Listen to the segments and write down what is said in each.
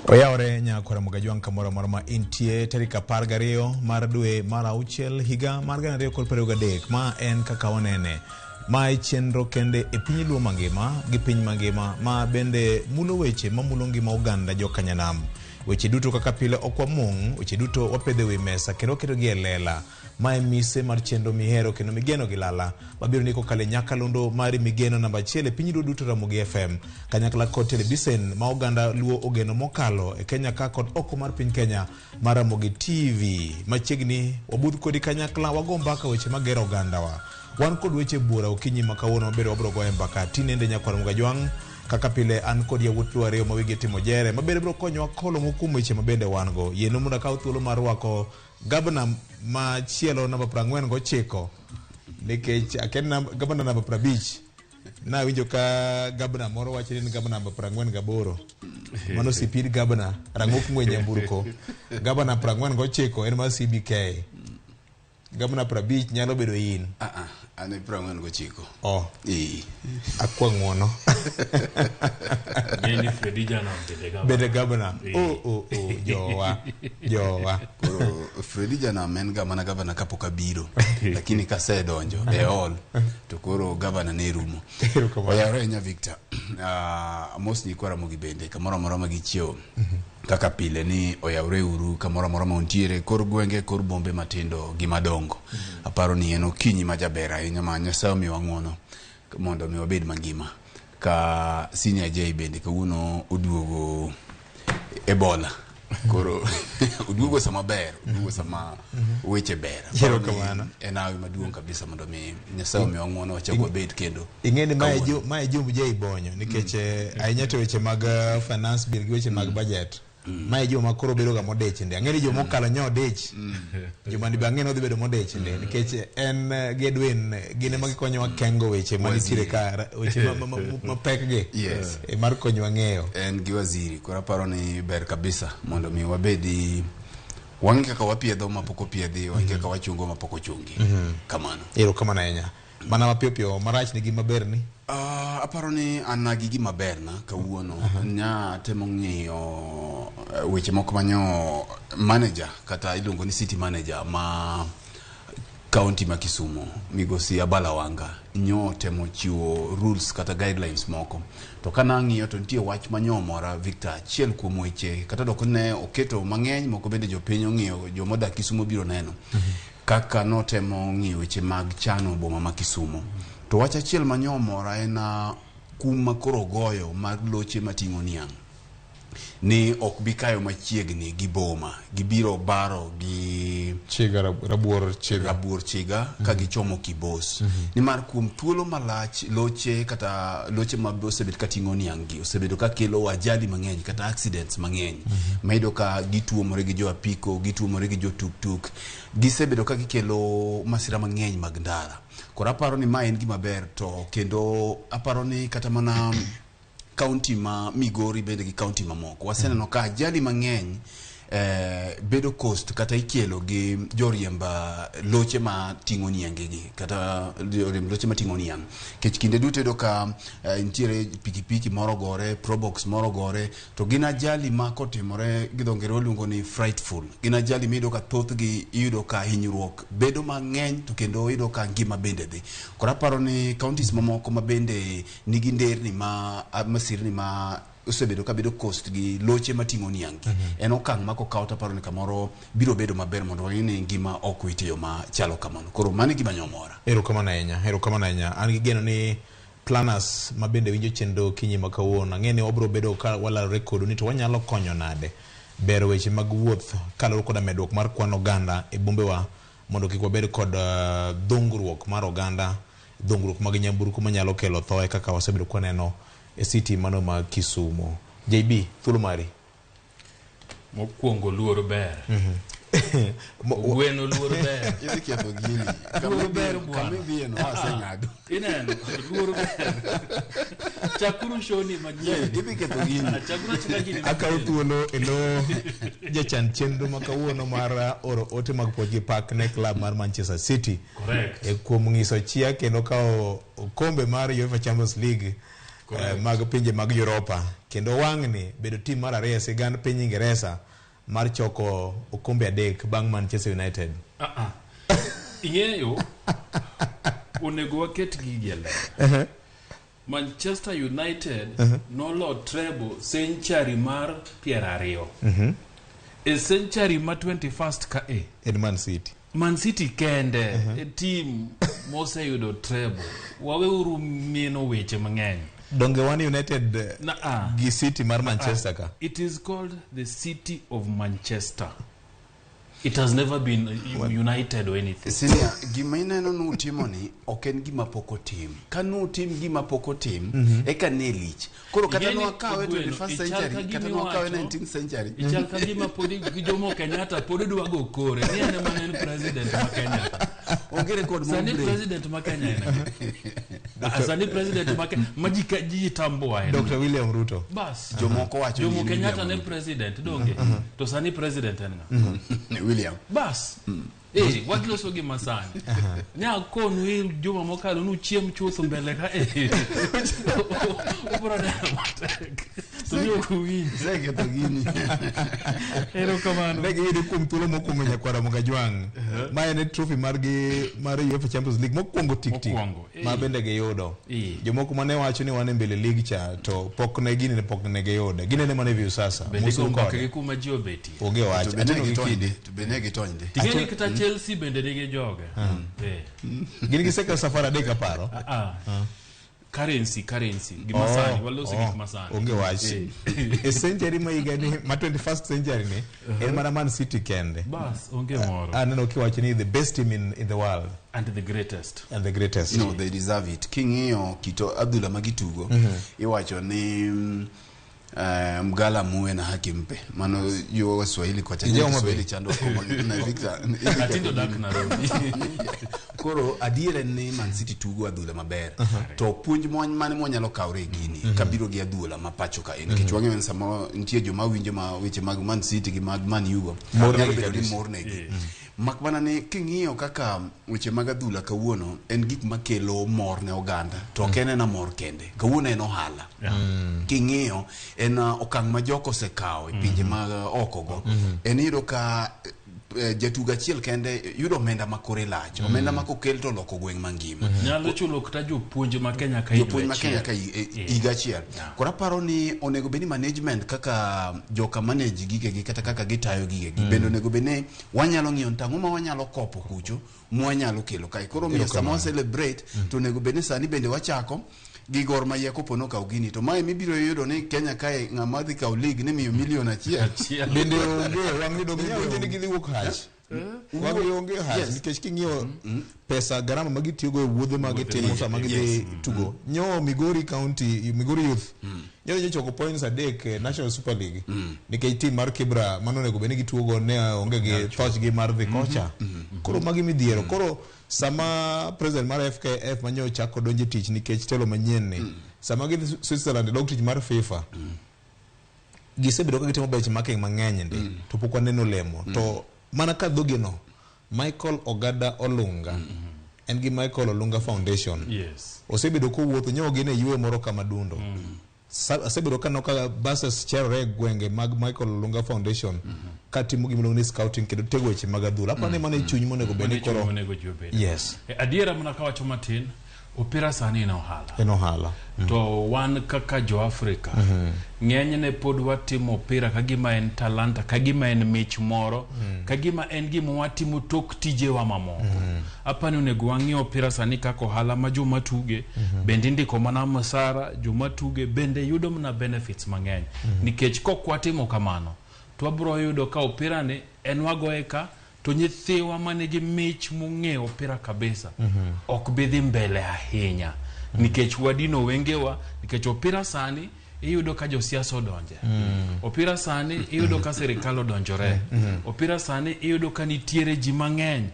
Oyawore nyakora Mugajwang' kamoro amora ma intie tarik 12 mar dwe mar auchiel higa mar 2023. Ma en kaka wanene. Ma e chenro kende e piny luo mangima gi piny mangima ma bende mulo weche mamulo ngima oganda jokanyanam. Weche duto kaka pile ok wamung', weche duto wapedho e wi mesa kendo waketogi e lela. Ma e mise mar chenro mihero kendo migeno gi lala mabiro ni kokalo e nyakalondo mari migeno namba achiel e piny luo duto Ramogi FM kanyakla kod telebisen ma oganda luo ogeno mokalo e Kenya ka kod oko mar piny Kenya mar Ramogi TV. Machiegni wabudh kodi kanyakla wago mbaka weche magero ogandawa. Wan kod weche buora okinyi ma kawuono mabende wabiro goye mbaka tinende nyakwar Mugajwang' kaka pile an kod yawuot luo ariyo ma wigi timo jere mabende biro konyowa kolo moko kuom weche mabende wan go. Yienu mondo akaw thuolo mar rwako gavana machielo namba 49 nikech akia ni gavana namba 50 nawinjo ka gavana moro wacho ni en gavana namba 48 mano sipid gavana rang'ok ng'we nyamburko gavana 49 en mar CBK gavana 50 nyalo bedo in. Ah, ah, an e 49. Oh. Ee. Akwa ng'uono. Ng'eni Fredi Janam bende gavana. Bende gavana. Ee. Oh, oh, oh, jowa. Jowa. Koro Fredi Janam en ga mana gavana kapok abiro. Lakini kasedonjo e hall to koro gavana ne rumo. Erokamano. Oyawore ahinya Victor. Amos nyikwa Ramogi bende kamoro amora ma gichiewo. Kaka pile ni oyawre uru kamoro amora ma untiere kor gwenge kor bombe matindo gi madongo. Aparo ni en okinyi ma jaber ahinya ma Nyasaye omiwa ng'uono mondo mi wabed mangima. Ka Senior J bende kawuono oduogo Ebola. Koro oduogo sama ber, oduogo sama weche ber. Aparo ni Erokamano. En hawi maduong' kabisa mondo mi Nyasaye omiwa ng'uono wachak wabed kendo. Ing'e ni mae Kawuono. mae jumb J Bonyo nikech ahinya to weche mag finance bill gi weche mag budget. Mae juma koro bedo ga modich ndi. Ang'e ni juma mokalo nyo odich. Juma ni be ang'e ni odhi bedo modich ndi nikech en gi Edwin gin ema gikonyowa kengo weche manitiere ka weche mapek gi. Yes. Mar konyowa ng'eyo. En gi waziri koro aparo ni ber kabisa mondo mi wabedi wang'e kaka wapiedho mapok opiedhi, wang'e kaka wachungo mapok ochungi. Kamano. Erokamano ahinya. Mana mapiyo piyo marach ni gima ber ni? Aparo ni an gi gima ber na kawuono. Nya temo ng'iyo weche moko manyo manager kata iluongo ni city manager ma county ma Kisumu migosi Abala Wanga nyo temo chiwo rules kata guidelines moko. To kana ng'iyo to nitie wach manyo omora Victor, achiel kuom weche kata dok ne oketo mang'eny moko bende jopiny ong'iyo jomodak Kisumu biro neno. Kaka notemo ng'iyo weche mag chano boma ma Kisumu. To wach achiel manyo omora en kum ma koro ogoyo mar loche mating'o niang' ni ok bi kayo machiegni gi boma, gibiro baro gi Chiga, rabuor chiga. Rabuor chiga ka gichomo Kibos. Nimar kuom thuolo malach loche kata loche ma osebet ka ting'o niang' gi osebedo ka kelo ajali mang'eny kata accidents mang'eny. Ma iyudo ka gituomore gi jo apiko, gituomore gi jo tuktuk. Gisebedo ka gikelo masira mang'eny mag ndara. Koro aparo ni ma en gima ber to kendo aparo ni kata mana county ma Migori bende gi county mamoko waseneno ka ajali mang'eny bedo cost kata ikelo gi joriemb loche ma ting'o niange gi kata joriemb loche ma ting'o niang'. Nikech kinde duto iyudo ka nitiere pikipiki moro gore, probox moro gore, to gin ajali ma kotimore gi dho ngere waluongo ni frightful. Gin ajali miyudo ka thothgi iyudo ka hinyruok bedo mang'eny to kendo iyudo ka ngima bende dhi. Koro aparo ni counties mamoko ma bende nigi nderni ma masirni ma osebedo ka bedo cost gi loche mating'o niang' gi. En okang' ma kokaw to aparo ni kamoro biro bedo maber mondo wang'e ni ngima ok wit e yo machalo kamano. Koro mano e gima nyo mora. Erokamano ahinya, erokamano ahinya. An gi geno ni planners ma bende winjo chenro okinyi ma kawuono, ang'e ni wabiro bedo ka walalore kodu ni to wanyalo konyo nade bero weche mag wuoth kaluwore koda medruok mar kwan oganda e bombewa mondo kik wabed kod dhungruok mar oganda, dhungruok mag nyamburko manyalo kelo thoe kaka wasebedo kwaneno e city mano ma Kisumu. JB, thuolo mari. Mokwongo luor ber. Ogweno luor ber. Idhi ketho gini. Luor ber bwana. Kama idhiye no aseng'ado. Ineno, luor ber. Chakuru show ni manyien. Idhi ketho gini. Chakuru achaka gini Akawo manyien. thuolo e lo jachan chenro ma kawuono mar oro ote mag puoch gi pak ne club mar Manchester City. Correct. E kuom ng'iso chia kendo kawo okombe mar UEFA Champions League. Mag pinje mag Europa. Kendo wang'ni bedo tim mar ariyo e sigand piny Ingeresa mar choko okombe 3 bang' Manchester United. Ing'eyo, onego waket gigi e ler. Manchester United nolo treble century mar 20. E century ma 21st ka e. En Man City. Man City kende e team moseyudo treble. Waweuru mieno weche mang'eny. Donge wan United gi City mar Manchester ka? It is called the City of Manchester. It has never been United or anything. Senior, gima ineno nutimo ni ok en gima pok otim. Ka nutim gima pok otim, eka ne lich. Koro kata nwakawe 21st century, kata nwakawe 19th century. Ichal ka gima podi Jomo Kenyatta pod dwa go kore. Ni en ema ne en president ma Kenya. Onge record mo. Sani president ma Kenya en. Sani president ma Kenya ma ji tambua en. Dr. William Ruto. Bas. Jomoko wacho Jomo Kenyatta ne president donge. To sani president en ng'a? William. Bas. Wagiloso gi masani. Nya konu il juma mokalo nu chiem chutho mbele ka. Ubro neno matek. To ni ok uwinj. Seketho gini. Erokamano. Ne giyudo kuom thuolo mokwongo nyakwara Mogajwang'. Ma en trophy margi mar UEFA Champions League mokwongo tik tik. Ma bende giyudo. Jomoko mane wacho ni wan e mbele league cha to pok ne gini ne pok ne giyude. Ginene mana e view sasa. Bende gi kuma ji obetie. Onge wach. Ateno gi kidi. To bende gitony ndi. Ting'eni kata Chelsea bende nigi joge. Gin gisekawo safar 3 aparo. Currency. Gima sani, waloso gik masani. Onge wach. E century ma higa ni, ma 21st century ni, en mana Man City kende. Bas, onge moro. Aneno kiwacho ni the best team in the world. And the greatest. And the greatest. No, they deserve it. King'iyo kito adhula magitugo, iwacho ni mgala muwe na haki mpe. Mano yo Waswahili kwa cha Kiswahili chando na Victor. Atindo dak Nairobi. Koro adier en ni Man City tugo adhula maber. To puonj mane mwanyalo kawre gini kabiro gi adhula ma pacho ka en. Nikech wang'eyo ni samoro nitie joma winjo ma weche mag Man City gi mag Man U go. Nyalo bedo ni mornegi. Mak mana ni king'iyo kaka weche mag adhula kawuono en gik makelo mor ne oganda to ok en ena mor kende. Kawuono en ohala. King'iyo en okang' ma joko osekawo e pinje mag oko go. En iyudo ka jatugo achiel kende yudo omenda ma kore lach. Omenda ma kokel to loko gweng' mangima. Nyalo chulo kata jopuonj ma Kenya ka jopuonj ma Kenya ka higa achiel. Koro aparo ni onego bed ni management kaka joka manage gigegi kata kaka gitayo gigegi bende onego bed ni wanyalo ng'iyo tang'o ma wanyalo kopo kucho mwanyalo kelo kae. Koro miyo sama wa celebrate to onego bed ni sani bende wachako gi Gor Mahia kopo nokaw gini to mae mibiro yudo ni Kenya kae ng'ama dhi kaw league ni miyo milion 1. Bende onge wang' yudo ni ni gidhi wuok hach. Wang' onge hach nikech king'iyo pesa garama ma gitiyogo e wuodhe ma gitimo sama gidhi tugo. Nyo Migori County, Migori Youth. Nyo choko points 3 National Super League. Nikech team mar Kibra mano onego bed ni gitugo ne onge gi thochgi mar dhi kocha. Koro magi midhiero. Koro sama president mar FKF manyo chako donje tich nikech telo manyien ni sama gidhi Switzerland dok tich mar FIFA gisebedo ka gitimo benchmarking mang'eny ndi to pok waneno lemo. To mana ka dhogeno Michael Ogada Olunga en gi Michael Olunga Foundation. Yes. Osebedo kowuotho nyo gin e yweyo moro kama dundo. Asebedo ka noka buses cherore e gwenge mag Michael Olunga Foundation katimo gima iluongo ni scouting kendo tego weche mag adhula. Aparo ni mano e chuny monego bed ni koro onego ji obed. Yes. Adiera mana kawacho matin, opira sani en ohala. En ohala. To wan kaka jo Afrika, ng'enyne pod watimo opira ka gima en talanta, ka gima en mich moro, ka gima en gima watimo tok tijewa mamoko. Apani onego wang'i opira sani kaka ohala ma joma tuge, bende indiko mana msara, joma tuge bende yudo mana benefits mang'eny. Nikech kok watimo kamano, to wabro yudo ka opira ni en wagoye ka, to nyithiwa manigi mich mong'eyo opira kabisa ok bi dhi mbele ahinya. Nikech wadino wengewa, nikech opira sani iyudo ka josiasa odonje. Opira sani iyudo ka sirikal odonjore. Opira sani iyudo ka nitiere ji mang'eny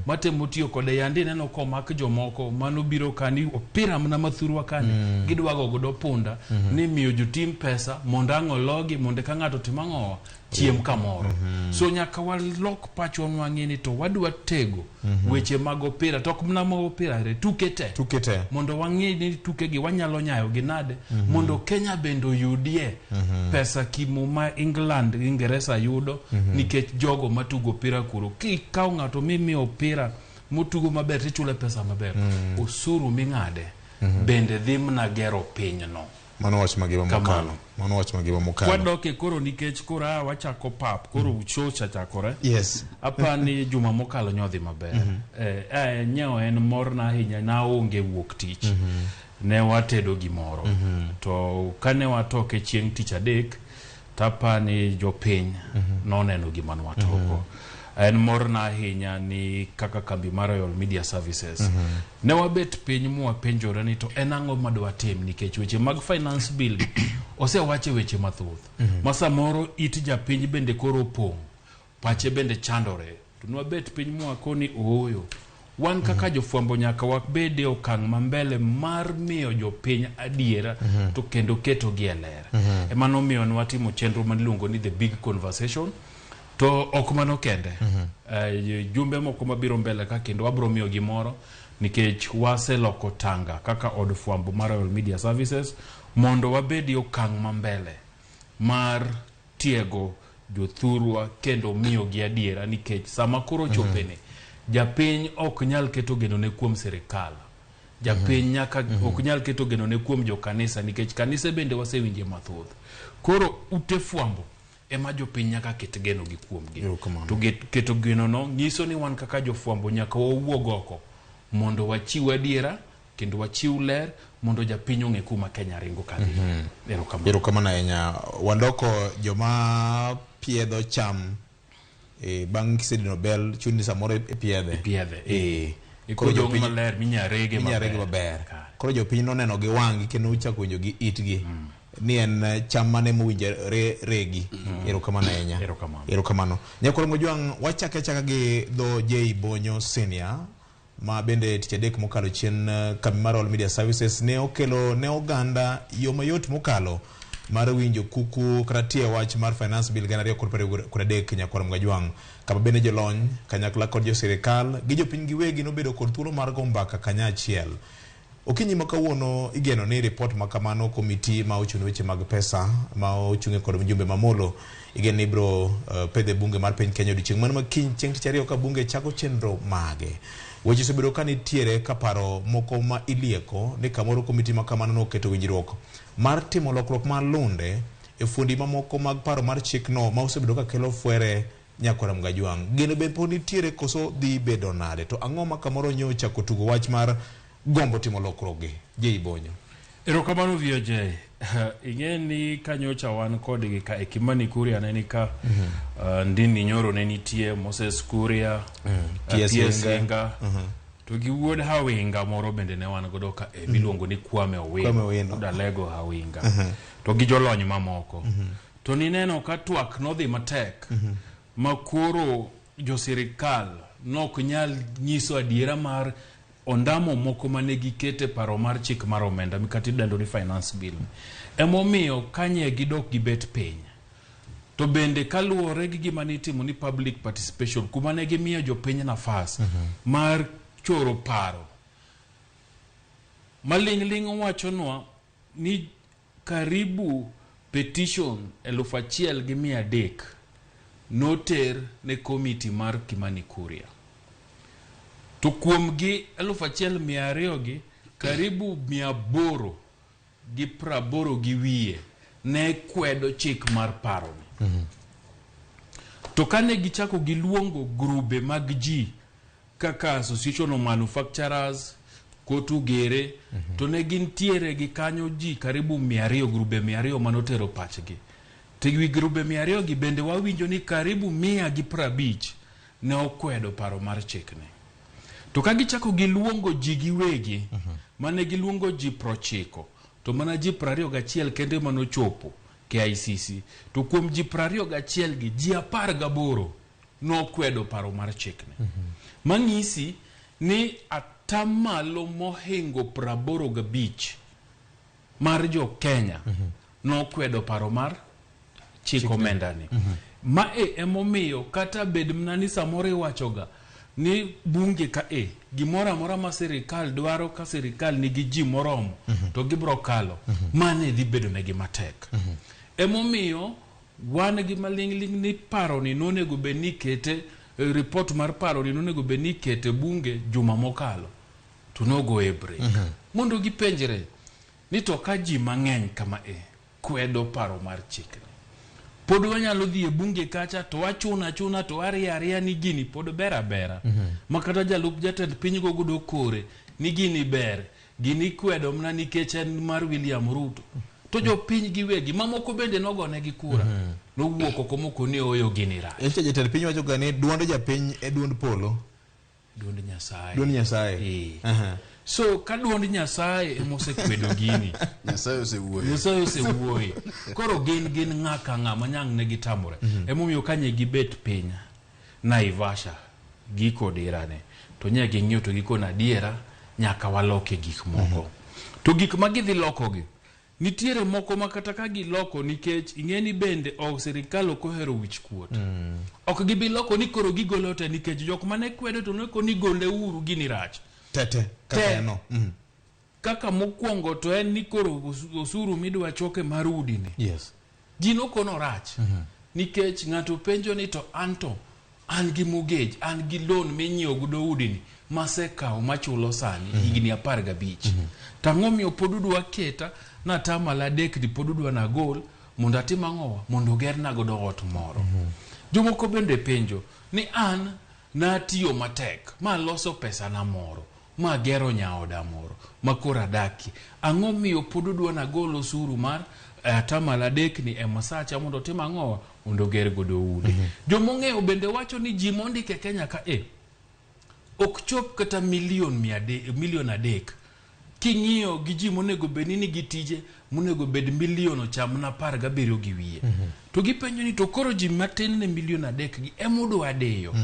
matemo tiyo kode. Yandi ineno komak jomoko mano biro kani opira mana mathurwa kani gidwa go godo punda ni miyo jotim pesa mondo ang' ologi mondo ka ng'ato timo ang'owa. chiem kamoro. So nyaka walok pachwa mwang'e ni to wadwa tego weche mag opira, to ok mana mag opira re, tuke te. Tuke te. Mondo wang'e ni tukegi wanyalo nyayo gi nade, mondo Kenya bende oyudie pesa kimo ma England Ingeresa yudo, nikech jogo matugo opira kuro. Kikawo ng'ato mimiyo opira motugo maber tichule pesa maber, osuru ming'ade bende dhi mana gero pinyno. Mano wach magima Kamano. mokalo. Mano wach magima mokalo. Wadoke koro nikech koro a wachako pap, koro show chakore. Yes. Apani juma mokalo nyodhi maber. Nyiewo en morna ahinya, naonge wuok tich. Ne watedo gimoro. To kane watoke chieng' tich adek, tapani jopiny noneno gima nwatoko. En morna ahinya ni kaka kambi mar Royal Media Services ne wabet piny mwapenjore ni to en ang'o madwatim, nikech weche mag finance bill osewache weche mathoth ma samoro it japiny bende koro opong', pache bende chandore. To nwabet piny mwakoni ooyo, wan kaka jofwambo nyaka wabed e okang' mambele mar miyo jopiny adiera to kendo ketogi e ler. Ema nomiyo nwatimo chenro miluongo ni The Big Conversation. To ok mano kende, jumbe moko mabiro mbele ka kendo wabro miyo gimoro, nikech waseloko tanga kaka od fwambo mar Royal Media Services mondo wabed e okang' mambele mar tiego jothurwa kendo miyogi adiera, nikech sama koro chopeni japiny ok nyal keto genone kuom sirikal, japiny nyaka ok nyal keto genone kuom jokanisa, nikech kanise bende wasewinje mathoth. Koro ute fwambo ema jopiny nyaka ket geno gi kuomgi. Erokamano. To keto geno no nyiso ni wan kaka jofwambo nyaka wawuog oko mondo wachiw adiera kendo wachiw ler mondo japiny ong'e kuma Kenya ringo kadhi. Erokamano. Erokamano ahinya. Wandoko joma piedho cham bang' kisedino bel chuni ni samoro ipiedhe. Piedhe. Koro Kodong' jopiny maler minyarege minya rege maber. maber. Koro jopiny noneno gi wang'gi kendo ochako winjo gi itgi ni en cham mane mowinjore regi. Erokamano ahinya. Erokamano. Erokamano. Nyakwar Mojwang', wachake achaka gi dho J Bonyo Senior ma bende tich adek mokalo chien kambi mar Royal Media Services ne okelo ne oganda yo mayot mokalo mar winjo kuku kata tie wach mar finance bill 2023. Nyakwar Mgajwang', kama bende jolony kanyakla kod jo sirikal gi jopiny giwegi nobedo kod thuolo mar go mbaka kanyachiel. Okinyi ma kawuono igeno ni ripot ma kamano komiti ma ochung' ne weche mag pesa ma ochung'e kod mjumbe Mamolo igeno ni ibiro pedhe bunge mar piny Kenya odiochieng' mana ma kiny chieng' tich ariyo ka bunge chako chenro mage. Weche osebedo ka nitiere ka paro moko ma ilieko ni kamoro komiti ma kamano noketo winjruok mar timo lokruok mar lunde e fuondi mamoko mag paro mar chikno ma osebedo ka kelo fwere. Nyakwar Mgajwang', geno be pod nitiere koso dhi bedo nade? To ang'o ma kamoro nyo ochako tugo wach mar gombo timo lokruok gi? J Bonyo. Erokamano VOJ. Ing'e ni kanyocha wan kodgi ka e Kimani Kuria ne ni ka, Ndindi Nyoro ne nitie, Moses Kuria, P.S. P.S. Hinga. Hinga. To gi wuod Hawinga moro bende ne wan godo ka e miluongo ni Kwame Owino. Kwame Owino. Wuod Alego Hawinga. To gi jolony mamoko. To nineno ka twak nodhi matek ma koro jo sirikal nok nyal nyiso adiera mar ondamo moko mane gikete paro mar chik mar omenda mikati idendo ni finance bill. Emomiyo kanye gidok gibet piny. To bende kaluwore gi gima nitimo ni public participation, kuma ne gimiyo jopiny nafas mar choro paro. Maling'ling' wachonwa ni karibu petition 1300 noter ne komiti mar Kimani Kuria. To kuom gi 1200 gi, karibu 880 gi wiye ne kwedo chik mar paroni. To kane gichako giluongo grube mag ji kaka Association of Manufacturers, Kotu Gere, to ne gintiere gi kanyo ji karibu 200, grube 200 manotero pachgi. To wi grube 200 gi bende wawinjo ni karibu 150 ne okwedo paro mar chikni. To ka gichako giluongo ji giwegi, mane giluongo ji 90, to mana ji 21 kende manochopo KICC. To kuom ji 21 gi, ji 18 nokwedo paro mar chikni. Mang'isi ni atamalo mohingo 85 mar jo Kenya nokwedo paro mar chik omenda ni. Mae emomiyo kata bed mana ni samoro iwachoga ni bunge ka e gimoro amora ma sirikal dwaro ka sirikal nigi ji moromo to gibro kalo. Mane dhi bedo negi matek. Emomiyo wan gi maling'ling' ni paroni nonego bed ni ikete, report mar paroni nonego bed ni ikete bunge juma mokalo to nogoye break. Mondo gipenjre ni to ka ji mang'eny kama e kwedo paro mar chikni, pod wanyalo dhi e bunge kacha to wachuna achuna to wariyo ariya ni gini pod ber abera. Ma kata jalup jatend piny go godo kore ni gini ber, gini kwedo mana nikech en mar William Ruto. To jopiny giwegi mamoko bende nogonegi kura. Nowuok oko moko ni oyo gini rach. Nyicha jatend piny wacho ga ni duond japiny e duond polo. Duond Nyasaye. Duond Nyasaye. So ka duond Nyasaye emosekwedo gini, Nyasaye osewuoyo. Nyasaye osewuoye. Koro gin ng'a ka ng'a ma nyang' ne gitamore. Emomiyo kanye gibet piny Naivasha gi kodirane to nye ging'iyo to gikono adiera nyaka waloke gik moko. To gik ma gidhi lokogi nitiere moko ma kata ka giloko nikech ing'e ni bende ok sirikal ok ohero wich kuot. Ok gibi loko ni koro gigolo te nikech jok mane kwedo to ne koni gole uru gini rach. Tete kaka Te. en no. Kaka mokwongo to en ni koro osuru midwa choke mar udi ni. Ji nokono rach. Nikech ng'ato penjo ni to anto an gi mortgage, an gi loan minyiewo godo udi ni masekawo machulo sani higni 15. To ang'o miyo pod udwa keta natamalo adek ni pod udwa nagol mondo atim ang'owa mondo ogerna godo ot moro. Jomoko bende penjo ni an natiyo matek maloso pesa na moro magero nyaoda moro makoro adakie. Ang'o miyo pod udwa nagol osuru mar atamalo adek ni e masacha mondo otim ang'owa mondo oger godo udi. Jomong'eyo bende wacho ni ji mondik e Kenya ka e ok chop kata milion 300, milion 3 king'iyo gi ji monego bed ni nigi tije monego bed milion ochamna 17 gi wiye. To gipenjo ni to koro ji matin ne milion 3 gi ema udwa diyo.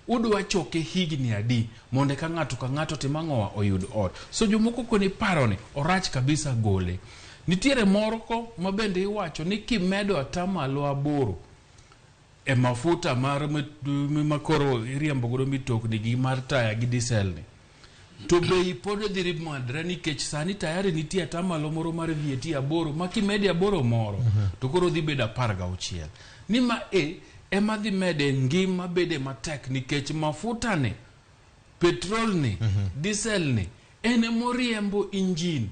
Udwa choke higni adi mondo eka ng'ato ka ng'ato tim ang'owa oyud ot. So jomoko koni paroni orach kabisa gole. Nitiere moro ma bende iwacho ni kimedo atamalo 8 e mafuta mar makoro iriembo godo mitokni gi mar taya gi diesel ni to bei pod dhi medre nikech sani tayari nitie atamalo moro mar VAT 8 ma kimede 8 moro to koro dhi bedo 16 ni ma e ema dhi mede ngima bede matek nikech mafuta ni petrol ni diesel ni en emoriembo injin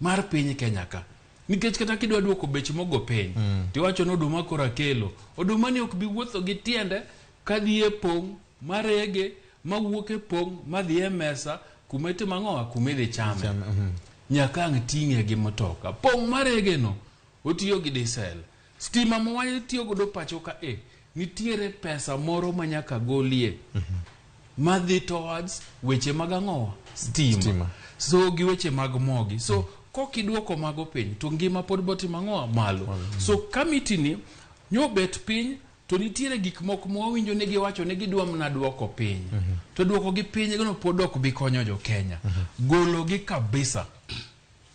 mar piny Kenya ka nikech kata kidwa duoko bech mogo piny tiwacho ni oduma koro akelo oduma ni ok bi wuotho gi tiende kadhi e pong' marege mawuok e pong' madhi e mesa kuma itimo ang'owa kuma idhi chame nyaka ang' ting'e gi mtoka pong' marege no otiyo gi diesel stima ma watiyo godo pacho ka e nitiere pesa moro ma nyaka golie madhi towards weche mag ang'owa stima. Stima. So gi weche mag mogi so kokiduoko mago piny to ngima pod botimo ang'owa malo. So committee ni nyobet piny to nitiere gik moko ma wawinjo ni giwacho ni gidwa mana duoko piny to duoko gi piny no pod ok bi konyo jo Kenya golo gi kabisa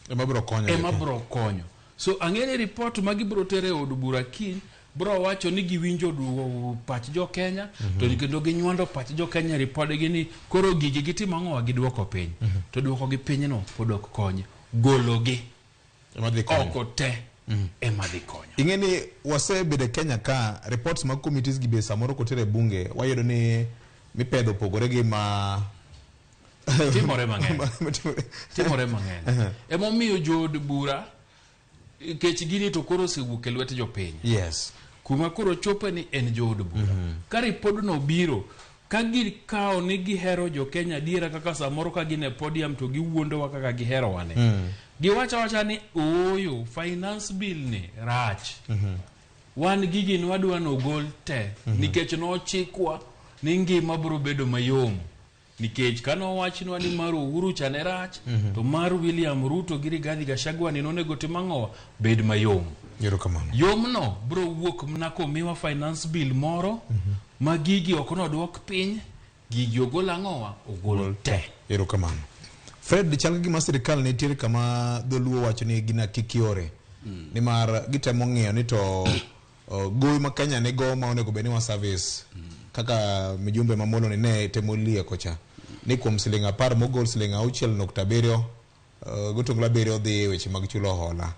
Ema biro konyo. Ema biro konyo. So ang'e ni report ma gibiro tero e od bura kiny biro wacho ni giwinjo pach jo Kenya to kendo ginywando pach jo Kenya e ripodgi ni koro gigi gitimo ang'owa giduoko piny to duoko gi piny no pod ok kony gologi Ema dhi konyo. Oko te ema dhi konyo. Ing'e ni wasebedo e Kenya ka reports mag committees gi be samoro koter e bunge wayudo ni mipedho opogore gi ma Timore mang'eny. Matimore. Timore mang'eny emomiyo jood bura nikech gini to koro osewuok e lwet jopiny kuma koro chope ni en jood bura ka ripodno biro ka gikawo ni gihero jo Kenya adiera kaka samoro ka gin e podium to giwuondowa kaka giherowa ni giwacho awacha ni ooyo finance bill ni rach wan gigi ni wadwa nogol te nikech nochikwa ni ngima biro bedo mayom nikech kanowachnwa ni mar Uhuru cha ne rach to mar William Ruto gi Rigathi Gachagua ni nonego tim ang'owa bed mayom. Erokamano. Yomno biro wuok mana komiwa finance bill moro ma gigi ok nodwok piny gigi ogol ang'owa ogol te. Erokamano. Fred, chal ka gima sirikal nitiere kama dholuo wacho ni gina kik yore. Nimar gitemo ng'iyo ni to Gowi ma Kenya nigo ma onego bed ni wa service kaka mijumbe ma Molo ni ne temo lieko cha ni kuom siling 10 mogol siling 6.7 gotonglo 7 dhi e weche mag chulo hola.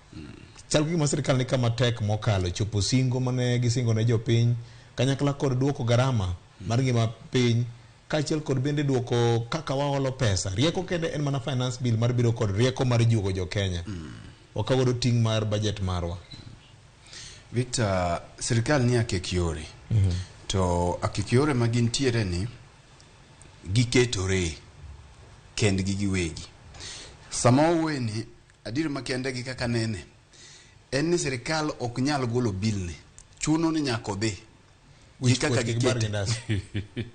Chal ka gima sirikal ni kama tek mokalo chopo singo mane gisingo ne jopiny kanyakla kod duoko garama mar ngima piny kaachiel kod bende duoko kaka waolo pesa. Rieko kende en mana finance bill mar biro kod rieko mar juogo jo Kenya. Wakaw godo ting' mar budget marwa. Victor, sirikal ni akek yore. To akek yore ma gintiere ni giketore kendgi giwegi. Sama wawuoye ni, adier makende gi kaka nene, en ni sirikal ok nyal golo bill ni. Chuno ni nyaka odhi. Gi kaka Wich kuot kik bar gi gikete. ndasi.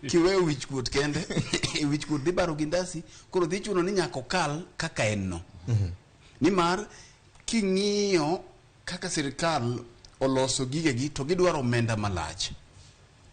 Kiweyo wich kuot kende, wich kuot dhi baro gi ndasi, koro dhi chuno ni nyaka okal kaka en no. Nimar king'iyo kaka sirikal oloso gigegi to gidwaro omenda malach.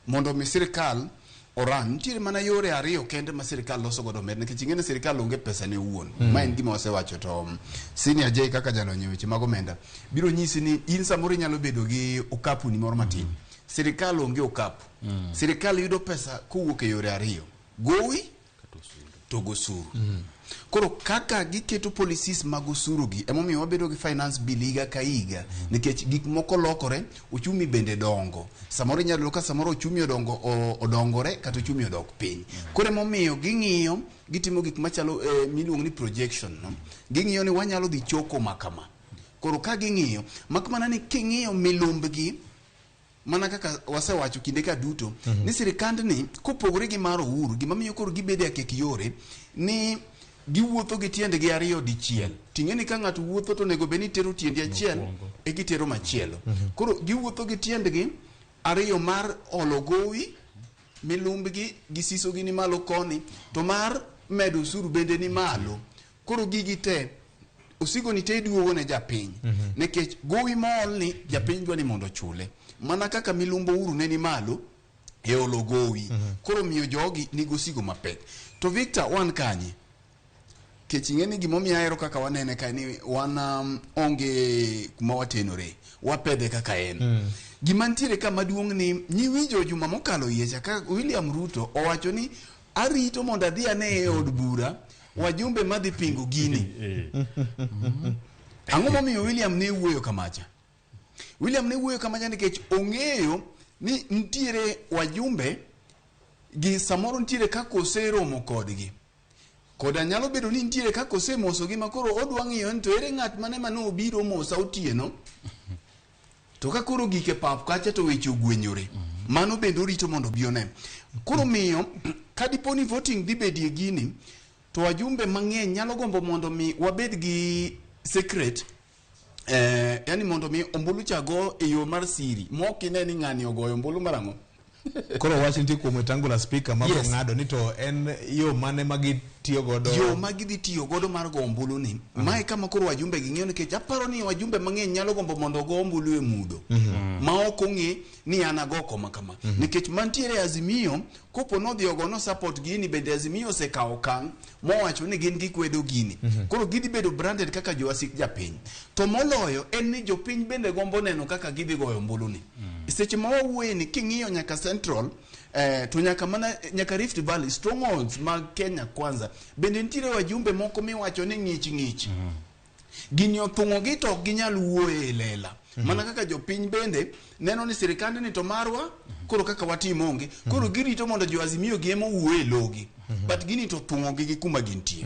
Mondo mi sirikal oran, nitiere mana yore ariyo kende ma sirikal loso godo omenda nikech ing'e ni sirikal onge pesa ne owuon. Ma en gima wasewacho to Senior J kaka jalony e weche mag omenda biro nyisi ni in samoro inyalo bedo gi okapu ni moro matin. Sirikal onge okapu. Sirikal yudo pesa kowuok e yore ariyo. Gowi to gosuru. Koro kaka giketo policies mag osuru gi emomiyo wabedo gi finance bill higa ka higa nikech gik moko lokore, uchumi bende dongo. Samoro inyalo yudo ka samoro uchumi odongo odongore kata uchumi odok piny. Koro emomiyo ging'iyo gitimo gik machalo miluongo ni projection no. Ging'iyo ni wanyalo dhi choko ma kama. Koro ka ging'iyo, mak mana ni king'iyo milumbgi mana kaka wasewacho kinde ka duto ni sirikandni kopogore gi mar Uhuru gima miyo koro gibedo e akek yore ni giwuotho gi tiendgi ariyo dichiel. Ting'e ni ka ng'ato wuotho to onego bed ni tero tiendi achiel e gitero machielo. Koro giwuotho gi tiendgi ariyo mar olo gowi milumbgi gi sisogi ni malo koni to mar medo osuru bende ni malo. Koro gigi te osigo ni te iduogo ne japiny nikech gowi mool ni japiny dwa ni mondo ochule mana kaka milumbo Uhuru ne ni malo e olo gowi. Koro miyo jogi nigi osigo mapek. To Victor wan kanye? Kech ing'e ni gimomiyo ahero kaka wanene ka ni wan onge kuma watenore, wapedhe kaka en. Gima nitiere ka maduong' ni nyiwinjo juma mokalo iye cha ka William Ruto owacho ni arito mondo adhi ane e od bura wajumbe madhi pingo gini. Ang'o momiyo William ne wuoyo kamacha? William ne wuoyo kamacha nikech ong'eyo ni nitiere wajumbe gi samoro nitiere kaka oseromo kodgi. Koda nyalo bedo ni nitiere kaka osemosogi ma koro odwa ng'iyo ni to ere ng'at mane mane obiro mosa otieno. To ka koro gik e pap kacha to weche ogwenyore. Mano bende orito mondo obi one. Koro miyo ka dipo ni voting dhi bedie gini to wajumbe mang'eny nyalo gombo mondo mi wabed gi secret yani mondo mi ombulu cha go e yo mar siri mok ine ni ng'ani ogoyo ombulu mar ang'o. Koro wach nitie kuom Wetangula speaker ma Yes. ng'ado ni to en yo mane ma gitiyo godo. Yo ma gidhi tiyo godo mar go ombulu ni mae kama koro wajumbe gi ng'iyo nikech aparo ni wajumbe mang'eny nyalo gombo mondo ogo ombulu e mudho ma ok ong'e ni an ago koma kama nikech mantiere e Azimio kopo nodhi ogo no support gini bende Azimio osekawo okang' mowacho ni gin gikwedo gini. Koro gidhi bedo branded kaka jowasik japiny. To moloyo en ni jopiny bende gombo neno kaka gidhi goyo ombulu ni. Seche ma wawuoye ni king'iyo nyaka Central to nyaka mana nyaka Rift Valley strongholds mag Kenya Kwanza bende nitiere wajumbe moko miwacho ni ng'ich ng'ich. Gini othung'ogi to ok ginyal wuoyo e lela. Mana kaka jopiny bende neno ni sirikand ni to marwa koro kaka watim onge. Koro girito mondo jo Azimio gi ema owuo e logi. But gini to thung'ogi gi kuma gintie.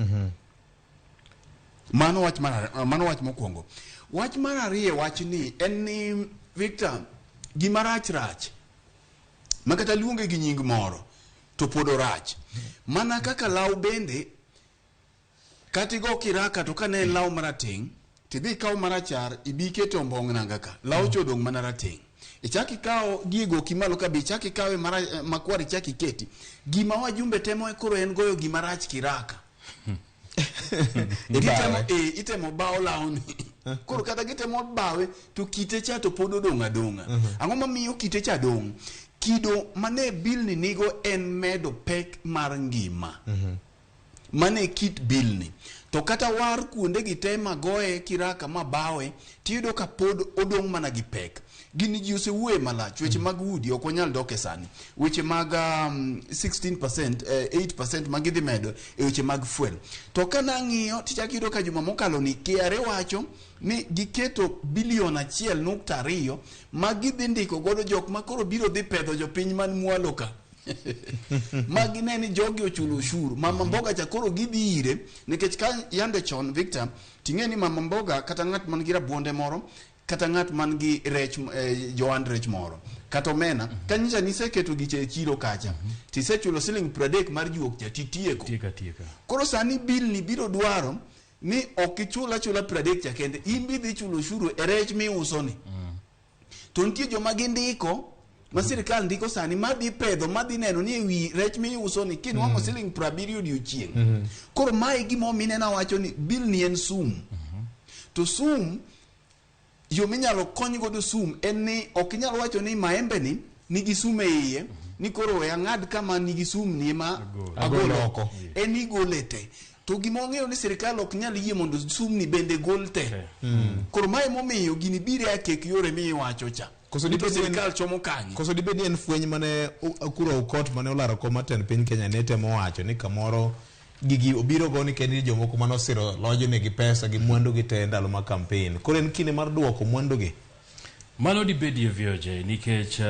Mano wach mar mano wach mokwongo. Wach mar ariyo wach ni en ni Victor gima rach rach ma kata luonge gi nying moro to pod orach. Mana kaka law bende kata igo kiraka to kane en law marateng' tidhi ikaw marachar ibi iketo ombong' nanga ka law cha odong' mana rateng'. Ichak ikaw gi e goki malo ka be ichak ikawe makwar ichak iketi. Gima wajumbe temo koro en goyo gima rach kiraka. Gitemo, itemo bawo lawni. Koro kata gitemo bawe to kite cha to pod odong' adong'a. Ang'o mamiyo kite cha dong'? Kido mane bill ni nigo en medo pek mar ngima. Mano e kit bill ni. To kata war kuonde gi te magoye kiraka mabawe, tiyudo ka pod odong' mana gi pek. Gini ji osewuoye malach, weche mag udi ok wanyal dok e sani. Weche mag 16%, 8% ma gidhi medo e weche mag fuel. To ka nang'iyo tichak iyudo ka juma mokalo ni KRA wacho ni giketo bilion 1.2 ma gidhi ndiko godo jok ma koro biro dhi pedho jopiny man mwalo ka. Ma gine ni jogi ochulo ushuru. Mama mboga cha koro gidhi ire nikech ka yande chon Victor ting'e ni mama mboga kata ng'at man gi rabuonde moro kata ng'at man gi rech, johand rech moro kata omena ka nyicha niseketo giche e chiro kacha tisechulo siling 30 mar juok cha titieko. Tieka tieka. Koro sani bill ni biro dwaro ni ok ichul achula 30 cha kende, in bidhi chulo ushuru e rech miuso ni. To nitie joma gindiko ma sirikal ndiko sani madhi pedho madhi neno ni ewi rech miuso ni kinwang'o siling 70 odiochieng'. Koro mae gima omiyo ineno awacho ni bill ni en sum. To sum yo minyalo kony godo sum en ni ok inyal wacho ni maembe ni nigi sum e iye ni koro we ang'ad kama nigi sum ni ema Agol oko. En igole te. To gima wang'eyo ni sirikal ok nyal yie mondo sum ni bende gol te. Koro mae momiyo gini biro e akek yore miwacho cha. Koso Ni to dibed ni en- sirikal chomo kanye? Koso dibed ni en fweny mane Ekuru Aukot mane olaro kom mar tend piny Kenya ne temo wacho ni kamoro gigi obiro go nikech nitie jomoko mane osiro lojni gi pesa gi mwandu gi te ndalo mag campaign. Koro en kinde mar duoko mwandu gi. Mano dibedie VOJ nikech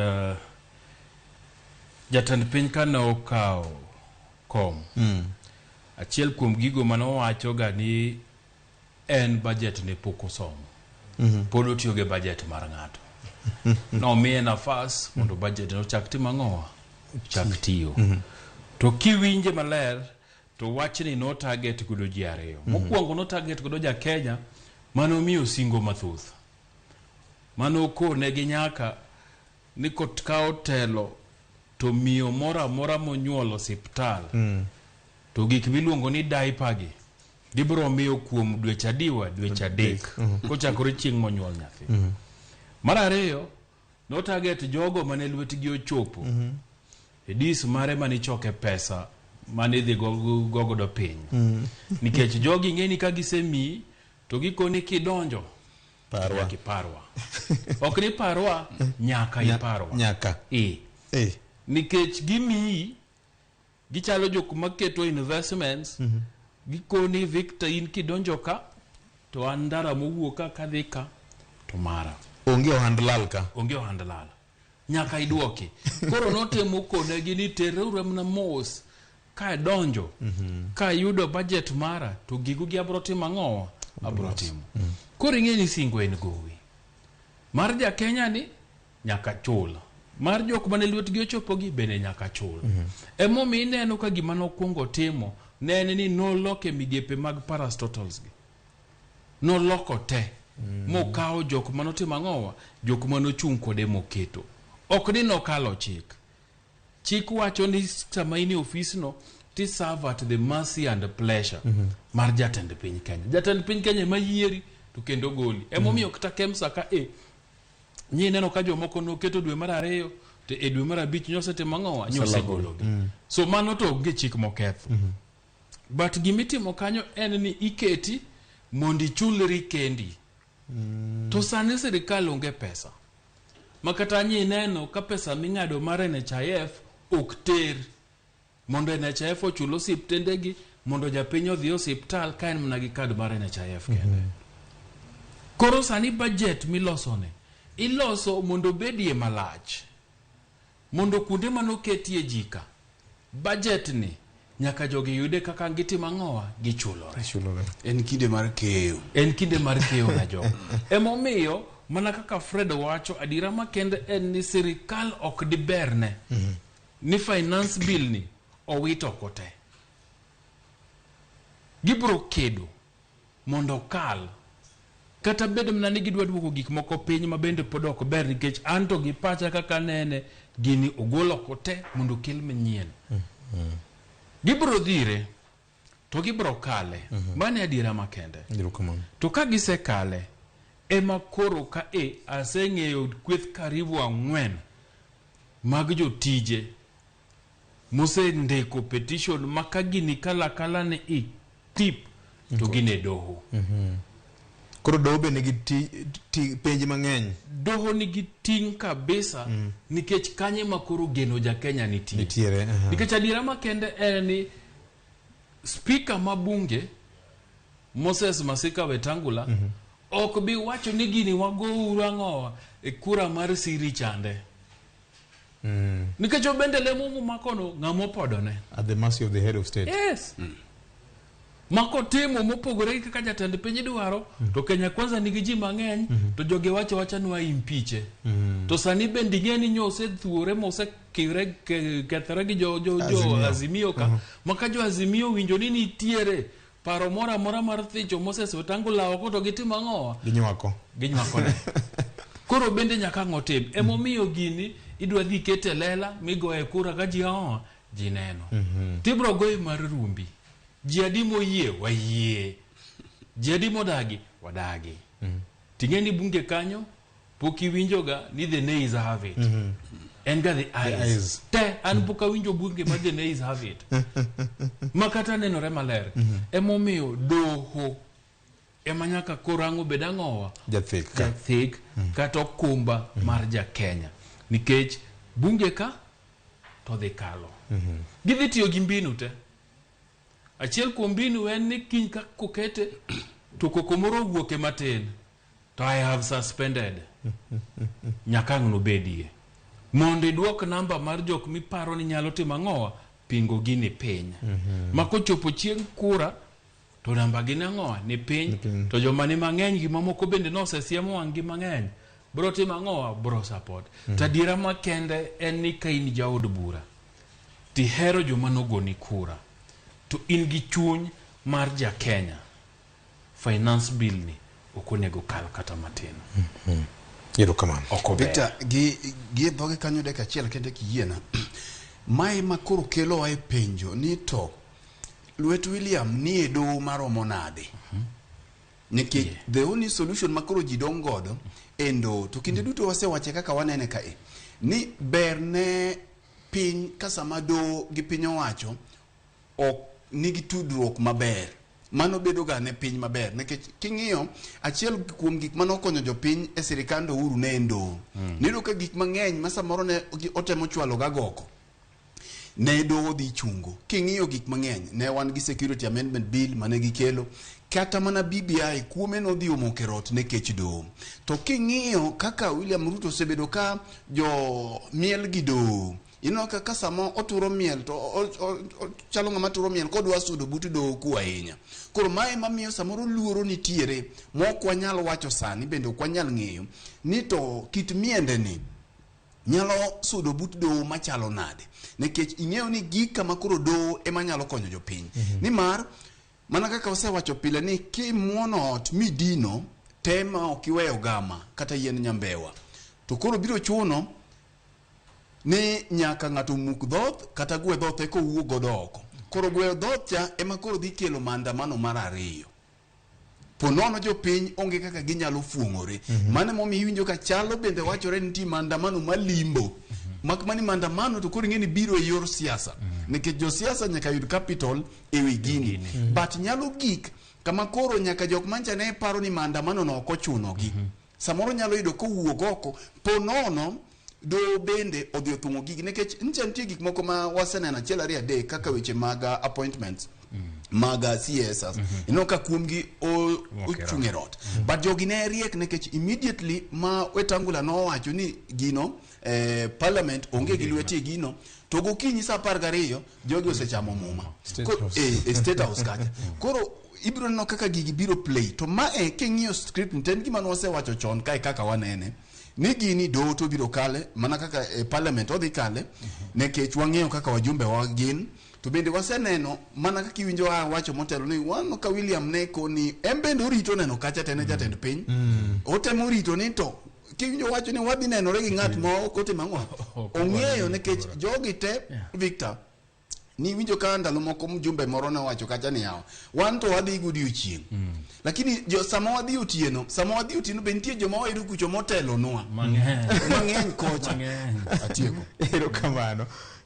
jatend piny kane okawo kom, achiel kuom gigo mane owacho ga ni en budget ne pok osomo. Pod otiyo gi budget mar ng'ato. Nomiye nafas mondo budget ne ochak timo ang'owa? Ochak tiyo. To kiwinje maler to wachni no target godo ji ariyo. Mokwongo no target godo ja Kenya mane omiyo singo mathoth. Mane okonegi nyaka ni kokawo telo to miyo moro amora monyuolo osiptal to gik miluongo ni diaper gi gibiro miyo kuom dweche adiwa dweche 3 kochakore chieng' monyuol nyathi. Mar ariyo no target jogo mane lwetgi ochopo e dis mare mane ichoke pesa mane idhi go godo piny. Nikech jogi ng'e ni ka gisemiyi to gikoni kidonjo Parwa. nyaka iparwa. Ok ni parwa, nyaka iparwa. Nyaka. Eh. Eh. Nikech gimiyi gichalo jok maketo investments gikoni Victor in kidonjo ka to an ndara mowuok ka kadhi ka to mara. Onge ohand lal ka. Onge ohand lal. Nyaka iduoki. Koro notemo konegi ni terreuru mana mos ka donjo ka yudo budget mara to gigo gi abro timo ang'owa abro timo. Koro ing'e ni singo en gowi. Mar ja Kenya ni nyaka chul. Mar jok mane lwetgi ochopo gi bende nyaka chul. Emomiyo ineno ka gima nokwongo timo ne en ni noloke migepe mag parastatals gi. Noloko te. Mokawo jok manotimo ang'owa jok manochung' kode moketo. Ok ni nokalo chik. Chik wacho ni sama in e ofisno ti serve at the mercy and pleasure mar jatend piny Kenya. Jatend piny Kenya ema yieri to kendo goli. Emomiyo kata KEMSA ka e nyi neno ka jomoko noketo dwe mar 2 to e dwe mar 5 nyosetimo ang'owa nyosegologi. So mano to onge chik moketho. But gimitimo kanyo en ni iketi mondo ichulri kendi. To sani sirikal onge pesa. Ma kata nyi neno ka pesa ming'ado mar NHIF ok ter mondo NHIF ochul osiptendegi mondo japiny odhi osiptal ka en mana gi kad mar NHIF kende. Koro sani budget milosone iloso mondo obedie malach. Mondo kuonde manoketie ji ka budget ni nyaka jogi yude kaka gitimo ang'owa gichulore. Chulore. En kinde mar keyo. En kinde mar keyo na jogo. Emomiyo mana kaka Fred wacho adiera makende en ni sirikal ok diberne ni finance bill ni owit oko te. Gibiro kedo mondo okal kata bed mana ni gidwa duoko gik moko piny ma bende pod ok ber nikech an to gi pacha kaka nene gini ogol oko te mondo okel manyien. Gibiro dhire to gibiro kale. Mano e adiera makende. Erokamano. To ka gisekale ema koro ka e aseng'eyo kweth karibu 4 mag jotije Mosendiko petition ma ka gini kalo akala ni i tip to gin e doho. Koro doho be nigi ti penj mang'eny. Doho nigi ting' kabisa nikech kanye ma koro geno ja Kenya nitie. Nitiere. Nikech adiera makende en ni speaker ma bunge Moses Masika Wetangula ok bi wacho ni gini wagouru ang'owa e kura mar siri chande. Nikech obende lemo momakono ng'ama opodone. At the mercy of the head of state. Yes. Makotimo mopogore gi kaka jatend piny dwaro to Kenya Kwanza nigi ji mang'eny to jogi wacho wacha ni wa impeach. To sani bende ing'e ni nyo osethuore mosekire kethore gi jo Azimio. Azimio ka. Ma ka jo Azimio winjo ni nitiere paro moro amora mar thicho Moses Wetangula oko to gitimo ang'owa? Ginywako. Ginywakone. Koro bende nyaka ang' otim. Emomiyo gini idwa dhi kete lela migoye kura ka ji ang'owa? Ji neno. Tibro goye mar rumbi. Ji adi moyie wayie. Ji adi modagi wadagi. Ting'e ni bunge kanyo pok iwinjoga ni the nays have it. En ga the ayes. Ayes. Te an pok awinjo bunge ma the nays have it. Ma kata nenore maler. Emomiyo doho ema nyaka koro ang' obed ang'owa? Jathek. Jathek kata okumba mar ja Kenya. Nikech bunge ka to dhi kalo. Gidhi tiyo gi mbinu te. Achiel kuom mbinu en ni kiny ka kokete to koko moro owuoke matin to I have suspended. Nyaka ang' nobedie. Mondo iduok namba mar jok miparo ni nyalo timo ang'owa? Pingo gini piny. Ma kochopo chieng' kura to namba gi nang'owa? Ni piny. To joma ni mang'eny gi mamoko bende nosesiemo wang' gi mang'eny. Bro timo ang'owa? Bro support. To adiera makende en ni ka in jaod bura tihero joma nogoni kura to in gi chuny mar ja Kenya, finance bill ni ok onego kal kata matin. Erokamano. Ok ober. Victor, gi e dhoge kanyo dakika achiel kende kiyiena. Mae ma koro kelowa e penjo ni to lwet William ni e doho maromo nade? Nikech the only solution ma koro ji dong' godo en doho. To kinde duto wasewache kaka wanene kae ni ber ne piny ka sama doho gi piny owacho ok nigi tudruok maber. Mano bedo ga ne piny maber nikech king'iyo achiel kuom gik mane okonyo jopiny e sirikand Uhuru ne en doho. Niyudo ka gik mang'eny ma samoro ne otemo chwalo ga goko ne doho dhi chungo. King'iyo gik mang'eny ne wan gi Security Amendment Bill mane gikelo, kata mana BBI kuome nodhi omoko e rot nikech doho. To king'iyo kaka William Ruto osebedo ka jo miel gi doho, ineno kaka sama oturo miel to chalo ng'ama turo miel kodwa sudo but doho ku ahinya. Koro mae mamiyo samoro luoro nitiere ma ok wanyal wacho sani, bende ok wanyal ng'eyo ni to kit miende ni nyalo sudo but doho machalo nade, nikech ing'eyo ni gik kama koro doho ema nyalo konyo jopiny. Nimar mana kaka wasewacho pile ni kimuono ot midino te ma ok iweyo gama kata yien nyambewa, to koro biro chuno ni nyaka ng'ato muk dhoth kata gwe dhoth eka owuog godo oko. Koro gweyo dhoth cha ema koro dhi kelo maandamano mar ariyo. Po nono jopiny onge kaka ginyalo fuong'ore. Mano emomiyo iwinjo ka chalo bende wachore ni nitie maandamano malimbo. Mak mani maandamano to koro ing'e ni biro e yor siasa. Nikech josiasa nyaka yud capital e wi gini. But nyalo gik kama koro nyaka jok mancha ne paro ni maandamano no ok ochunogi. Samoro nyalo yudo kowuok oko, po nono doho bende odhi othung'o gigi, nikech ncha nitie gik moko ma waseneno achiel ariyo adek kaka weche mag appointments mag CSs. Ineno ka kuomgi ochung' e rot. But jogi ne riek nikech immediately ma Wetangula nowacho ni gino parliament onge gi lwete e gino, to gokinyi saa 12 jogi osechamo muma. State House. E State House kacha. Koro ibiro neno kaka gigi biro play. To mae king'iyo script ni to en gima nwasewacho chon kae kaka wanene ni gini doho to biro kale mana kaka e parliament odhi kale, nikech wang'eyo kaka wajumbe wa gin. To bende waseneno mana kaka iwinjo a wacho motelo ni waneno ka William ne koni en bende orito neno kacha to en e jatend piny. Otemo rito ni to kiwinjo wacho ni wadhi nenore gi ng'at ma ok otimo ang'o, ong'eyo nikech jogi te Victor ni winjo ka ndalo moko mjumbe moro ne owacho kacha ni yawa wan to wadhi godiochieng', lakini jo sama wadhi otieno, sama wadhi otieno be nitie joma wayudo kucho motelonwa Mang'eny. mang'eny kocha. Mang'eny. Atieko. Erokamano.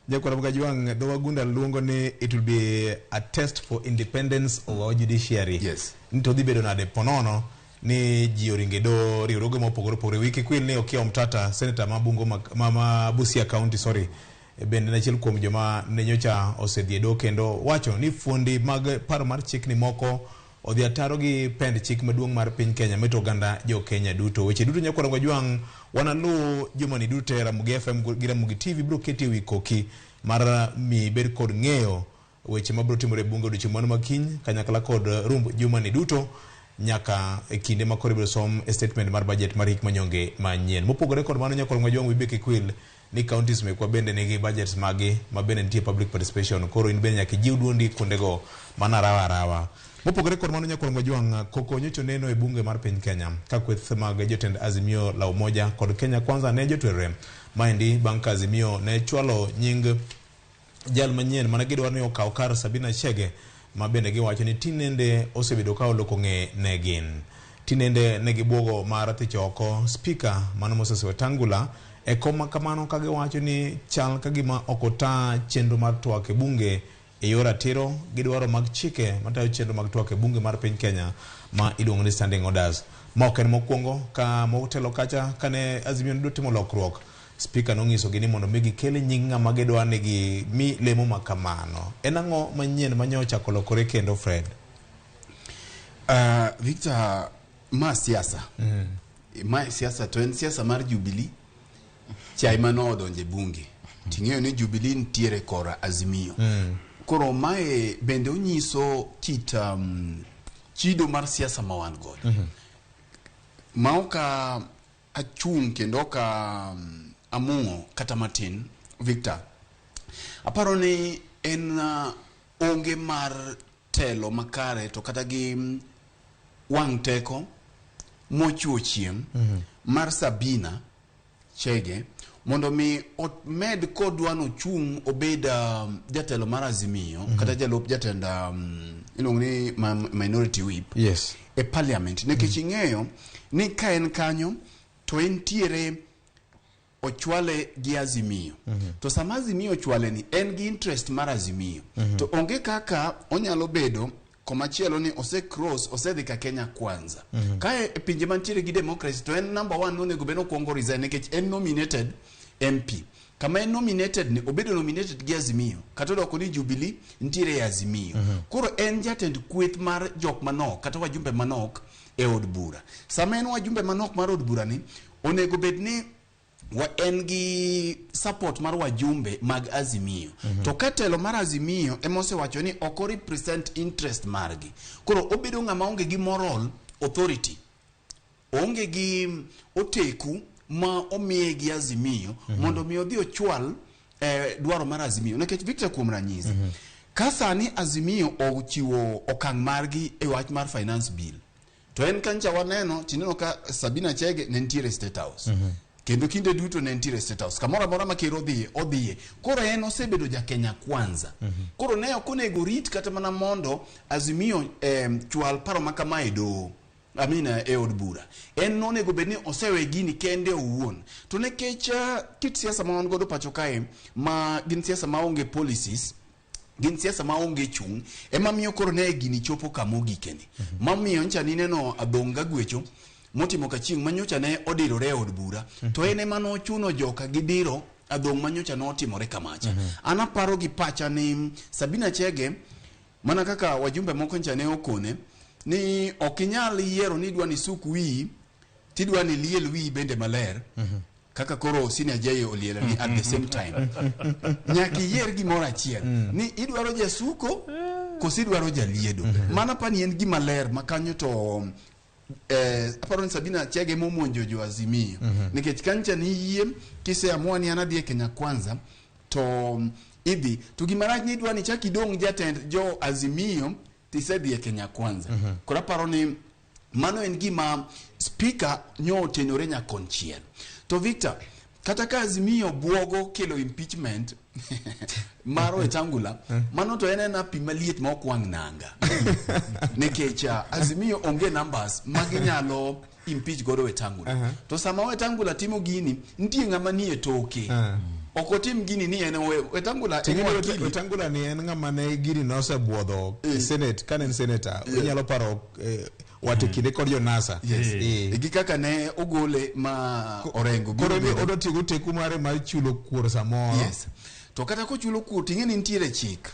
Nyakwar Mkajwang', dho Wagunda luongo ni it will be a test for independence of our judiciary. Yes. Ni to dhi bedo nade ponono ni ji oringe do riwruoge mopogore opogore. Wiki kwil ni Okiya Omtata, senator ma Bungo ma Busia County, sorry, bende en achiel kuom joma ne nyocha osedhi e doho kendo wacho ni fuondi mag paro mar chikni moko odhi ataro gi pend chik maduong' mar piny Kenya mito oganda jo Kenya duto. Weche duto nyakwar Ojwang' wanaluw jumani duto e Ramogi FM gi Ramogi TV biro keti ewi koki mar mi ibed kod ng'eyo weche mabiro timore e bunge odiochieng' mano ma kiny kanyakla kod rumb jumani duto nyaka e kinde ma koro ibiro som e statement mar budget mar hik manyonge manyien. Mopogore kod mano nyakwar Ojwang' wiyi be kik wil ni counties mekwa bende nigi budgets magi ma bende nitie public participation koro in bende nyaka ijiw duondi kuondego mana arawa arawa. Mopogore kod mano nyakwar Ojwang' koko nyocha oneno e bunge mar piny Kenya ka kweth mag jotend Azimio la Umoja kod Kenya Kwanza ne jotwerre. Maendi bang' ka Azimio ne chwalo nying jal manyien mane gidwaro ni okaw kar Sabina Chege ma bende giwacho ni tinende osebedo ka oloko ng'e ne gin. Tinende ne gibuogo mar thicho oko spika mano Moses Wetangula e kom ma kamano ka giwacho ni chal ka gima ok ota chenro mar twak e bunge e yor ratiro gi dwaro mag chike matayo chenro mag twak e bunge mar piny Kenya ma iluongo ni standing orders. Ma ok en mokwongo ka motelo kacha kane Azimio ne dwa timo lokruok, spika nonyisogi ni mondo mi gikel nying ng'ama gidwa ni gimi lemo ma kamano. En ang'o manyien ma nyo ochako lokore kendo Fred? Victor, ma siasa. Ma siasa to en siasa mar Jubilee. Chai mane odonjo e bunge. Ting'eyo ni Jubilee nitiere kora Azimio. Koro mae bende onyiso kit chido mar siasa ma wan godo. Ma ok achung' kendo ok amung'o kata matin, Victor. Aparo ni en onge mar telo makare to kata gi wang' teko mochuo chieng' mar Sabina Chege mondo mi omed kodwa nochung' obed jatelo mar Azimio kata jalup jatend iluongo ni minority whip Yes. e parliament nikech ing'eyo ni ka en kanyo to entiere ochwale gi Azimio to sama Azimio ochwale ni en gi interest mar Azimio to onge kaka onyalo bedo komachielo ni ose cross osedhi ka Kenya Kwanza kae e pinje mantiere gi democracy to en number one nonego bed nokwongo resign nikech en nominated MP kama en nominated ni obedo nominated gi Azimio kata odoko ni Jubilee nitiere e Azimio koro en jatend kweth mar jok manok kata wajumbe manok e od bura sama en wajumbe manok mar od bura ni onego bed ni wa en gi support mar wajumbe mag Azimio to ka telo mar Azimio ema osewacho ni ok o represent interest margi koro obedo ng'ama onge gi moral authority onge gi oteku ma omiye gi Azimio mondo mi odhi ochwal dwaro mar Azimio nikech Victor kuom ranyisi ka sani Azimio ochiwo okang' margi e wach mar finance bill to en kancha waneno tineno ka Sabina Chege ne nitiere State House kendo kinde duto ne nitiere State House kamoro amora ma ker odhiye odhiye koro en osebedo ja Kenya Kwanza koro ne ok onego rit kata mana mondo Azimio chwal paro ma kama e doho I mean, e od bura en nonego bed ni osewe gini kende owuon to nikech kit siasa ma wan godo pacho kae ma gin siasa maonge policies gin siasa maonge chung' ema miyo koro ne gini chopo kama ogikeni mamiyo ncha nineno adhong' gagwecho motimo kachieng' manyocha ne odirore e od bura to en ema nochuno joka gidiro adhong' manyocha notimore kamacha an aparo gi pacha ni Sabina Chege mana kaka wajumbe moko ncha ne okone ni ok inyal yiero ni idwa ni suk wiyi tidwa ni liel wiyi bende maler kaka koro Senior J olielo ni at the same time nyaka iyier gimoro achiel ni idwaro jasuko koso idwaro jaliedo mano apani en gima ler ma kanyo to aparo ni Sabina Chege momonjo jo Azimio nikech kancha ni yie kiseamua ni an adhi e Kenya Kwanza to idhi to gima rach ni idwa ni chak idong' jatend jo Azimio tisedhi e Kenya Kwanza koro aparo ni mano en gima speaker nyo otenore nyakonchiel to Victor kata ka Azimio buogo kelo impeachment mar Wetangula mano to en ena pi maliet ma ok wang' nanga nikech Azimio onge numbers ma ginyalo impeach godo Wetangula to sama Wetangula timo gini nitie ng'ama nie toke. Ok otim gini ni en Wetangula en Ting'eni wakili. Wetangula ni en ng'ama ne gini nosebuodho e Senate kane en senator. Inyalo paro wate kinde kod jo NASA. Yes. Eh. Gi kaka ne ogole ma Orengo Koro biro ni bedo- odwa tiyo gi oteku mare mar chulo kuor samoro. Yes. To kata kochulo kuor ting'e ni nitiere chik.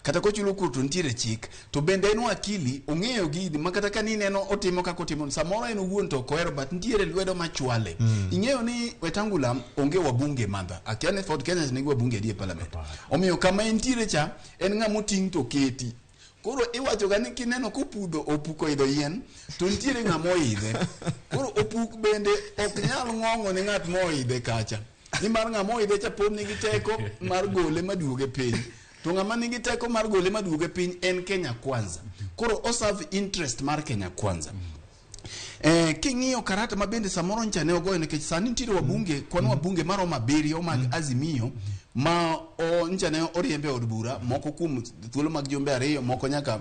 Kata kochulo kuor to nitiere chik. To bende en wakili ong'eyo gini ma kata ka nineno otimo kaka otimo samoro en owuon to ok ohero but nitiere lwedo machwale. Ing'eyo ni Wetangula onge wabunge madha. Akia ni Ford Kenya nigi wabunge adi e parliament. Omiyo kama entiere cha en ng'ama oting' to keti. Koro iwacho ga ni kineno kopudho opuk oidho yien to nitiere ng'ama oidhe. Koro opuk bende ok nyal ng'ong'o ne ng'at moidhe kacha. Nimar ng'ama oidhe cha pod nigi teko mar gole maduoge piny. To ng'ama nigi teko mar gole maduoge piny en Kenya Kwanza. Koro oserve interest mar Kenya Kwanza. King'iyo karata ma bende samoro ncha ne ogoyo nikech sani nitiere wabunge kwan wabunge maromo 7 mag Azimio ma ncha ne oriembe e od bura moko kuom thuolo mag jumbe 2 moko nyaka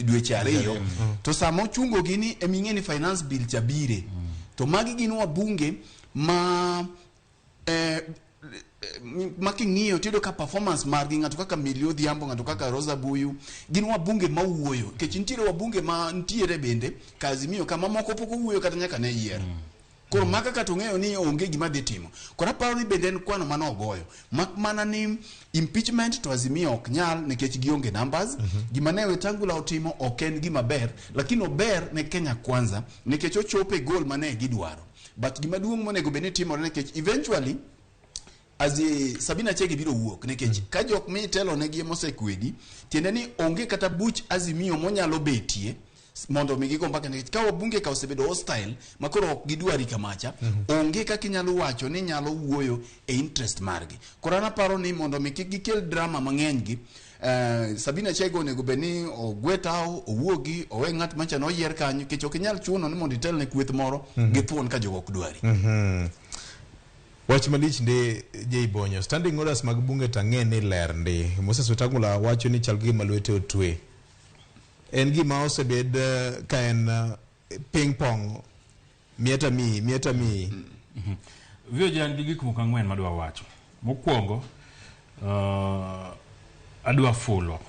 dweche 2 to sama ochungo gini eming'e ni finance bill cha bire to magi gin wabunge ma ma king'iyo tiyudo ka performance margi ng'ato kaka Millie Odhiambo ng'ato kaka Rosa Buyu gin wabunge mawuoyo nikech nitiere wabunge ma nitiere bende ka Azimio kama moko pok owuoyo kata nyaka ne yier. Koro maka kata ong'eyo ni onge gima dhi timo. Koro aparo ni bende en kwano mane ogoyo. Mak mana ni impeachment to Azimio ok nyal nikech gionge numbers. Gima ne Wetangula otimo ok en gima ber, lakini ober ne Kenya Kwanza nikech ochopo e goal mane gidwaro. But gima duong' monego bed ni timore nikech eventually Sabina Chege biro wuok nikech ka jok mitelo negi ema osekwedi, tiende ni onge kata buch Azimio monyalo betie mondo mi gigo mbaka nikech ka wabunge ka osebedo hostile ma koro ok gidwari kamacha, onge kaka inyalo wacho ni nyalo wuoyo e interest margi. Koro an aparo ni mondo mi kik gikel drama mang'eny gi, Sabina Chege onego bed ni ogwe tawo, owuogi, owe ng'at macha noyier kanyo nikech ok inyal chuno ni mondo itel ne kweth moro gi thuon ka jogo ok dwari. Wach malich ndi Jay Bonyo. Standing orders mag bunge tang'e ni ler ndi. Moses Wetangula wacho ni chal gi gima lwete otwe. En gima osebed ka en ping pong mieta mi mieta mi. VOJ an gi gik moko 4 madwa wacho. Mokwongo, adwa fulo.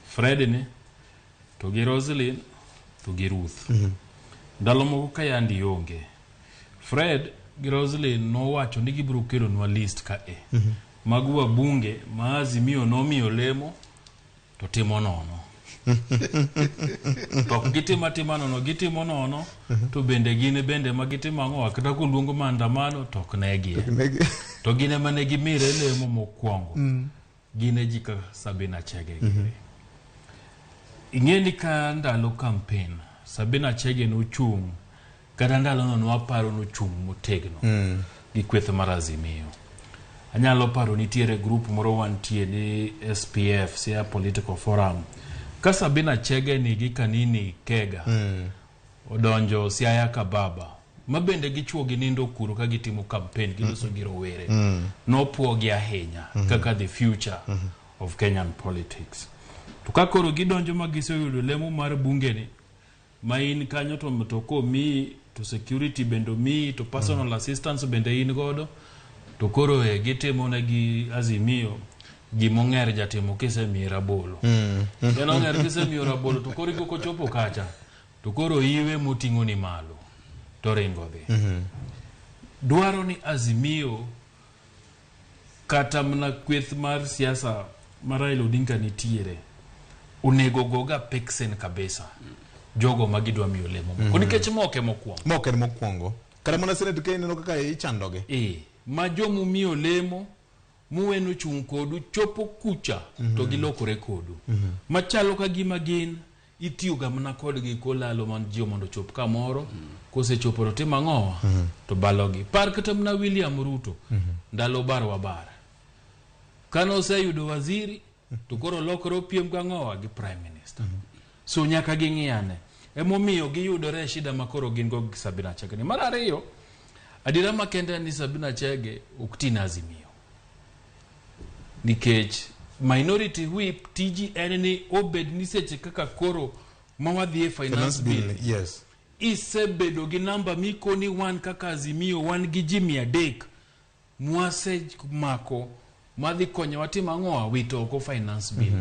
Fred ni to gi Roslyn to gi Ruth. Ndalo moko ka yandi onge. Fred gi Roslyn nowacho ni gibiro kelonwa list ka e. Mag wabunge ma Azimio nomiyo lemo to timo nono. To ok gitimo atima nono, gitimo nono to bende gin bende ma gitimo ang'o kata koluongo maandamano to ok negie. To gin ema ne gimire lemo mokwongo. Gin e ji ka Sabina Chege giri. Ing'e ni ka ndalo campaign, Sabina Chege nochung' kata ndalono nwaparo nochung' motegno gi kweth mar Azimio. Anyalo paro nitiere group moro wantie ni SPF, Siaya Political Forum. Ka Sabina Chege ni gi Kanini Kega odonjo Siaya Kababa, ma bende gichuo gi nindo kuro ka gitimo campaign giloso gi rowere. Nopuogi ahinya kaka the future of Kenyan politics. To ka koro gidonjo ma giseyudo lemo mar bunge ni, ma in kanyo to mtoka omiyi, to security bende omiyi, to personal assistance bende in godo, to koro e gitimo negi Azimio gimong'er jatimo kisemiye rabolo. En ong'er kisemiyo rabolo to koro kochopo kacha to koro iwe moting'o ni malo to ringo dhi. Dwaro ni Azimio kata mana kweth mar siasa ma Raila Odinga nitiere onego goga peksen kabisa jogo ma gidwa miyo lemo moko nikech moke mokwongo. Moke en mokwongo. Kata mana senate ka ineno kaka ichandogi. Ma jomumiyo lemo muweno chung' kodu chopo kucha to gilokore kodu. Machalo ka gima gin itiyo ga mana kodgi kolalo man ji mondo ochop kamoro kosechopo to timo ang'owa to balogi. Par kata mana William Ruto ndalo barwa bara. Kane oseyudo waziri to koro lokore opiem gang'owa gi prime minister. So nyaka ging'iyane. Emomiyo giyudore e shida ma koro gin go gi Sabina Chege ni. Mar ariyo, adiera makende en ni Sabina Chege ok ti na Azimio. Nikech minority whip tiji en ni obed ni seche kaka koro ma wadhi e finance bill. Yes. Isebedo gi namba mikoni wan kaka Azimio wan gi ji 300 Mwasemako madhi konyowa timo ang'owa wito oko finance bill.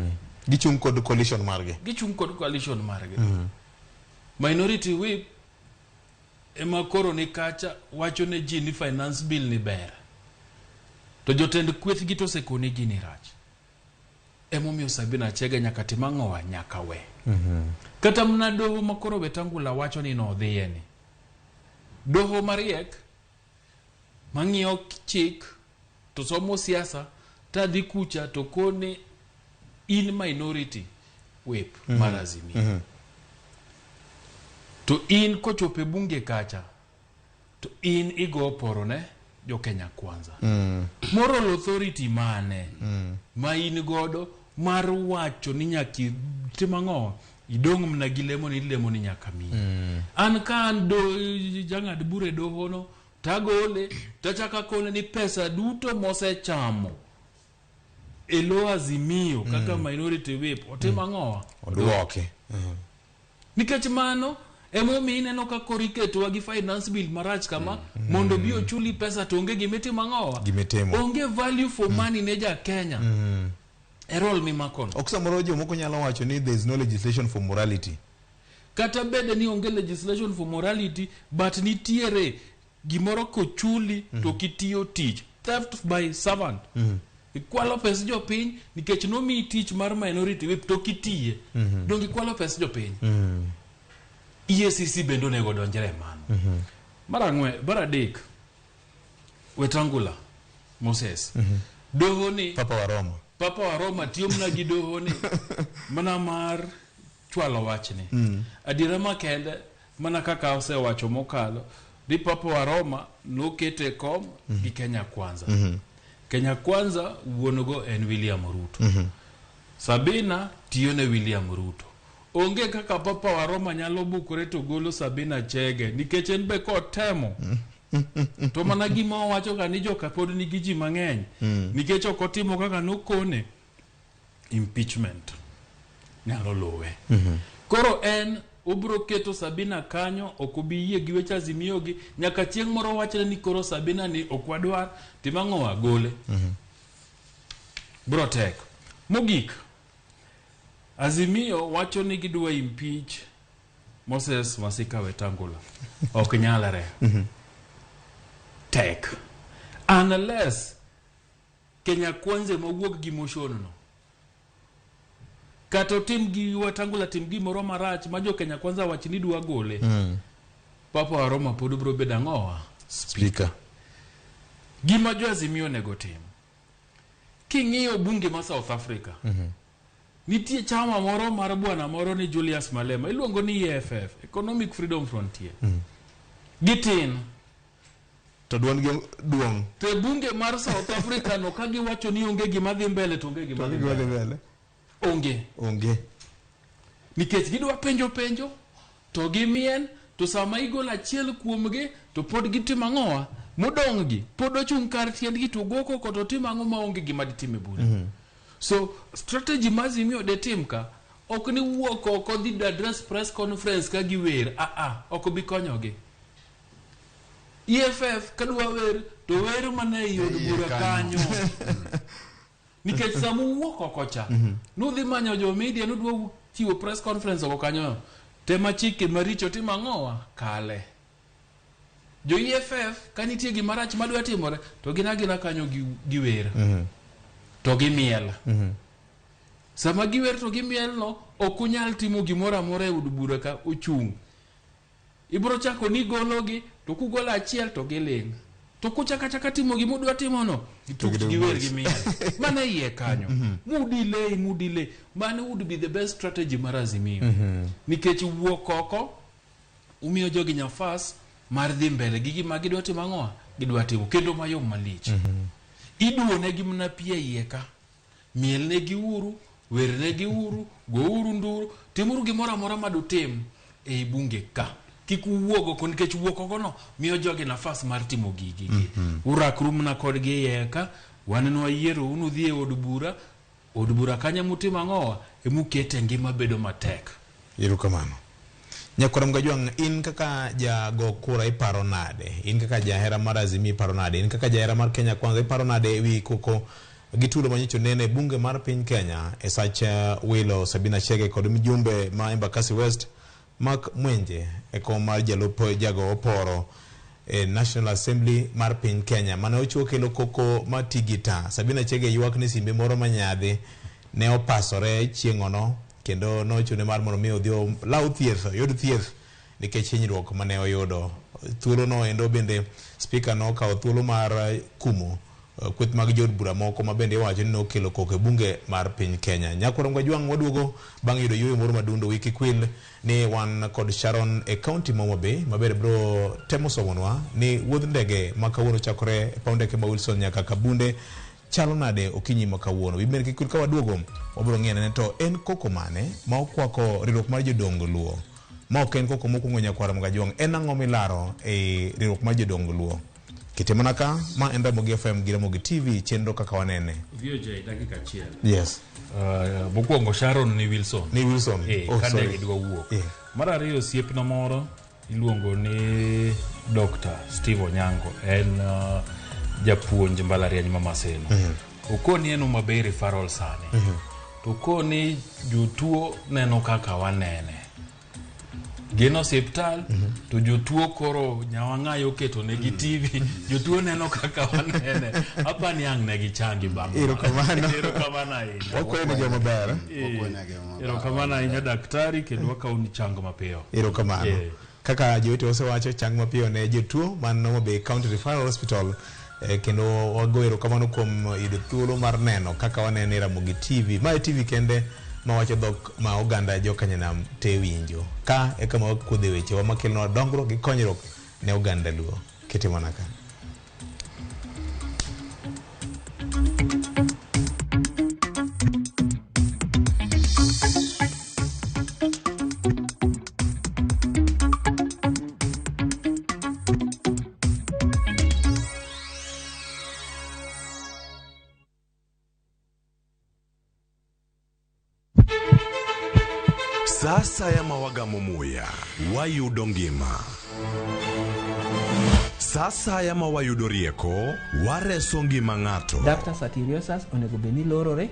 Gichung' kod coalition margi. Gichung' kod coalition margi. Minority whip ema koro ni kacha wacho ne ji ni finance bill ni ber, to jotend kweth gi to osekoni gini rach. Emomiyo Sabina Chege nyaka tim ang'owa, nyaka we. Kata mana doho ma koro Wetangula wacho ni nodhiye ni doho mariek mang'iyo chik to somo siasa, tadhi kucha to kone in minority whip mar Azimio, to in kochopo e bunge kacha to in igo poro ne jo Kenya Kwanza. Moral authority mane ma in godo mar wacho ni nyaka itim ang'o, idong' mana gi lemo ni lemo ni nyaka miyi? An ka an do jang'ad bura e doho no, tagole tachako akone ni pesa duto mosechamo e lo Azimio kaka minority whip otim ang'owa? Oduoke. Nikech mano emomiyo ineno ka koro iketowa gi finance bill marach kama mondo bi ochuli pesa to onge gimitimo ang'owa? Gimitimo. Onge value for money ne ja Kenya e role mimakono. Ok samoro jomoko nyalo wacho ni there is no legislation for morality. Kata bed ni onge legislation for morality, but nitiere gimoro kochuli to kitiyo tich, theft by servant. Ikwalo pes jopiny nikech nomiyi tich mar minority whip to kitiye, donge ikwalo pes jopiny? EACC bende onego donjre e mano. Mar ang'wen, mar adek, Wetangula Moses, doho ni Papa wa Roma. Papa wa Roma tiyo mana gi doho ni mana mar chwalo wachni. Adiera makende, mana kaka osewacho mokalo ni Papa wa Roma nokete kom gi Kenya Kwanza. Kenya Kwanza wuon go en William Ruto. Sabina tiyo ne William Ruto. Onge kaka Papa wa Roma nyalo bukore to golo Sabina Chege, nikech en be kotemo to mana gima owacho ga ni joka pod nigi ji mang'eny, nikech ok otimo kaka nokone, impeachment nyalo luwe. Koro en obiro keto Sabina kanyo, ok obi yie gi weche Azimio gi nyaka chieng' moro wachre ni koro Sabina ni ok wadwar, tim ang'o, gole. Bro tek. Mogik, Azimio wacho ni gidwa impeach Moses Masika Wetangula. Ok nyalre. Tek. Unless Kenya Kwanza mawuok gi motion no. Kata otim gi Wetangula tim gimoro marach ma jo Kenya Kwanza wach ni dwa gole. Papa wa Roma pod biro bedo ang'owa? Speaker. Gima jo Azimio onego tim. King'iyo bunge ma South Africa, nitie chama moro mar bwana moro ni Julius Malema, iluongo ni EFF, Economic Freedom Frontier. Gitin. To duond gi duong'. To e bunge mar South Africa no, ka giwacho ni onge gima dhi mbele, to onge gima To dhi gima dhi mbele. mbele. Onge. Onge. Nikech gidwa penjo penjo, to gimien, to sama igolo achiel kuomgi, to pod gitimo ang'owa? Modong' gi, pod ochung' kar tiendgi to go koko to timo ang'o maonge gima ditim e bura. So, strategy ma Azimio de tim ka, ok ni wuok oko dhi address press conference ka giwer, ah ah, ok obi konyogi. EFF kadwa wer to wer mana ei od Iye bura kanyo. kanyo. Nikech sama uwuok oko cha, nudhi manyo jo media, nudwa chiwo press conference oko kanyo, tema chike maricho timo ang'owa? Kale. Jo EFF ka nitie gima rach madwa timore, to gin agina kanyo giwer. To gimiel. Sama giwer to gimiel no, ok unyal timo gimoro amora e od bura ka ochung'. Ibiro chako ni gologi, to kugolo achiel to giling'. To kuchako achaka timo gima udwa timono, gituch gidong' giwer mos. gimiel. Mana iye kanyo. Mudelay, mudelay. Mano would be the best strategy mar Azimio. Nikech wuok oko, umiyo jogi nafas mar dhi mbele gi gima gidwa timo ang'owa? Gidwa timo. Kendo mayom malich. Iduonegi mana pi e iye ka. Mielnegi uru, wernegi uru, gouru nduru, timuru gimoro amora madutim ei bunge ka. Kik uwuog oko, nikech wuok oko no miyo jogi nafas mar timo gigi gi. Urakru mana kodgi e iye ka, wan nwayiero unu dhi e od bura, od bura kanyo emutimo ang'owa? Emukete ngima bedo matek. Erokamano. Nyakwar Mgajwang', in kaka jago kura iparo nade? In kaka jahera mar Azimio iparo nade? In kaka jahera mar Kenya Kwanza iparo nade ewi koko gi tulo manyocha onene e bunge mar piny Kenya e sach wilo Sabina Chege kod mjumbe ma Embakasi West Mark Mwenje e kom mar jalup jago oporo e National Assembly mar piny Kenya mane ochiwo kelo koko ma tigita. Sabina Chege ywak ni simbe moro manyadhi ne opasore chieng'ono kendo nochune mar mondo mi odhi olaw thieth, oyud thieth nikech hinyruok mane oyudo. Thuolo no endo bende spika nokawo thuolo mar kumo kweth mag jood bura moko ma bende iwacho ni nokelo koko e bunge mar piny Kenya. Nyakwar Mgajwang' waduogo bang' yudo yueyo moro madundo wiki kwil ni wan kod Sharon e kaunti ma Homa Bay maber bro temo somonwa ni wuodh ndege ma kawuono chakore e paw ndeke ma Wilson nyaka Kabunde chalo nade okinyi ma kawuono. Wiber kik wil ka waduogo wabro ng'iyo nene to en koko mane ma okwako riwruok mar jodong Luo. Ma ok en koko mokwongo nyakwar Mgajwang', en ang'o milaro e riwruok mar jodong Luo? Kete mana ka, ma en Ramogi FM gi Ramogi TV, chenro kaka wanene. VOJ dakika achiel. Yes. Mokwongo Sharon ni Wilson. Ni Wilson. Eh, Oh, ka sorry. ndege dwa wuok. Yeah. Mar ariyo osiepna moro iluongo ni Dr. Steve Onyango en japuonj mbalariany ma Maseno. Okoni en Homa Bay referral sani. To okoni jotuo neno kaka wanene. Gin osiptal to jotuo koro nyawang'ayo oketo negi TV jotuo neno kaka wanene apani ang' ne gichangi bang' Erokamano. erokamano ahinya. Wakwayo ni joma ber. Erokamano ahinya daktari kendo wakawo ni chango mapiyo. Erokamano. Kaka jowete osewacho, chang mapiyo ne jotuo man Homa Bay County Referral Hospital. Kendo wago erokamano kuom yudo thuolo mar neno kaka wanene e Ramogi TV. Ma e TV kende mawacho dhok ma oganda jokanyanam te winjo. Ka e kama wakuodhe wechewa makelonwa dongruok gi konyruok ne oganda Luo. Kete mana ka. Sa asaya ma wagamo muya, wayudo ngima. Sa asaya ma wayudo rieko, wareso ngima ng'ato. Ductus arteriosus onego bed ni lorore,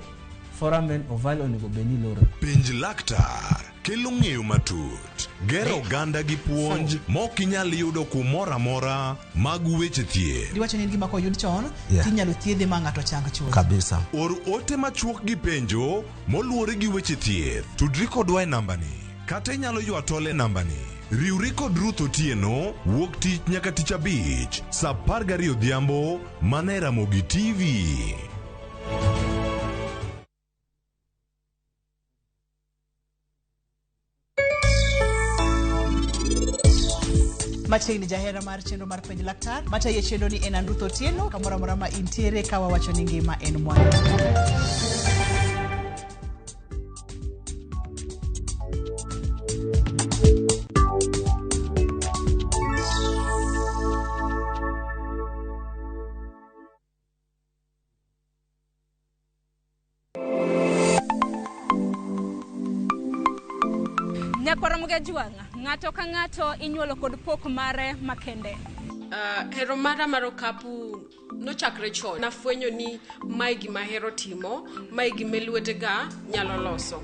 foramen ovale onego bed ni lorore. Penj laktar kelo ng'eyo matut, gero oganda gi puonj mok inyal yudo kumoro amora mag weche thieth. Diwacho ni en gima koyud chon tinyalo thiedhe ma ng'ato chang chuth. Kabisa. Or ote machuok gi penjo moluwore gi weche thieth. Tudri kodwa e nambani kata inyalo ywa tol e nambani. Riwri kod Ruth Otieno wuok tich nyaka tich abich saa 12 odhiambo mana e Ramogi TV. Machiegni jahera mar chenro mar penj laktar matayo chenro ni en an Ruth Otieno kamoro amora ma intiere ka wawacho ni ngima en mwandu. Nyakwar Mgajwang', ng'ato ka ng'ato inyuolo kod pok mare makende. Hero mara mar okapu nochakre chon. Nafwenyo ni mae gima ahero timo, mae gima lwetega nyalo loso.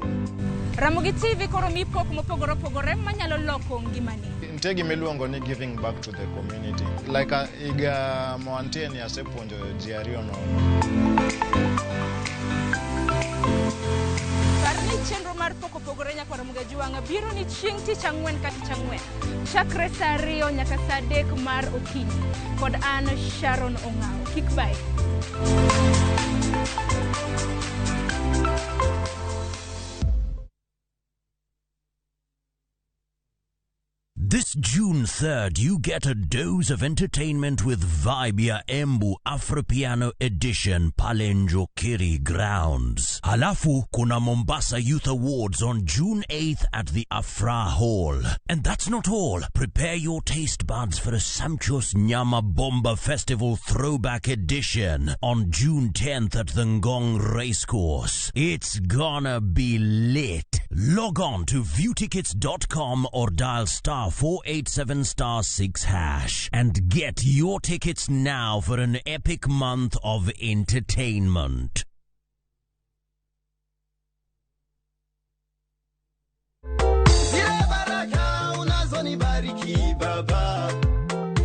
Ramogi TV koro mi pok mopogore opogore manyalo loko ngimani. Nitie gima iluongo ni giving back to the community. Like higa mawantie ni asepuonjo ji ariyo nono. Par ni chenro mar pok opogore Nyakwar Mgajwang' biro ni chieng' tich ang'wen ka tich ang'wen. Chakre saa 2 nyaka saa 3 mar okinyi. Kod an Sharon Ong'awo. Kik bayi. This June 3rd, you get a dose of entertainment with Vibe ya Embu Afropiano Edition pale Njokiri Grounds. Halafu kuna Mombasa Youth Awards on June 8th at the Afra Hall. And that's not all. Prepare your taste buds for a sumptuous Nyama Bomba Festival Throwback Edition on June 10th at the Ngong Racecourse. It's gonna be lit. Log on to viewtickets.com or dial star 487 star 6 hash and get your tickets now for an epic month of entertainment. Zile baraka unazonibariki Baba,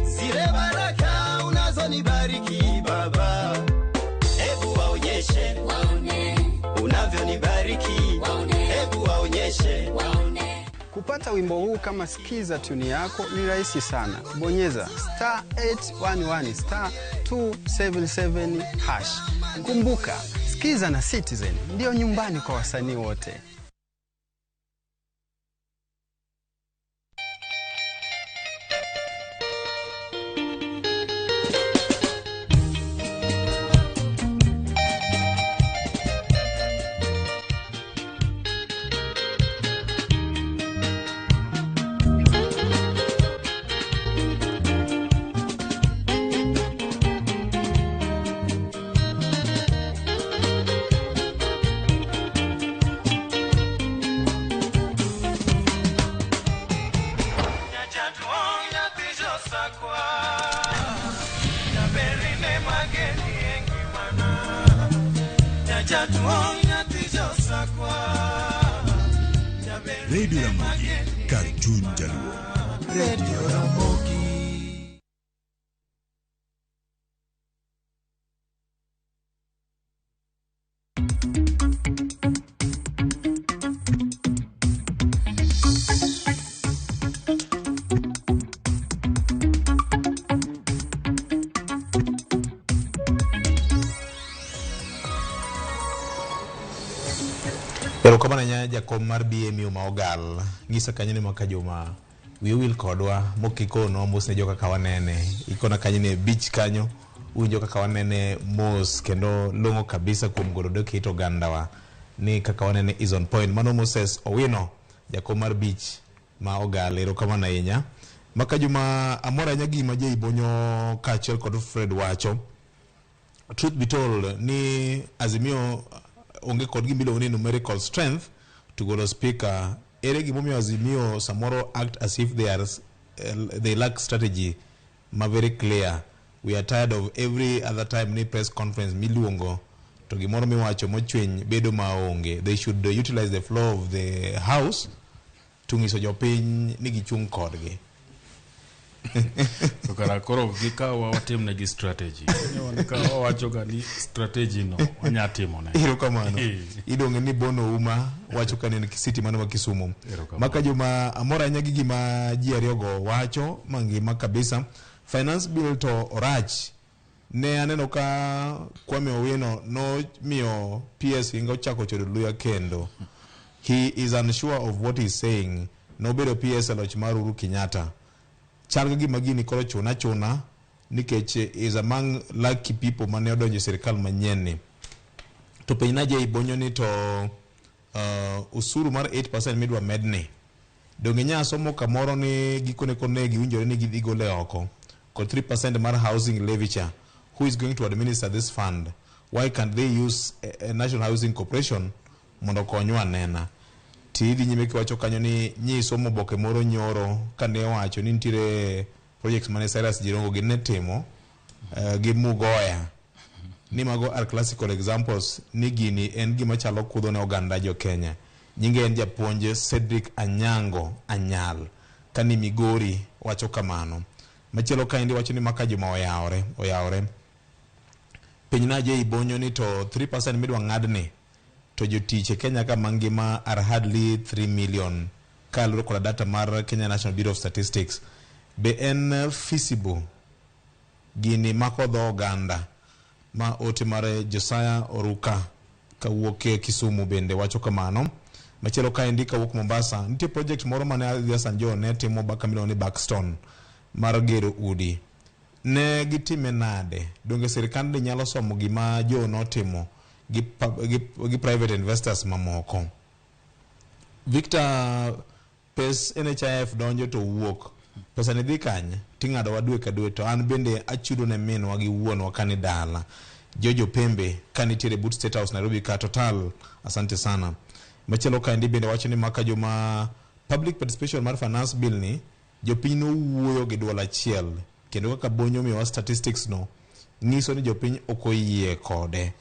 zile baraka unazonibariki Baba, hebu waonyeshe unavyonibariki, hebu waonyeshe. Kupata wimbo huu kama skiza tuni yako ni rahisi sana. Bonyeza star 811 star 277 hash. Kumbuka, Skiza na Citizen ndiyo nyumbani kwa wasanii wote. Radio Ramogi, kar chuny Jaluo. Radio Ramogi. Erokamano ahinya jakom mar BMU ma Ogal. Ng'isa kanyo ni mwaka juma wiyi owil kodwa mokikono mos ne joka wanene. Ikona kanyo ni e beach kanyo uwinjo kaka wanene mos kendo long'o kabisa kuom golo dok it ogandawa ni kaka wanene is on point. Mano Moses Owino jakom mar beach ma Ogal. Erokamano ahinya. Maka juma amor ahinya gima Jay Bonyo kaachiel kod Fred wacho. Truth be told ni Azimio onge kod gima iluongo ni numerical strength to golo speaker. Ere gimomiyo Azimio samoro act as if they are they lack strategy ma very clear. We are tired of every other time ni press conference miluongo to gimoro miwacho mochwiny bedo maonge. They should utilize the floor of the house to nyiso jopiny ni gichung' kodgi. To kara koro gikawa watimnegi strategy. Ka wawacho ga ni strategy no wanya timone. Erokamano. Idonge ni Bono Uma wacho ka en city mano ma Kisumu. Erokamano. Maka juma amor ahinya gi gima ji ariyogo wacho mangima kabisa. Finance bill to orach. Ne aneno ka Kwame Owino nomiyo PS Hinga ochako chodo luya kendo. He is unsure of what he is saying. Nobedo PS e loch mar Uhuru Kenyatta. Chal ka gima gini koro chuna chuna nikech is among lucky people mane odonjo e sirikal manyien ni. To penjna Jay Bonyo ni to usuru mar 8% midwa medni. Donge inya somo kamoro ni gikone kone giwinjore ni gidhi gole oko. Kod 3% mar housing levy cha. Who is going to administer this fund? Why can't they use a National Housing Corporation mondo okonywa anena? Ti idhi nyime kiwacho kanyo ni nyisomo oboke moro nyoro kane owacho ni nitiere projects mane Cyrus Jirongo gi ne timo gi Mugoya ni mago are classical examples ni gini en gima chalo kudho ne oganda jo Kenya. Nyinge en japuonj Cedric Anyango Anyal kani Migori wacho kamano. Machielo kaendi wacho ni maka juma oyawore oyawore. Penjna Jay Bonyo ni to 3% midwa ng'adni to jotich e Kenya ka mangima are hardly 3 million kaluwore koda data mar Kenya National Bureau of Statistics. Be en feasible gini mako dho oganda? Ma ote mar Josiah Oruka kawuok e Kisumu bende wacho kamano. Machielo kaendi kawuok Mombasa, nitie project moro mane Adhi Hassan Joho ne timo kama iluongo ni Buxton mar gero udi. Ne gitime nade? Donge sirikand nyalo somo gima Joho notimo gi private investors mamoko? Victor, pes NHIF donjo to wuok. Pesa ni dhi kanye? Ting'adowa dwe ka dwe to an bende achudo ne minwa gi wuonwa kani dala. Jojo Pembe kanitiere but State House Nairobi ka Total, asante sana. Machielo kaendi bende wacho ni maka joma public participation mar finance bill ni jopiny nowuoyo gi duol achiel kendo kaka Bonyo omiyowa statistics no nyiso ni jopiny ok oyie kode.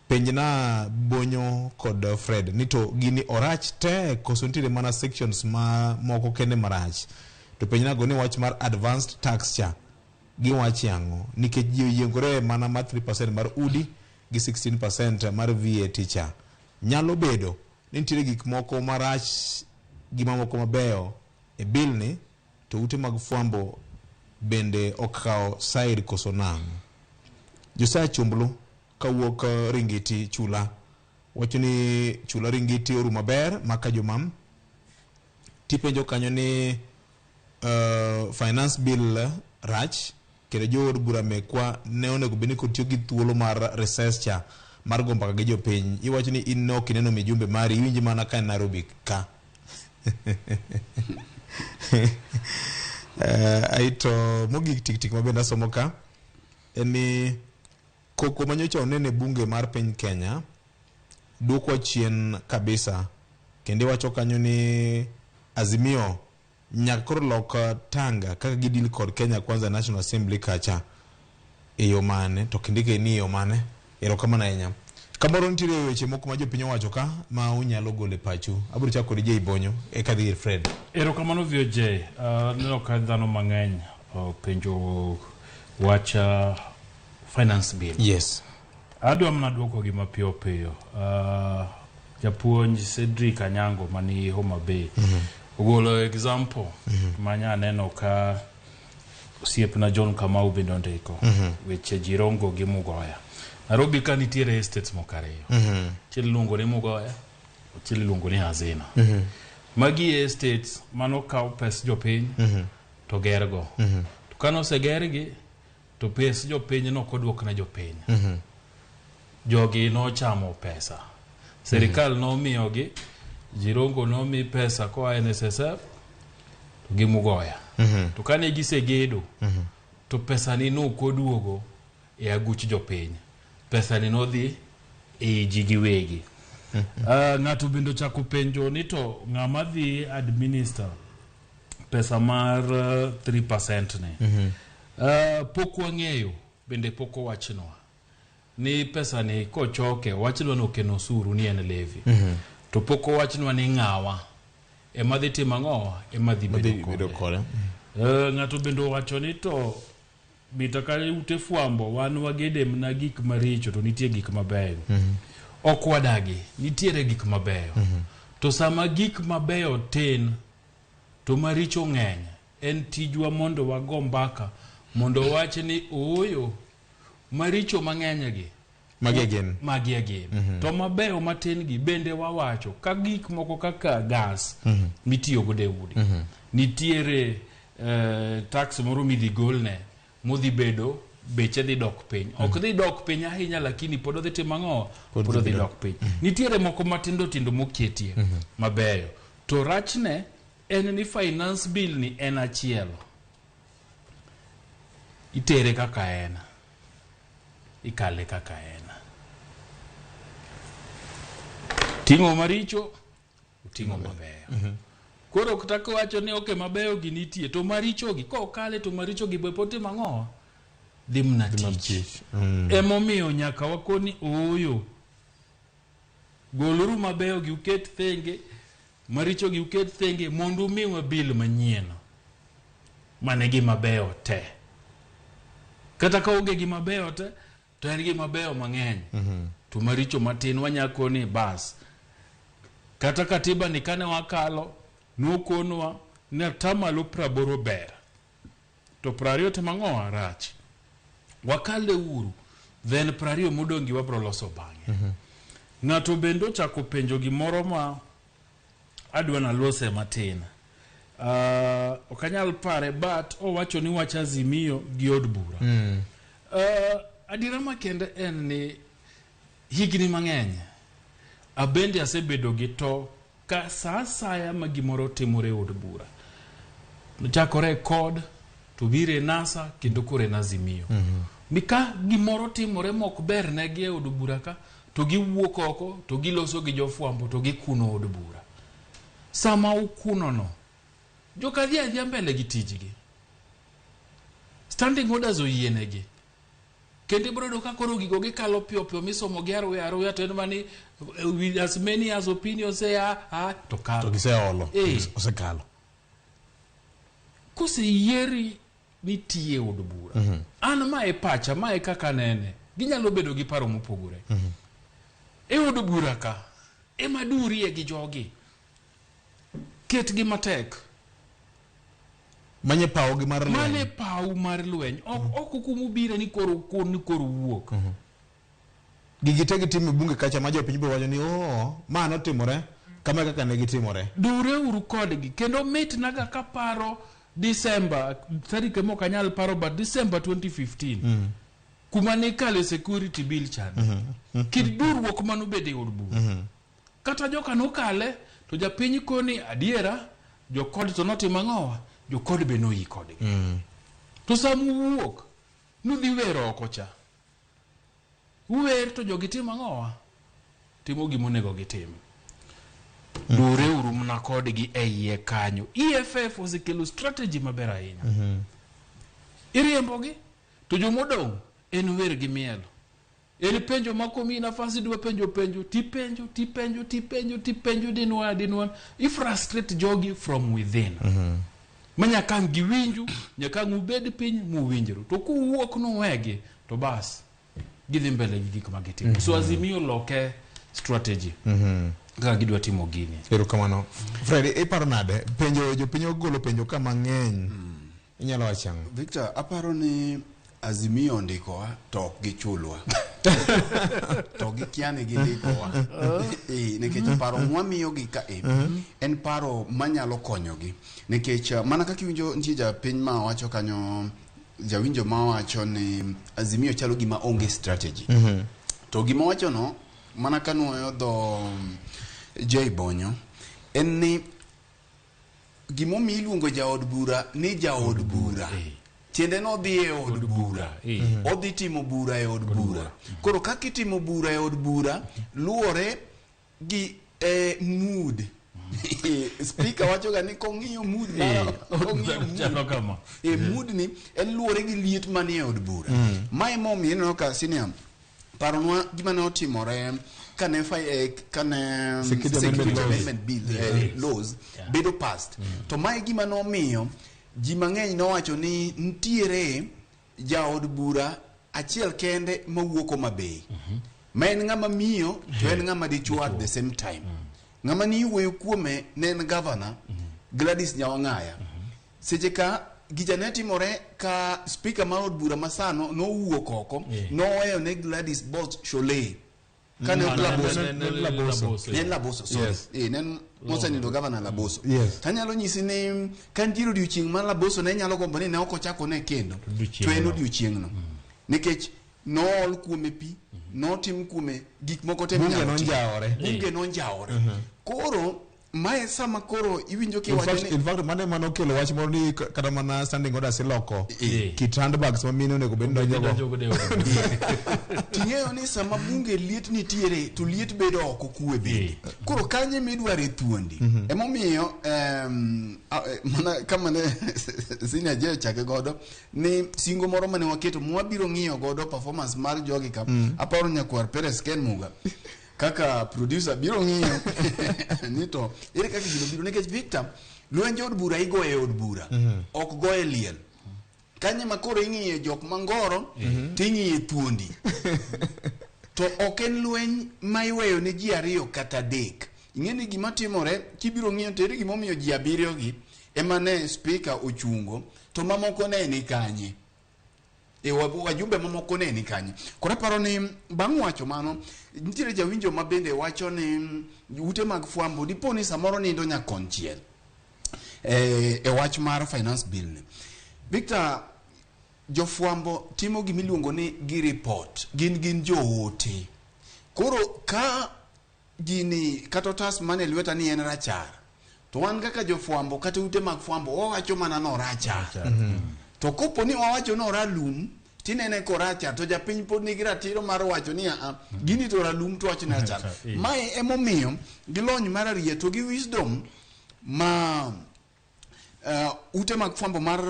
Penjna Bonyo kod Fred ni to gini orach te koso nitiere mana sections ma moko kende marach. To penjna go ni wach mar advanced tax cha giwache ang'o nikech ji oyiengore mana mar 3% mar udi gi 16% mar VAT cha. Nyalo bedo ni nitiere gik moko marach gi mamoko mabeyo e bill ni to ute mag fwambo bende okawo side koso nang'o. Josiah Chumblu kawuok Ringiti Chula wacho ni Chula Ringiti orumo maber maka jomam tipenjo kanyo ni finance bill rach kendo jood bura mekwa ne onego bed ni kotiyo gi thuolo mar recess cha mar go mbaka gi jopiny. Iwacho ni in ne ok ineno mijumbe mari, iwinji mana ka Nairobi ka. Aito mogik tik tik mabende asomo ka en ni koko manyocha onene bunge mar piny Kenya duoko chien kabisa kendo iwacho kanyo ni Azimio nyaka koro lok tanga kaka gidil kod Kenya Kwanza National Assembly kacha e yo mane to kindike ni e yo mane. Erokamano ahinya. Kamoro nitiere weche moko ma jopiny owacho ka ma unyalo golo e pachu. Abiro chako kod Jay Bonyo eka dhi ir Fred. Erokamano VOJ. Aneno ka dhano mang'eny openjo wach finance bill. Yes. Adwa mana duoko gi mapiyo piyo. Japuonj Cedric Anyango mani Homa Bay ogolo example manya neno ka osiepna John Kamau bende ondiko weche Jirongo gi Mugoya. Nairobi ka nitiere estates moko ariyo. Achiel iluongo ni Mugoya, achiel iluongo ni Hazina. Magi estates manokaw pes jopiny to gergo. To kane osegergi to pes jopiny nokoduok ne jopiny. Jogi nochamo pesa. Sirikal nomiyogi, Jirongo nomi pesa koa NSSF to gi Mugoya. To kane gisegedo to pesa ni nokoduogo e aguch jopiny. Pesa ni nodhi e ji giwegi. Ng'ato bende ochako penjo ni to ng'ama dhi administer pesa mar 3% ni. Pok wang'eyo bende pok owachnwa ni pesa ni kochoke owachnwa ni ok en osuru ni en levy. To pok owachnwa ni ng'awa ema dhi timo ang'o ema dhi bedo kode. Ng'ato bende owacho ni to mita ka ute fwambo wan wagede mana gik maricho to nitie gik mabeyo. Ok wadagi, nitiere gik mabeyo. To sama gik mabeyo tin to maricho ng'eny, en tijwa mondo wago mbaka mondo wach ni ooyo maricho mang'eny gi Magi gin. Magi gin. To mabeyo matin gi bende wawacho ka gik moko kaka gas mitiyo godo e udi. Nitiere tax moro midhi golne modhi bedo beche dhi dok piny. Ok dhi dok piny ahinya lakini pod odhi timo ang'o? Pod odhi dok piny. Nitiere moko matindo tindo moketie mabeyo. To rachne en ni finance bill ni en achiel. Itere kaka en. Ikale kaka en. Ting'o maricho, oting'o mabeyo. Koro kata kiwacho ni okay mabeyo gi nitie to maricho gi kokale to maricho gi be pod timo ang'o? Dhi mana tich. Emomiyo nyaka wakoni ooyo. Goluru mabeyo gi uket thenge, maricho gi uket thenge mondo umiwa bill manyien. Mane gi mabeyo te. Kata ka onge gi mabeyo te, to en gi mabeyo mang'eny. To maricho matin wanyako ni bas. Kata katiba ni kane wakalo, nokonwa ni atamalo 80 ber. To 20 timo ang'o rach. Wakale uru, then 20 modong' gi wabro loso bang'e. Ng'ato bende ochako penjo gimoro ma adwa nalose matin. Ok anyal pare but owacho ni wach Azimio gi od bura. Adiera makende en ni higni mang'eny abende asebedo gi to ka sa asaya ma gimoro timore e od bura. Chakore kod to biro e NASA kendo koro en Azimio. Ni ka gimoro timore mok ber negi e od bura ka To giwuok oko to giloso gi jofwambo to gikuno od bura. Sama ukuno no, joka dhi adhiya mbele gi tijgi. Standing orders oyienegi. Kendo ibiro yudo ka koro gigo gikalo piyo piyo misomo gi aruya aruya to en mani with as many as opinions say ah, ah, to kalo. To giseolo. Eh. Osekalo. Koseyieri nitie od bura. An ma e pacha, ma e kaka anene. Ginyalo bedo gi paro mopogore. E od bura ka, ema durie gi jogi. Ketgi matek. Manye paw gi mar lweny. Mane paw mar lweny. Ok ok kumubire ni koro kun ni koro wuok. Gigi te gitimo e bunge kacha ma jopiny biro wacho ni oo ma notimore kama e kaka ne gitimore. Dureuru kodgi. Kendo mitnaga kaparo December, tarik ema ok anyal paro but December 2015. Kuma ne ikale security bill chande. Kit duruok manobedo e od bura. Kata joka nokale to japiny koni adiera jokod to notimo ang'owa jokod be noyi kodgi. To sama uwuok nudhi wero oko cha. Uwer to jogi timo ang'owa? Timo gima onego gitim. Dureuru mana kodgi e iye kanyo. EFF osekelo strategy maber ahinya. Iriembogi to jomodong' en wer gi miel. En penjo ma komiyi nafas idwa penjo penjo tipenjo tipenjo tipenjo tipenjo dinwa dinwa i frustrate jogi from within. Ma nyaka ang' giwinju, nyaka ang' ubed piny muwinjru. To kuwuok nuwegi to bas gidhi mbele gi gik ma gitimo. So Azimio loke strategy kaka gidwa timo gini. Erokamano. Fred, iparo nade? Penjo jopiny ogolo penjo ka mang'eny. Inyalo wacho ang'o? Victor, aparo ni Azimio ondikowa to ok gichulwa. To gikia ni gindikowa. Nikech paro mwamiyogi ka e en paro manyalo konyogi. Nikech mana kaka iwinjo nitie japiny ma wacho kanyo, jawinjo ma wacho ni Azimio chalo gima onge strategy. To gima wacho no, mana kanuoyo dho Jay Bonyo, en ni gimomiyo iluongo jaod bura ni jaod bura. Tiende ni odhi e od bura. Odhi timo bura e od bura. Koro kaka itimo bura e od bura luwore gi mood. Speaker wacho ga ni kong'iyo mood mar kong'iyo mood. Chalo kama. Mood ni en luwore gi liet manie od bura. Mae emomiyo ineno ka senior paronwa gima ne otimore kane kane Security Security Amendment Laws. Amendment Bill laws bedo passed. To mae gima nomiyo ji mang'eny nowacho ni nitiere jaod bura achiel kende mawuok Homa Bay. Ma en ng'ama miyo to en ng'ama dichuo at the same time. Ng'ama ni iwuoyo kuome ne en governor Gladys Nyawang'aya. Seche ka gicha ne timore ka speaker mar od bura masano nowuok oko noweyo ne Gladys Boss Shollei. Kane ok Laboso. Ne en Laboso. Ne en Laboso, sorry. Yes. Ne en mosenindo governor Laboso. Yes. Tanyalo nyisi ni ka nitiere odiochieng' ma Laboso ne nyalo gombo ni ne ok ochako ne kendo. To en odiochieng'no. Nikech nool kuome pi, notim kuome gik moko te Bunge minyalo tim. nonjawore. Bunge nonjawore. Koro mae sama koro iwinjo In kiwacho fact, ni in fact mano ema nokelo wach moro ni kata mana standing orders iloko kit handbags ma mine onego bed ni donjogo. Donjogo e od bura. ting'eyo ni sama bunge liet nitiere to liet bedo oko kwe bende. Koro kanye midware thuondi. Emomiyo mana kama ne Senior Jay ochake godo ni singo moro mane waketo mwabiro ng'iyo godo performance mar jogi ka aparo nyakwar Perez Ken Muga kaka producer biro ng'iyo ni to ere kaka gino biro nikech Victor lwenj od bura igoyo e od bura ok goye liel. Kanye ma koro ing'iye jok mangoro ting'iye thuondi. To ok en lweny ma iweyo ne ji ariyo kata adek. Ing'e ni gima timore kibiro ng'iyo to ere gimomiyo ji abiriyo gi ema ne speaker ochungo to mamoko ne ni kanye. Wajumbe mamoko ne ni kanye. Koro aparo ni bang' wacho mano nitiere jawinjo ma bende wacho ni ute mag fwambo dipo ni samoro nindo nyakonchiel e wach mar finance bill ni. Victor, jofwambo timo gimiluongo ni gi report, gin joote. Koro ka gini kata otas mane lweta ni en rachar, to wan kaka jofwambo kata ute mag fwambo wawacho mana no rachar. To kopo ni wawacho no ralum, Tinene korachar to japiny pod nigi ratiro mar wacho ni a gini to ralum to wacho ni rachar. Mae emomiyo gi lony mar ariya to gi wisdom ma ute mag fwambo mar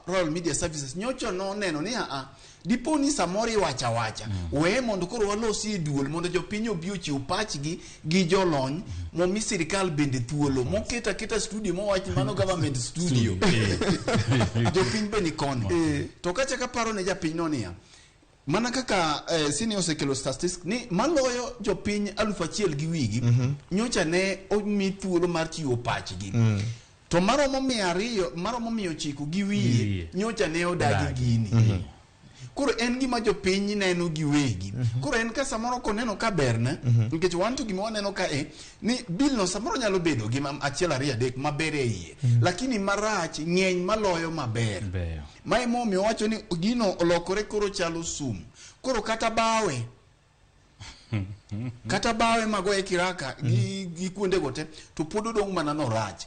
Royal Media Services nyocha noneno ni a dipo ni samoro iwacho awacha, weye mondo koro walosi e duol mondo jopiny obi ochiw pachgi gi jolony momi sirikal bende thuolo moketo aketa studio mowach ni mano government studio, jopiny be ni koni. To kachako aparo ne japiny no niya, mana kaka sini osekelo statistics ni maloyo jopiny 1000 gi wigi nyocha ne omi thuolo mar chiwo pachgi, to maromo 200, maromo 900 gi wiye nyocha ne odagi gini. Koro en gima jopiny neno giwegi. Koro en ka samoro koneno ka berne, nikech wan to gima waneno ka e ni bill no samoro nyalo bedo gima 1 2 3 maber e iye, lakini marach ng'eny maloyo maber. Ma emomiyo wacho ni gino olokore koro chalo sum. Koro kata bawe magoye kiraka gi kuondego te to pod odong' mana norach.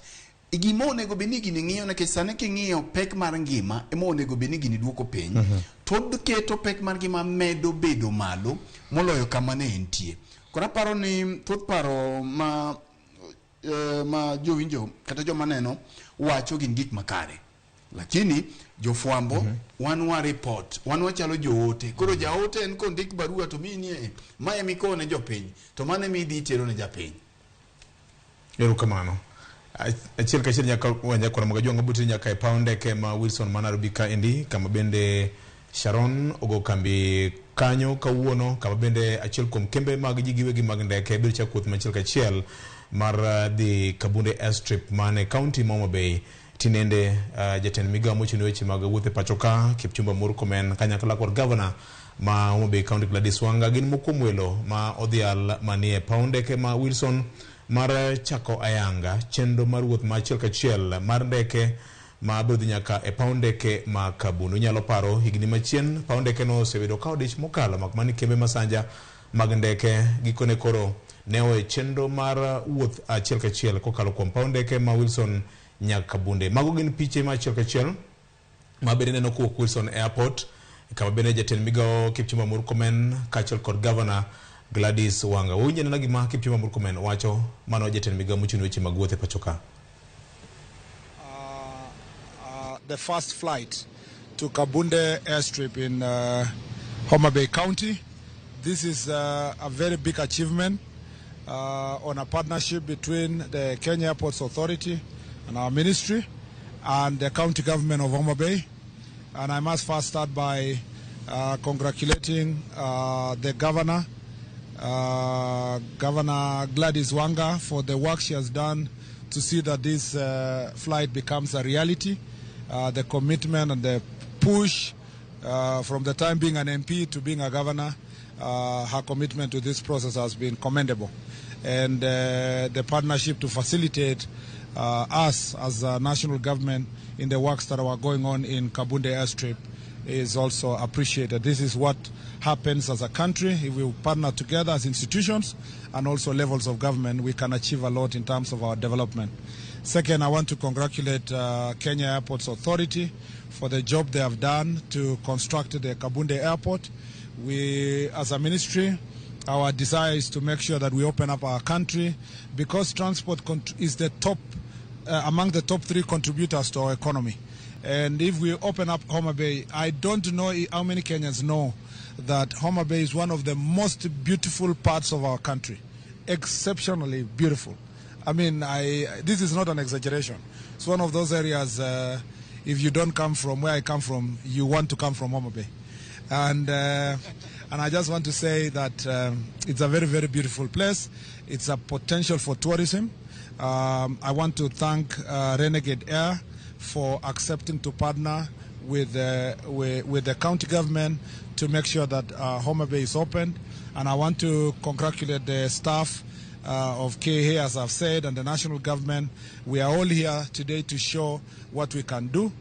Gima onego bed ni gini ng'iyo, nikech sani king'iyo pek mar ngima ema onego bed ni gini duoko piny, to keto pek mar ngima medo bedo malo moloyo kama ne entie. Koro aparo ni thoth paro ma jowinjo kata joma neno wacho gin gik makare, lakini jofwambo wan wa report, wan wachalo joote. Koro jaote en kondik barua to minie ma ema ikone jopiny to mano ema idhi itero ne japiny. Erokamano. Achiel kachiel nyaka wanyakora magajuanga buti nyaka e paw ndeke ma Wilson ma Nairobi ka endi, kama bende Sharon ogo kambi kanyo kawuono, kama bende achiel kuom kembe mag ji giwegi mag ndeke biro chako wuoth machiel kachiel mar dhi Kabunde Airstrip mane county ma Homa Bay. Tinende jatend migao mochung' ne weche mag wuoth e pacho ka Kipchumba Murkomen kanyakla kod gavana ma Homa Bay County Gladys Wanga gin moko kuom welo ma odhial manie paw ndeke ma Wilson mar chako ayanga chenro mar wuoth ma achiel kachiel mar ndeke ma biro dhi nyaka e paw ndeke ma Kabunde. Unyalo paro higni machien paw ndeke no osebedo ka odich mokalo, mak mana ni kembe masanja mag ndeke gikone koro ne owe chenro mar wuoth achiel kachiel kokalo kuom paw ndeke ma Wilson nyaka Kabunde. Mago gin piche ma achiel kachiel ma bende neno kowuok Wilson Airport, kama bende jatend migao Kipchumba Murkomen kaachiel kod gavana Gladys Wanga. Winj anena gima Kipchumba Murkomen wacho, mano jatend migao mochung' ne weche mag wuoth e pacho ka. The first flight to Kabunde Airstrip in Homa Bay County. This is a very big achievement on a partnership between the Kenya Airports Authority and our ministry and the county government of Homa Bay. And I must first start by congratulating the governor, Governor Gladys Wanga, for the work she has done to see that this flight becomes a reality. The commitment and the push from the time being an MP to being a governor, her commitment to this process has been commendable. And the partnership to facilitate us as a national government in the works that are going on in Kabunde Airstrip is also appreciated. This is what happens as a country. If we partner together as institutions and also levels of government, we can achieve a lot in terms of our development. Second, I want to congratulate Kenya Airports Authority for the job they have done to construct the Kabunde Airport. We, as a ministry, our desire is to make sure that we open up our country, because transport is the top, among the top 3 contributors to our economy. And if we open up Homa Bay, I don't know how many Kenyans know that Homa Bay is one of the most beautiful parts of our country. Exceptionally beautiful. I mean, this is not an exaggeration. It's one of those areas, if you don't come from where I come from, you want to come from Homa Bay. And I just want to say that it's a very, very beautiful place. It's a potential for tourism. I want to thank Renegade Air for accepting to partner with the county government to make sure that Homa Bay is opened. And I want to congratulate the staff of KA, as I've said, and the national government. We are all here today to show what we can do.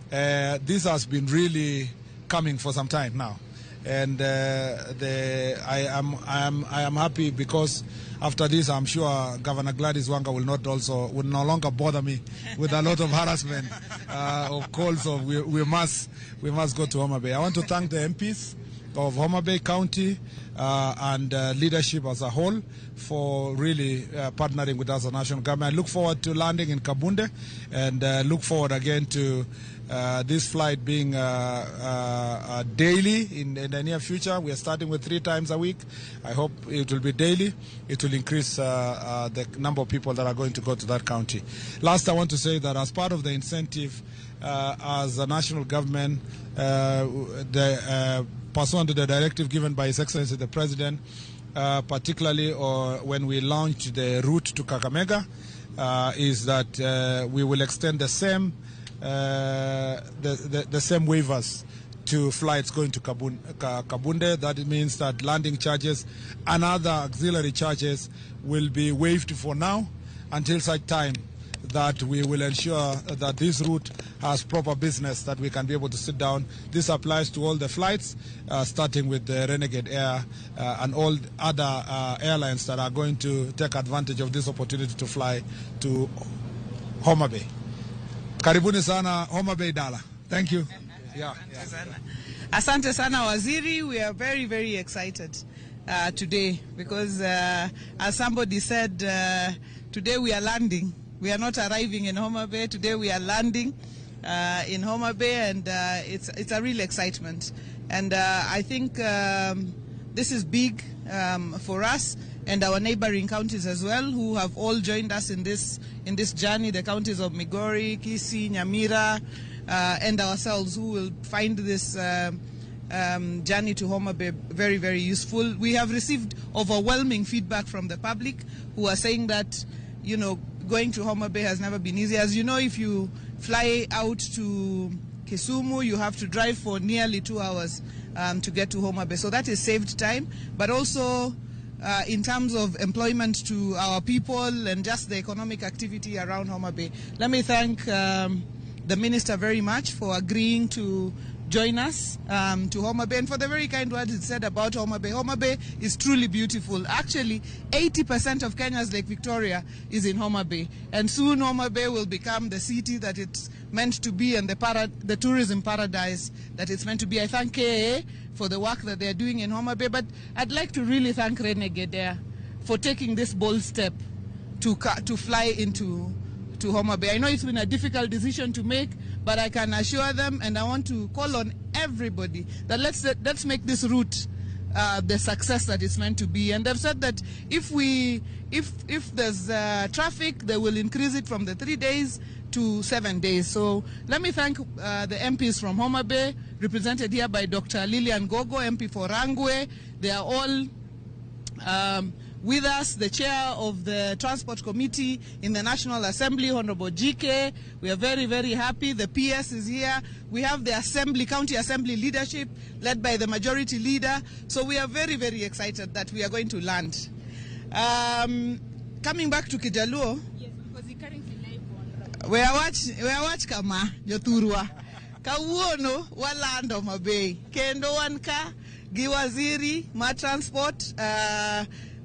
This has been really coming for some time now. And I am happy because After this, I'm sure Governor Gladys Wanga will not also will no longer bother me with a lot of harassment of calls of we must go to Homa Bay. I want to thank the MPs of Homa Bay County and leadership as a whole for really partnering with us as a national government. I look forward to landing in Kabunde and look forward again to this flight being daily in the near future. We are starting with three times a week. I hope it will be daily. It will increase the number of people that are going to go to that county. Last, I want to say that as part of the incentive, as a national government, the pursuant to the directive given by His Excellency the President, particularly when we launched the route to Kakamega, is that we will extend the same waivers to flights going to Kabunde. That means that landing charges and other auxiliary charges will be waived for now until such time that we will ensure that this route has proper business that we can be able to sit down. This applies to all the flights, starting with the Renegade Air and all other airlines that are going to take advantage of this opportunity to fly to Homa Bay. Karibuni sana Homa Bay Dala. Thank you. Yeah. Asante sana, Waziri. We are very, very excited today because, as somebody said, today we are landing. We are not arriving in Homa Bay. Today we are landing in Homa Bay, and it's a real excitement. And I think this is big for us and our neighboring counties as well, who have all joined us in this journey. The counties of Migori, Kisii, Nyamira, and ourselves, who will find this journey to Homa Bay very, very useful. We have received overwhelming feedback from the public, who are saying that going to Homa Bay has never been easy. As you know, if you fly out to Kisumu, you have to drive for nearly 2 hours to get to Homa Bay. So that is saved time, but also in terms of employment to our people and just the economic activity around Homa Bay. Let me thank the minister very much for agreeing to join us to Homa Bay and for the very kind words he said about Homa Bay. Homa Bay is truly beautiful. Actually, 80% of Kenya's Lake Victoria is in Homa Bay. And soon Homa Bay will become the city that it's meant to be and the tourism paradise that it's meant to be. I thank KAA for the work that they're doing in Homa Bay, but I'd like to really thank Renegade Air for taking this bold step to fly into to Homa Bay. I know it's been a difficult decision to make, but I can assure them, and I want to call on everybody that let's make this route the success that it's meant to be. And they've said that if there's traffic, they will increase it from the 3 days to 7 days. So let me thank the MPs from Homa Bay, represented here by Dr. Lilian Gogo, MP for Rangwe. They are all with us, the chair of the Transport Committee in the National Assembly, Honorable GK. We are very, very happy. The PS is here. We have the Assembly, County Assembly leadership led by the majority leader. So we are very, very excited that we are going to land. Coming back to Kijaluo. Yes, because we currently live on We awach kama jothurwa kawuono walando Homa Bay kendo wan ka gi waziri ma transport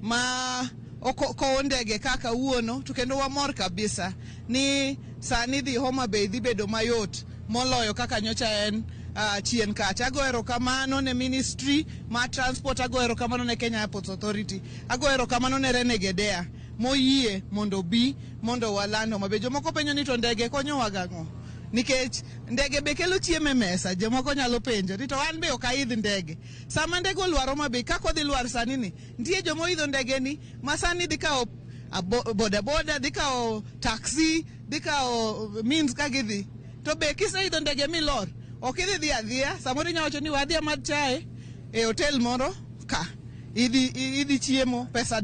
ma kowo ndege ka kawuono to kendo wamor kabisa ni sani dhi Homa Bay dhi bedo mayot moloyo kaka nyocha en chien kacha. Ago erokamano ne ministry ma transport, ago erokamano ne Kenya Airports Authority, ago erokamano ne Renegade Air moyie mondo bi mondo waland Homa Bay. Jomoko penjo ni to ndege konyowa gang'o? Nikech ndege be kelo chiemo e mesa. Jomoko nyalo penjo ni to an be ok aidh ndege. Sama ndege olwar Homa Bay kaka odhi lwar sani ni, nitie joma oidho ndege ni ma sani dhi kawo boda boda, dhi kawo taxi, dhi kawo means ka gidhi. To be kiseidho ndege milor, ok idhi dhi adhiya. Samoro inyalo wacho ni wadhi amadh chae e hotel moro ka. Idhi chiemo, pesa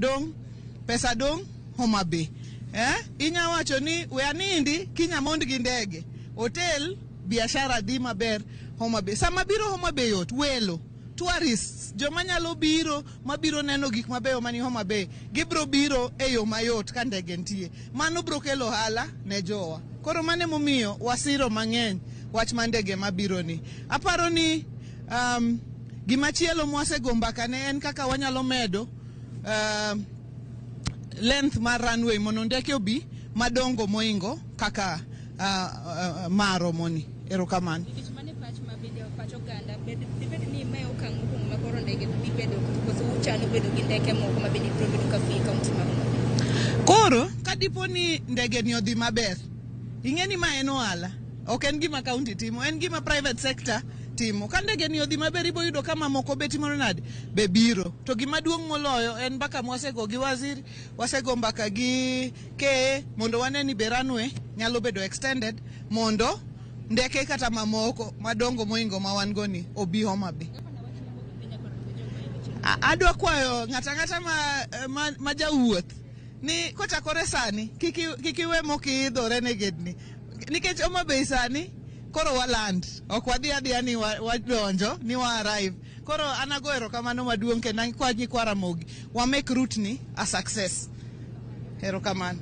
dong' Homa Bay. Eh? Inya wacho ni we anindi kinya mond gi ndege. Hotel biashara dhi maber Homa Bay. Sama biro Homa Bay yot, welo, tourists, joma nyalo biro mabiro neno gik mabeyo mani Homa Bay, gibiro biro e yo mayot ka ndege nitie. Mano biro kelo ohala ne jowa. Koro mano emomiyo wasiro mang'eny wach ma ndege mabiro ni. Aparo ni gimachielo mwasego mbaka ne en kaka wanyalo medo length mar runway mondo ndeke obi madongo moingo kaka maromoni. Erokamano. Nikech mano e pach ma bende pach oganda dibed ni mae okang' mokwongo ma koro ndege dhi bedo koso uchano bedo gi ndeke moko ma bende biro bedo ka fuyo e kaunti ma Homa Bay. Koro kadipo ni ndege ni odhi maber, ing'e ni ma en ohala, ok en gima kaunti timo, en gima private sector timo. Ka ndege ni odhi maber, ibo yudo ka mamoko be timo nade, be biro. To gima duong' moloyo en mbaka mwasego gi waziri, wasego mbaka gi KA mondo wane ni be runway nyalo bedo extended mondo ndeke kata mamoko madongo moingo ma wan go ni obi Homa Bay. Adwa kwayo ng'ata ang'ata ma jawuoth ni kochakore sani kik iwe mokiidho Renegade ni, nikech Homa Bay sani koro waland, ok wadhi adhiya ni wadonjo ni wa arrive. Koro an ago erokamano maduong' kendo akwa nyikwa Ramogi wa make route ni a success. Erokamano.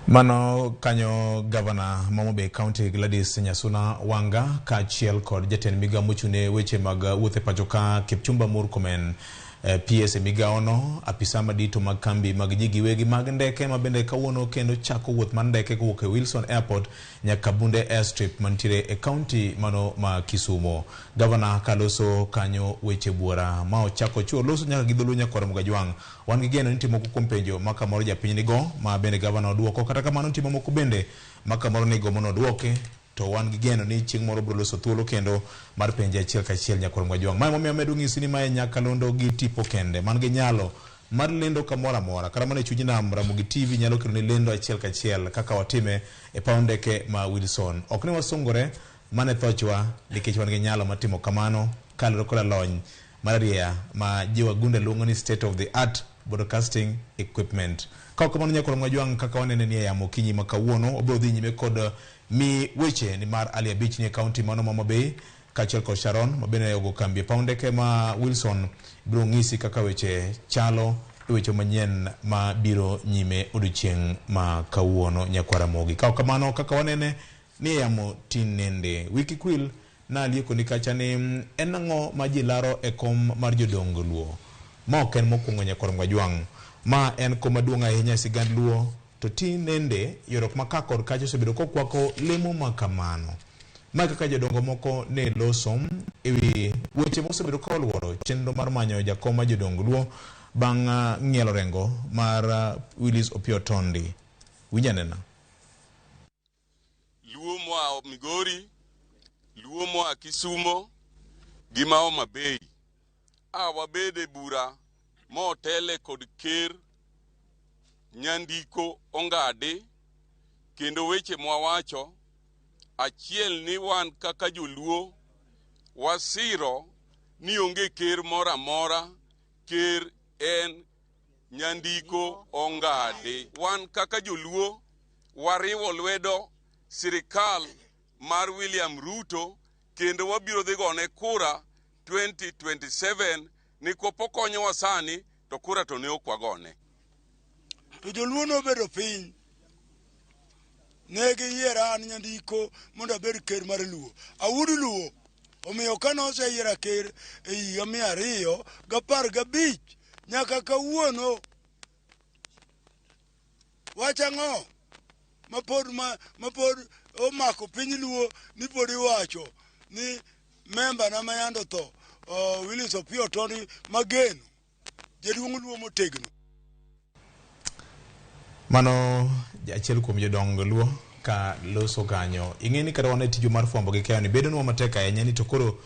Mano kanyo gavana ma Homa Bay County Gladys Nyasuna Wanga kaachiel kod jatend migawo mochung'ne weche mag wuoth e pacho ka Kipchumba Murkomen, PS e migawono, apisa madito mag kambi mag ji giwegi mag ndeke ma bende kawuono kendo chako wuoth mar ndeke kowuok e Wilson Airport nyaka Bunde Airstrip mantiere e kaunti mano ma Kisumu. Gavana kaloso kanyo weche buora ma ochako chuo loso nyaka gi dholuo nyakwar Mugajwang'. Wan gi geno ni nitie moko kuom penjo ma kamoro japiny nigo ma bende gavana oduoko, kata kamano nitie mamoko bende ma kamoro nigo mondo oduoki, to wan gi geno ni chieng' moro biro loso thuolo kendo mar penje achiel kachiel nyakwar Mugajwang'. Mae momiyo amedo ng'isi ni mae nyakalondo gi tipo kende man gi nyalo mar lendo kamoro amora, kata mana e chuny nam Ramogi TV nyalo kelo ni lendo achiel kachiel kaka watime e paw ndeke ma Wilson. Ok ni wasungore mane thochwa nikech wan gi nyalo mar timo kamano kaluwore koda lony mar arieya ma ji wagunda luongo ni state of the art broadcasting equipment. Ka ok kamano nyakwar Mugajwang' kaka wanene ni e yamo okinyi ma kawuono wabiro dhi nyime kod mi weche ni mar ali abich ni e kaunti mano ma Homa Bay kaachiel kod Sharon ma bende ogo kambi e paw ndeke ma Wilson biro ng'isi kaka weche chalo e weche manyien ma biro nyime odiochieng' ma kawuono nyakwar Ramogi. Ka ok kamano kaka wanene ni e yamo tinende. Wiki kwil na alieko ni kacha ni en ang'o ma ji laro e kom mar jodong Luo. Ma ok en mokwongo nyakwar Mugajwang'. Ma en kom maduong' ahinya e sigand Luo to tinende ywaruok ma ka kod kacha osebedo kokwako lemo ma kamano. Mae kaka jodongo moko ne loso ewi weche mosebedo ka oluoro chenro mar manyo jakom mar jodong Luo bang' ng'ielo rengo mar Willis Opiyo Otondi. Winj anena. Luo moa Migori, Luo moa Kisumo gi ma Homa Bay. A wabede bura motele kod ker Nyandiko Ongadi, kendo weche mwawacho achiel ni wan kaka joluo wasiro ni onge ker moro amora, ker en Nyandiko Ongadi. Wan kaka joluo wariwo lwedo sirikal mar William Ruto kendo wabiro dhi gone kura 2027 ni kopo konyowa sani to kura to ne ok wagone. To joluo nobedo piny, ne giyiera an Nyandiko mondo abed ker mar Luo. Awuod Luo, omiyo kane oseyiera ker e higa 215 nyaka kawuono, wach ang'o mapod omako piny Luo ni pod iwacho ni memba na mayando tho Willis Opiyo Otondi mageno jaduong' Luo motegno. Mano achiel kuom jodong Luo ka loso kanyo. Ing'e ni kata wan e tijwa mar fwambo gi keyo ni bedonwa matek ahinya ni to koro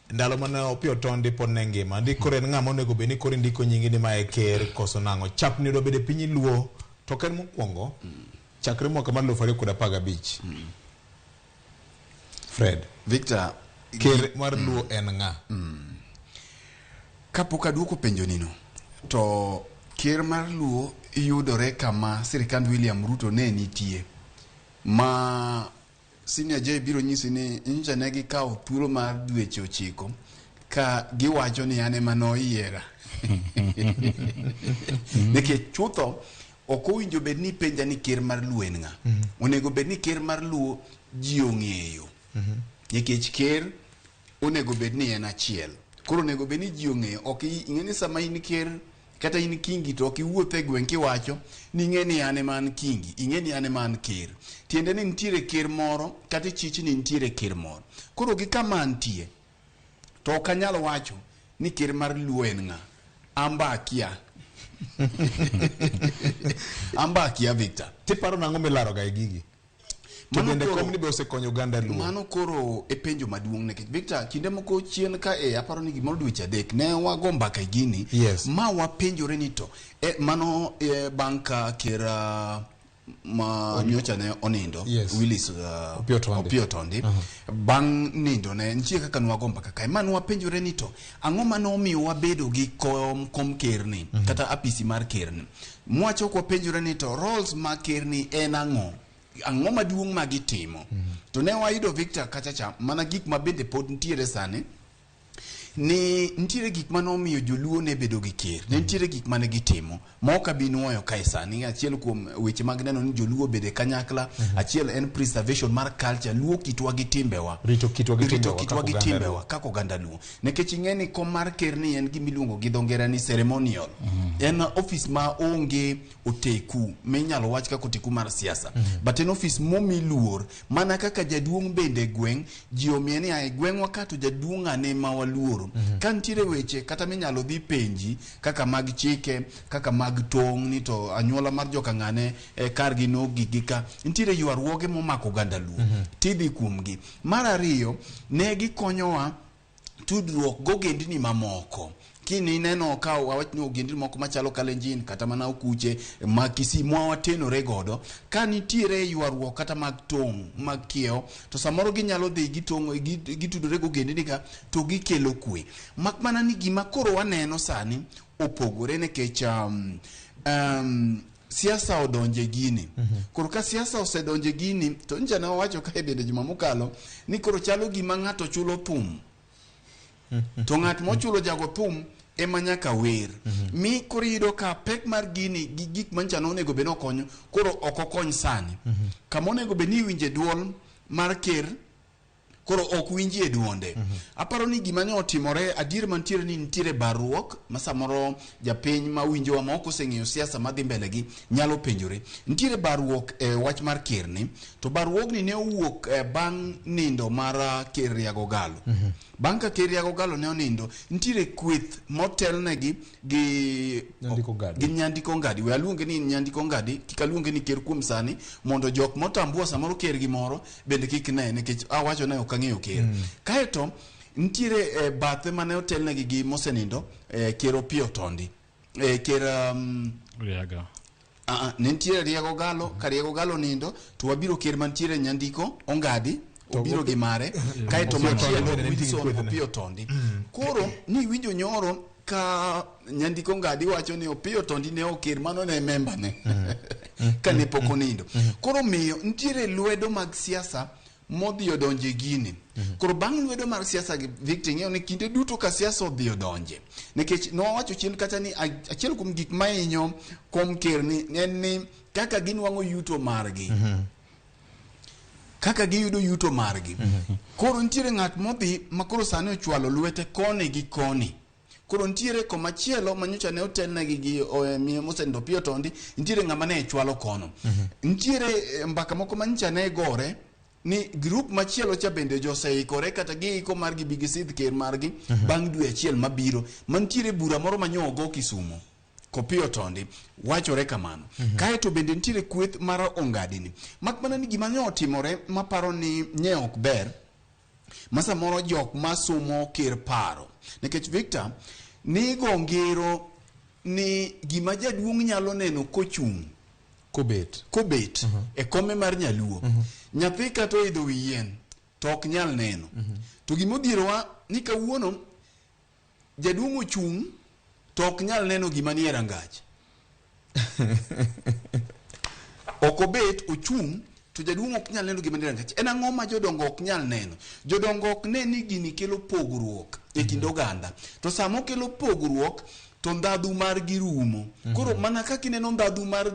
ndalo mane Opiyo Otondi pod ne ngima, ndi koro en ng'ama onego bed ni koro indiko nyingi ni mae ker koso nang'o. Chapni odwa bedo e piny Luo to ok en mokwongo chakre mwaka mar 2015. Fred. Victor, ker mar Luo en ng'a? Kapok aduoko penjo nino, to ker mar Luo yudore kama sirikand William Ruto ne nitie ma Senior J biro nyisi ni nyocha ne gikawo thuolo mar dweche 9 ka giwacho ni an ema noyiera. Nikech chutho ok owinjo bed ni penja ni ker mar Luo en ng'a. Onego bed ni ker mar Luo ji ong'eyo. Nikech ker onego bed ni en achiel. Koro onego bed ni ji ong'eyo, ok ing'e ni sama in ker kata in kingi to ok iwuoth e gweng' kiwacho ni ing'e ni an ema an kingi, ing'e ni an ema an ker. Tiende ni nitiere ker moro kata ichich ni nitiere ker moro. Koro gi kama antie, to ok anyal wacho ni ker mar Luo en ng'a. Amba akia. Amba akia Victor. Tiparo nang'o milaro ga e gigi? To Mano bende koro- komni be osekonyo oganda Luo. Mano koro e penjo maduong' nikech Victor, kinde moko chien ka e aparo ni gimoro dweche 3 ne wago mbaka e gini Yes. ma wapenjore ni to mano bang' ka ker ma nyocha ne onindo Yes. Willis Opiyo Tondi. Opiyo Tondi bang' nindo ne nitie kaka nwago mbaka kae ma nwapenjore ni to ang'o mane omiyo wabedo gi kom kerni kata apisi mar kerni mwachok wapenjore ni to roles mag kerni en ang'o, ang'o maduong' ma gitimo. To ne wayudo Victor kacha cha mana gik ma bende pod nitiere sani ni nitiere gik mane omiyo joluo ne bedo gi ker, ne nitiere gik mane gitimo ma ok abi nuoyo kae sani. Achiel kuom weche mag neno ni joluo obede kanyakla, achiel en preservation mar culture, luo kitwa gi timbewa, Rito kitwa gi rito timbewa kitwa kaka gi oganda timbewa Luo. kaka oganda Luo, nikech ing'e ni kom mar ker ni en gima iluongo gi dho ngere ni ceremonial. En office ma onge oteku minyalo wach kaka oteku mar siasa, but en office momi luor mana kaka jaduong' bende e gweng' ji omiye ni e gweng'wa ka to jaduong' ane ma waluoro. Ka nitiere weche kata minyalo dhi penji kaka mag chike, kaka mag tong' ni to anyuola mar joka ng'ane kargi nogik gi ka nitiere ywaruoge momako oganda Luo, tidhi kuomgi. Mar ariyo, ne gikonyowa tudruok gogendni mamoko. Kini ineno ka wawach ni ogendni moko machalo Kalenjin kata mana Okuche ma Kisii mwa watenore godo, ka nitiere ywaruok kata mag tong' mag kiewo, to samoro ginyalo dhi gitong'o gitudore gogendni ka to gikelo kwe. Mak mana ni gima koro waneno sani opogore nikech siasa odonje gini. Koro ka siasa osedonje gini, to nja ne wawacho kae bende juma mokalo ni koro chalo gima ng'ato chulo thum, to ng'at mochulo jago thum ema nyaka wer. Mi koro iyudo ka pek mar gini gi gik mancha nonego bed ni okonyo koro ok okony sani. Kama onego bed ni iwinje duol mar ker koro ok winjie duonde. Aparo ni gima ne otimore adier mantiere ni nitiere barruok ma samoro japiny ma winjowa ma ok oseng'eyo siasa madhi mbele gi nyalo penjore. Nitiere barruok e wach mar kerni, to barruogni ne owuok bang' nindo mar ker Riago Galo. Bang' ka ker Riago Galo ne onindo, nitiere kweth motelnegi gi Nyandiko Ngadi. We aluonge ni Nyandiko Ngadi, kik aluonge ni ker kuom sani, mondo jok motambua samoro ker gi moro bende kik ne, nikech awacho ne ok ang'eyo ker. Kaeto nitiere bathe mane otelnegi gi mosenindo, ker Opiyo Tondi. Ker Riaga. Ne nitiere Riago Galo, ka Riago Galo nindo to wabiro ker mantiere Nyandiko Ongadi obiro gi mare, kaeto machielo Wilson Opiyo Tondi. Koro ni winjo nyoro ka Nyandiko Ngadi wacho ni Opiyo Tondi ne oker, mano ne memba ne ka ne pok onindo. Koro miyo nitiere lwedo mag siasa modhi odonje gini. Koro bang' lwedo mar siasa gi Victor, ing'eyo ni kinde duto ka siasa odhi odonje, nikech nowacho chien kacha ni achiel kuom gik mahinyo kom ker ni en ni kaka ginwang'o yuto margi. Kaka giyudo yuto margi. Koro nitiere ng'at modhi ma koro sani ochwalo lwete koni gi koni. Koro nitiere komachielo manyocha ne otelnegi gi miyo mosenindo Opiyo Tondi, nitiere ng'ama ne chwalo kono. Nitiere mbaka moko manyocha ne gore ni group machielo cha bende joseikore kata giiko margi bi gisidh ker margi bang' dwe achiel mabiro. Mantiere bura moro manyo ogo Kisumo. Kopiyo Tondi wachore kamano. Kaeto bende nitiere kweth mar Ongadi ni. Mak mana ni gima ne otimore maparo ni nye ok ber, ma samoro jok masomo ker paro. Nikech Victor, nigo ngero ni gima jaduong' nyalo neno kochung' kobet e kome mar nyaluo. Nyathi kata oidho wi yien to ok nyal neno. To gima odhierowa ni kawuono jaduong' ochung' to ok nyal neno gima nie rangach. Ok obet, ochung' to jaduong' ok nyal neno gima nie rangach. En ang'o ma jodongo ok nyal neno? Jodongo ok ne ni gini kelo pogruok e kind oganda. To sama okelo pogruok to ndhadhu margi rumo. Koro mana kaka ineno ndhadhu mar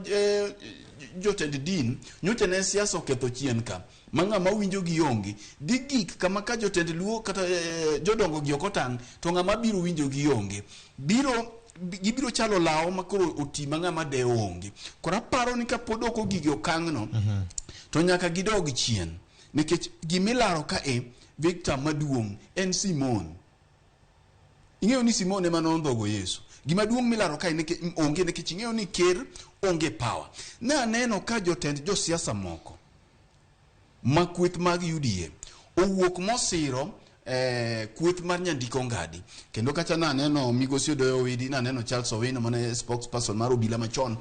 jotend din nyocha ne siasa oketho chien ka ma ng'ama winjo gi onge dhi gik kama ka jotend luo kata jodongo gi ok otang' to ng'ama biro winjo gi onge biro gibiro chalo law ma koro oti ma ng'ama dewo onge. Koro aparo ni kapod ok ogige okang'no to nyaka gidog chien nikech gimilaro ka e Victor maduong' en Simon. Ing'eyo ni Simon ema nondhogo Yesu. Gima duong' milaro kae onge nikech ing'eyo ni ker onge power. Ne aneno ka jotend josiasa moko ma kweth mag UDA owuok mosiro kweth mar Nyandiko Ngadi. Kendo kacha naneno Migosi Odoyo Owidi, naneno Charles Owino mane spokesperson mar obila machon.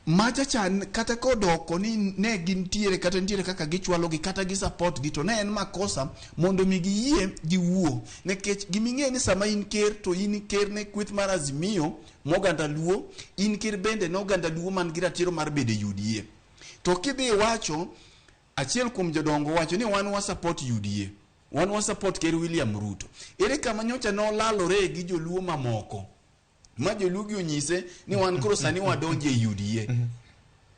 Macha cha kata kodoko ni ne gintiere kata nitiere kaka gichwalo gi kata gi support gi to ne en makosa mondo mi giyie giwuo nikech giming'e ni sama in ker to in ker ne kweth mar Azimio moganda Luo, in ker bende ne oganda Luo man gi ratiro mar bedo e UDA. To kidhi wacho achiel kuom jodongo wacho ni wan wa support UDA, wan wa support ker William Ruto. Ere kama nyocha nolalore gi joluo mamoko ma joluo gi onyise ni wan koro sani wadonje e UDA.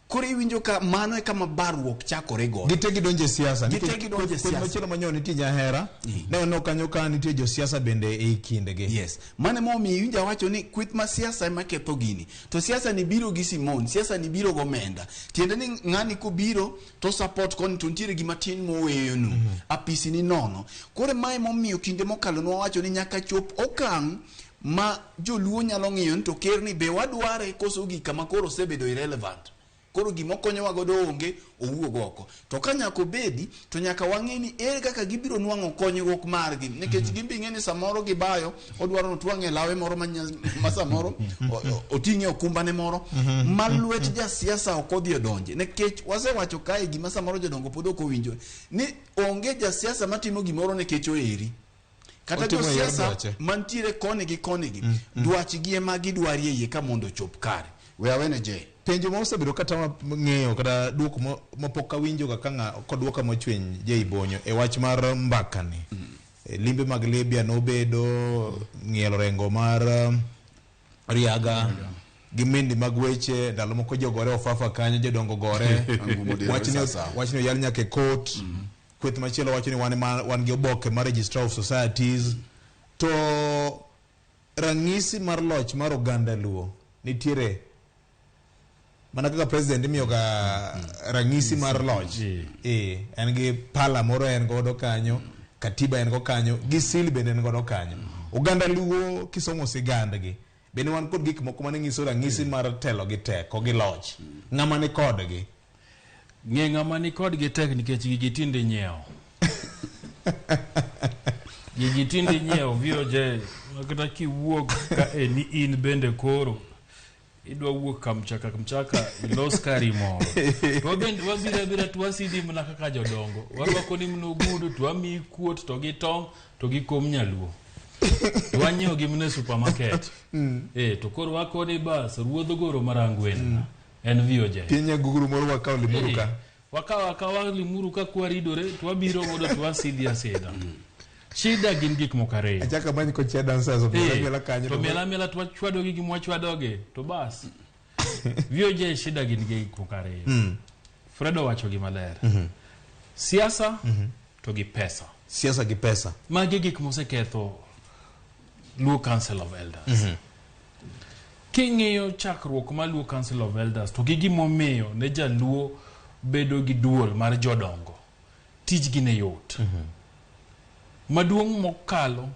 Koro iwinjo ka mano e kama barruok chakore godo. Gite gidonje siasa. Gite gidonje siasa. Machielo manyo nitie nyahera. Ne waneno kanyo ka nitie josiasa bende ei kindgi. Yes. Mano emomiyo iwinjo awacho ni kweth ma siasa ema ketho gini. To siasa ni biro gi Simon, siasa ni biro gomenda. Tiende ni ng'ani kobiro to support koni to nitiere gima tin moweyonu. Apisi ni nono. Koro mae emomiyo kinde mokalo nwawacho ni nyaka chop okang' ma joluo nyalo ng'iyo ni to ker ni be wadware koso gik kama koro osebedo irrelevant. Koro gima okonyowa godo onge, owuog oko. To ka nyaka obedi, to nyaka wang'e ni ere kaka gibiro nwang'o konyruok margi. Nikech gin be ing'e ni samoro gibayo, odwaro ni otwang'e lawe moro ma samoro oting'e okumbane moro, ma lwet jasiasa ok odhi odonje. Nikech wasewacho kae gima samoro jodongo pod ok owinjo, ni onge jasiasa matimo gimoro nikech oheri. Kata josiasa mantiere koni gi koni gi, dwachgi ema gidwarie yie ka mondo ochop kare. We awene je. Penjo ma osebedo kata ng'eyo kata duoko mapok awinjo ga ka koduoka mochwiny Jay Bonyo e wach mar mbakani. Limbe mag Libya nobedo ng'ielo rengo mar Riaga gi mindi mag weche ndalo moko jogore ofafa kanyo jodongo gore wachni oyal nyaka e court. Kweth machielo wacho ni wan gi oboke mar Registrar of Societies. To ranyisi mar loch mar oganda Luo nitiere mana kaka president imiyo ga ranyisi mar loch. En gi pala moro en godo kanyo, katiba en go kanyo, gi seal bende en godo kanyo. Oganda Luo kisomo sigandgi bende wan kod gik moko mane nyiso ranyisi mar telo gi teko gi loch. Ng'ama ni kodgi? Ng'e ng'ama ni kodgi tek nikech gigi tinde nyiewo. Gigi tinde nyiewo VOJ kata kiwuok ka eni in bende koro idwa wuok kamchaka kamchaka ilos kari moro. To bende wabiro abira to wasidhi mana kaka jodongo. Warwako ni mana ogudu to wamiyi kuot to gi tong' to gi kom nyaluo. To wanyiewo gi mana e supermarket. To koro wakoni bas ruodh goro marangwen. En VOJ. Piny guguru moro wakawo limuru ka. Wakawo akawa limuru ka kwaridore to wabiro godo to wasidhi asidha. Shida gin gik moko ariyo. Achaka many kochia dancers omiela miela kanyo. To miela miela to wachwadogi gi mwachwadogi to bas. VOJ shida gin gik moko ariyo. Fredo wacho gi maler. Siasa to gi pesa. Siasa gi pesa. Magi gik moseketho Luo Council of Elders. King'iyo chakruok mar Luo Council of Elders to gi gimomiyo ne jaluo bedo gi duol mar jodongo, tijgi ne yot. Maduong' mokalo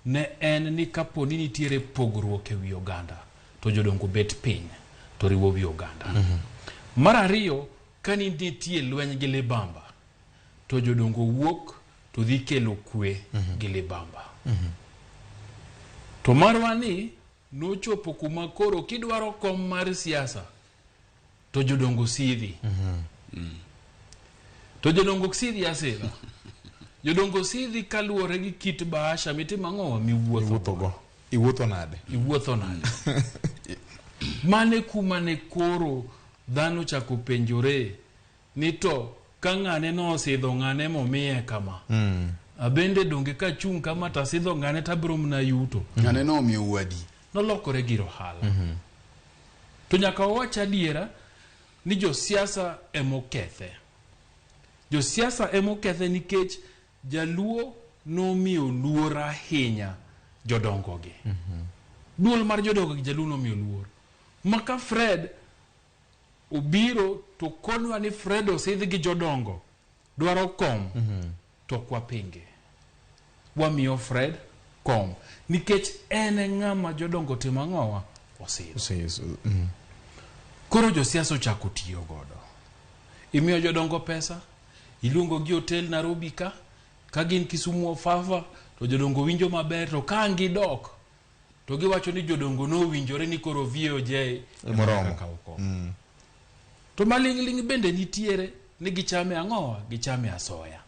ne en ni kapo ni nitiere pogruok e wi oganda to jodongo bet piny to riwo wi oganda. Mar ariyo, ka nitie lweny gi libamba to jodongo wuok to dhi kelo kwe gi libamba. To marwa ni nochopo kuma koro kidwaro kom mar siasa to jodongo sidhi. To jodongo sidhi asira. Jodongo sidhi kaluwore gi kit bahasha mitimo ang'o miwuotho go. Iwuotho nade? Iwuotho nade? Mane kuma ne koro dhano chako penjore ni to ka ng'ane nosidho ng'ane momiye kama. Abende donge kachung' kama tasidho ng'ane tabiro mana yuto. Ng'ane nomiyo wadi. Nolokore gir ohala. To nyaka wawach adiera ni josiasa emokethe. Josiasa emokethe nikech jaluo nomiyo luor ahinya jodongogi. Duol mar jodongogi jaluo nomiyo luor. Ma ka Fred obiro to konwa ni Fred osidh gi jodongo dwaro kom to ok wapinge. Wamiyo Fred kom nikech en e ng'ama jodongo timo ang'owa osidho. Koro josiasa ochako tiyo godo. Imiyo jodongo pesa, iluongo gi hotel Nairobi ka, ka gin Kisumu Ofafa, to jodongo winjo maber, to ka ang' gidok, to giwacho ni jodongo nowinjore ni koro VOJ ema Moromo. nyaka kaw kom. To maling'ling' bende nitiere ni gichame ang'owa, gichame asoya.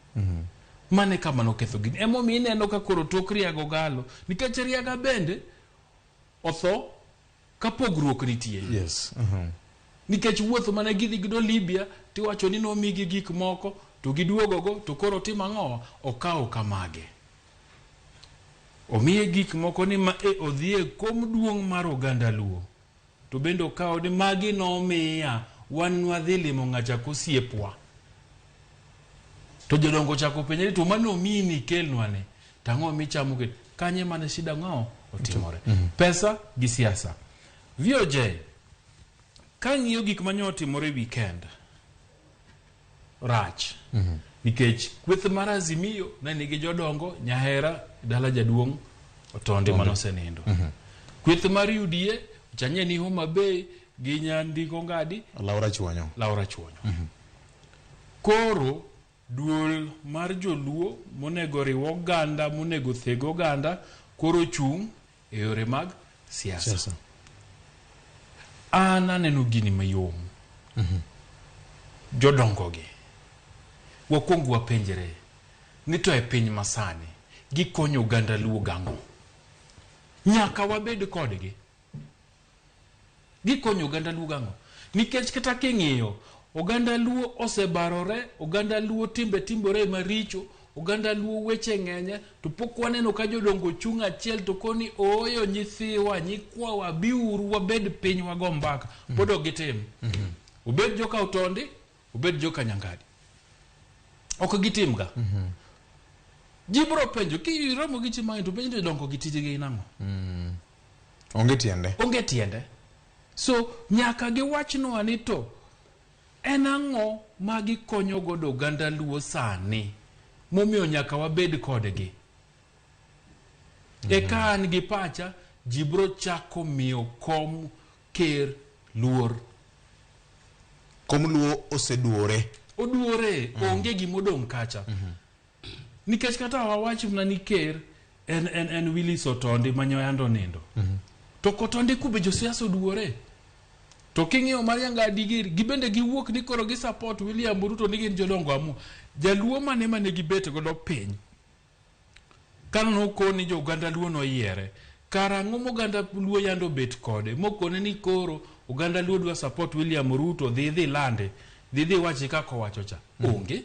Mane kama noketho gini. Emomiyo ineno ka koro tok Riaga ogalo, nikech Riaga bende otho ka pogruok nitie. Yes. Nikech wuoth mane gidhi gido Libya tiwacho ni nomigi gik moko to giduogogo to koro timo ang'owa okawo kamage. Omiye gik moko ni ma e odhi e kom duong' mar oganda Luo. To bende okawo ni magi nomiya wan nwadhi limo ng'acha kosiepwa. To jodongo ochako penje ni to mano omiyi ni ikelnwa ni. To ang'o michamo gi kanye mane shida ng'o otimore. Pesa gi siasa. VOJ kang'iyo gik mane otimore weekend rach nikech kweth mar Azimio ne nigi jodongo Nyahera dala jaduong' Otondi mane osenindo. Kweth mar UDA chanye ni Homa Bay gi Nyandiko Ngadi Laura Chuonyo. Laura Chuonyo. Koro duol mar joluo monego riw oganda monego theg oganda koro chung' e yore mag siasa. Siasa. An aneno gini mayom. Jodongo gi wakwong wapenjre ni to e piny masani gikonyo oganda Luo gang'o? Nyaka wabed kodgi. Gikonyo oganda Luo gang'o? Nikech kata king'iyo oganda Luo osebarore, oganda Luo timbe timore maricho, oganda Luo weche ng'enye, to pok waneno ka jodongo chung' achiel to koni ooyo nyithiwa, nyikwawa, biuru wabed piny wago mbaka. Pod ok gitim. Obed joka Otondi, obed joka Nyangadi. Ok gitim ga. Ji biro penjo, kiromo gi ji mang'eny to penjo ni jodongo gi tijgi gin ang'o? Onge tiende. Onge tiende. So nyaka giwachnwa ni to en ang'o ma gikonyo godo oganda Luo sani momiyo nyaka wabed kodgi. Eka an gi pacha ji biro chako miyo kom ker luor. Kom Luo oseduore. Oduore, onge gimodong' kacha. Nikech kata wawach mana ni ker en Willis Otondi manyoyando onindo. To kotondi kube josiasa oduore. To king'iyo mar Nyangadi giri, gibende giwuok ni koro gi support William Ruto ni gin jodongo amu. Jaluo mane mane gibet godo piny. Kano nokoni jo oganda Luo noyiere. Karang'o moganda Luo yando bet kode? Mokone ni koro oganda Luo dwa support William Ruto dhi dhi lande. Dhi dhi wachi kaka owacho cha. Onge.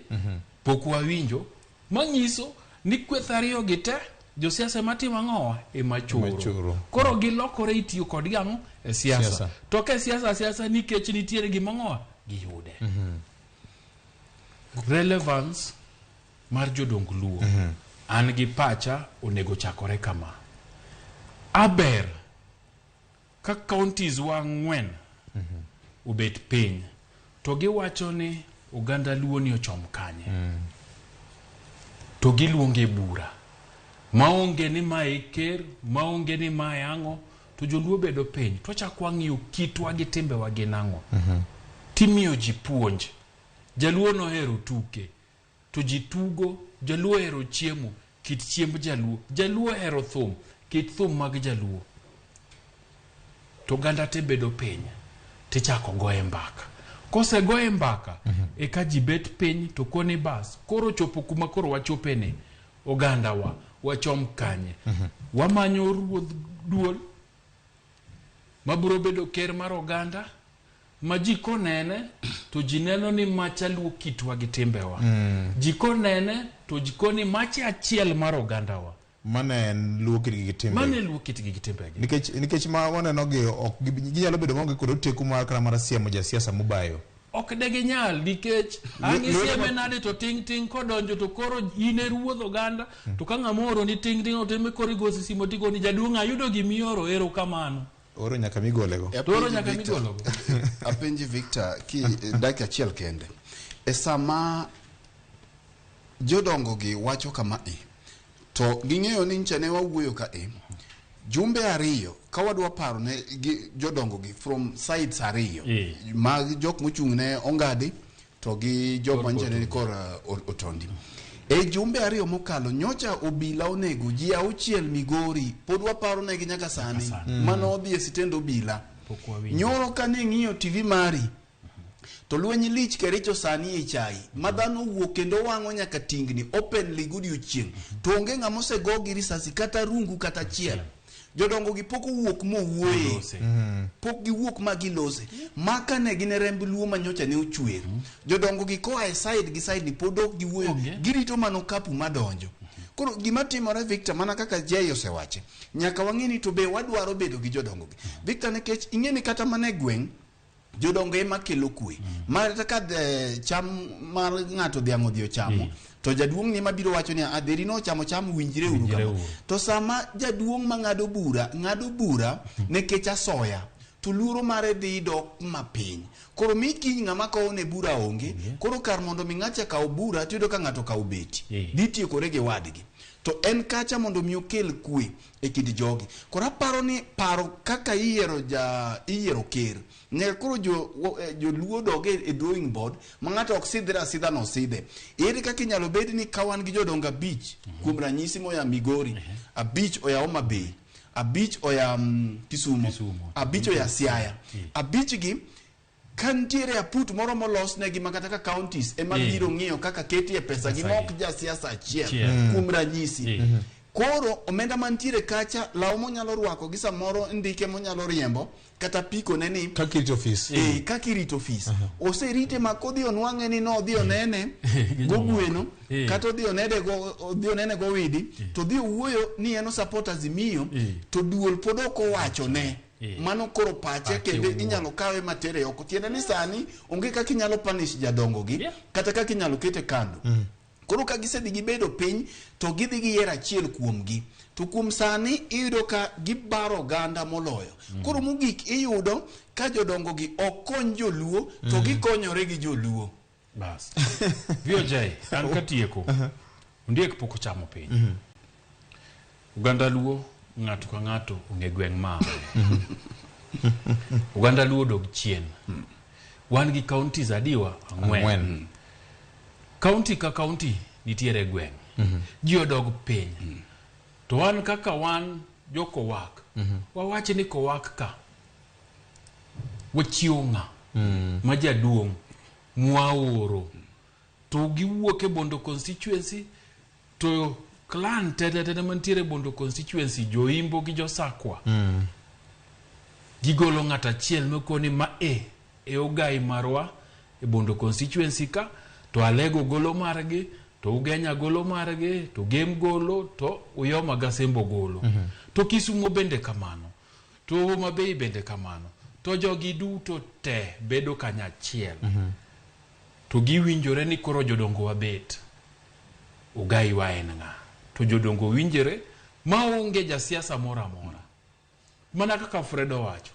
Pok wawinjo. Manyiso ni kweth ariyo gi te josiasa ema timo ang'owa ema choro. Koro gilokore itiyo kodgi ang'o e siasa. Siasa. To ka e siasa siasa nikech nitiere gima ang'owa giyude. Relevance mar jodong Luo an gi pacha onego chakore kama. Aber ka counties wa ang'wen obet piny to giwacho ni oganda Luo ni ochom kanye. To giluonge bura. Maonge ni mae ker, maonge ni mae ang'o, to joluo bedo piny. To wachako wang'iyo kitwa gi timbewa gin ang'o. Timiyo ji puonj. Jaluo nohero tuke, to ji tugo, jaluo ohero chiemo, kit chiemb jaluo. Jaluo ohero thum, kit thum mag jaluo. To oganda te bedo piny, tichako goye mbaka. Kosegoye mbaka, eka ji bet piny to koni bas, koro chopo kuma koro wachope ni, oganda wa, wachom kanye. Wamanyo ruodh duol, mabiro bedo ker mar oganda, ma ji konene to ji neno ni macha luo kitwa gi timbewa. Ji konene to ji koni macha achiel mar ogandawa. Mane en luo kitgi gi timbe. Mane luo kitgi gi timbegi. Nikech ma waneno gi ok ginyalo bedo maonge kod oteku mar kata mar siemo jasiasa mobayo. Ok de ginyal nikech ang' isieme nade to ting' ting' kodonjo to koro in e ruodh oganda to ka ng'ama ooro ni ting' ting' otime koro igo simo tigoni jaduong' ayudo gimioro erokamano. Oro nyaka migolego. To oro nyaka migologo. Apenji Victor ki dakika achiel kende. E sama jodongo gi wacho kama e, to ging'eyo ni ncha ne wawuoyo ka e, jumbe ariyo ka wadwa paro ne gi jodongo gi from sides ariyo mag jok mochung' ne Ongadi to gi jok manyicha ne ni kor Otondi. E jumbe ariyo mokalo nyocha obila onego ji auchiel Migori pod waparo negi nyaka sani mano odhi e sitend obila. Nyoro kane ing'iyo TV mari to lweny lich Kericho sani e chai ma dhano owuok kendo wang'o nyaka tingni openly godiochieng' to onge ng'ama osego gi risasi kata rungu kata achiel. Jodongo gi pok owuok mowuoye, pok giwuok ma gilose. Ma kane gin e remb Luo ma nyocha ne ochwer. Jodongo gi koa e side gi side ni pod ok giwuoyo, girito mana okapu madonjo. Koro gima timore Victor, mana kaka Jay osewache, nyaka wang'e ni to be wadwaro bedo gi jodongo gi. Victor, nikech ing'e ni kata mana e gweng' jodongo ema kelo kwe. Ma kata ka cham mar ng'ato dhiang' odhi ochamo, to jaduong' ni ema biro wacho ni adheri no ochamo cham, winjre uru kama. To sama jaduong' mang'ado bura ng'ado bura nikech asoya, to luoro mare dhi dok mapiny. Koro mi kiny ng'ama kowo ne bura onge, koro kar mondo mi ng'acha kaw bura tiyudo ka ng'ato kaw beti, dhi tiekore gi wadgi. To en kacha mondo mi okel kwe e kind jogi. Koro aparo ni paro kaka iyiero ja iyiero ker, nyaka koro joluo dog e drawing board ma ng'ato ok sidhre asidha no sidhe. Ere kaka inyalo bed ni ka wan gi jodongo abich, kuom ranyisi moya Migori, abich oya Homa Bay, abich oya Kisumo, abich oya Siaya, abich gi ka nitiere aput moro molos negi ma kata ka counties ema biro ng'iyo kaka ketie pesa gi ma ok jasiasa achiel kuom ranyisi. Koro omenda mantiere kacha, law monyalo rwako gi samoro ndike monyalo riembo kata piko ne ni kaka irito ofis. Kaka irito ofis. Oserite ma kodhi onwang'e ni nodhi onene gogweno kata odhi onene go odhi onene gowidi to odhi owuoyo ni en osupport Azimio to duol pod ok owacho ne. Mano koro pache kendo inyalo kawe matere oko. Tiende ni sani onge kaka inyalo punish jadongo gi kata kaka inyalo kete kando. Koro ka gisedhi gibedo piny to gidhi giyiero achiel kuomgi. To kuom sani iyudo ka gibaro oganda moloyo. Koro mogik iyudo ka jodongo gi ok kony joluo to gikonyore gi joluo. Bas. VOJ, an katieko. Ondiek pok ochamo piny. Oganda Luo ng'ato ka ng'ato ong'e gweng' ma Oganda Luo dog chien. Wan gi counties adiwa? Ang'wen. County ka county nitiere gweng'. Ji odog piny. To wan kaka wan jokowak, wawach ni kowak ka wachiwo ng'a ma jaduong' mwaoro to giwuok e Bondo constituency to clan te te te mantiere Bondo constituency, joimbo gi josakwa, gigolo ng'at achiel mokoni ma e ogai marwa e Bondo constituency ka, to Alego golo margi, to Ugenya golo margi, to Gem golo, to Uyoma Gasembo golo. To Kisumo bende kamano, to Homa Bay bende kamano, to jogi duto te bedo kanyachiel. To giwinjore ni koro jodongo wabet, ogai wa en ng'a? To jodongo winjore maonge jasiasa moro amora. Mana kaka Fred owacho.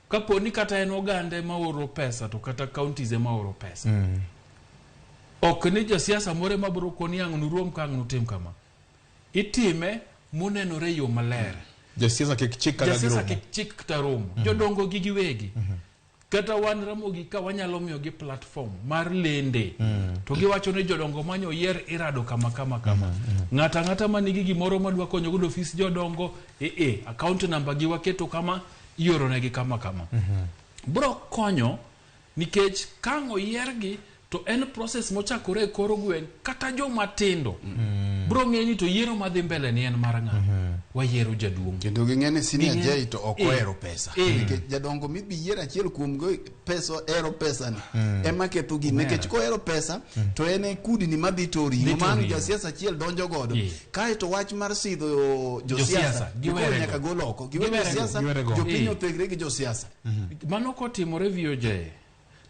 Kapo ni kata en oganda ema oro pesa to kata counties ema oro pesa. Ok ni jasiasa moro ema biro koni ang' nurom ka ang' nutim kama. Itime monenore yo maler. Josiasa kik chik kata Jasiasa giromo. kik chik kata romo. Jodongo gi giwegi. Kata wan Ramogi ka wanyalo miyogi platform mar lende. To giwacho ni jodongo manyo yier irado kama kama kama. Ng'ato ang'ata manigi gimoro madwa konyo godo ofis jodongo, account number gi waketo kama, ioro negi kama kama. Bro konyo nikech kang' oyiergi to en process mochakore e kor gweng' kata joma tindo bro ng'e ni to yiero madhi mbele ni en mar ng'a. Wayiero jaduong'. Kendo ging'e ni senior Ging'e- J to ok ohero pesa. Nikech jadongo mibi yier achiel kuom go pesa ohero pesa ni. Ema ketho gini. Nikech kohero pesa to en e kudni madhi to ring'o Dhi to ma ang' ring'o. jasiasa achiel donjo godo. Kaeto wach mar sidho josiasa Josiasa, koro giwerego. nyaka gol oko. Giwe Giwerego. josiasa, Giwerego. jopiny othegre gi josiasa. Mano kotimore VOJ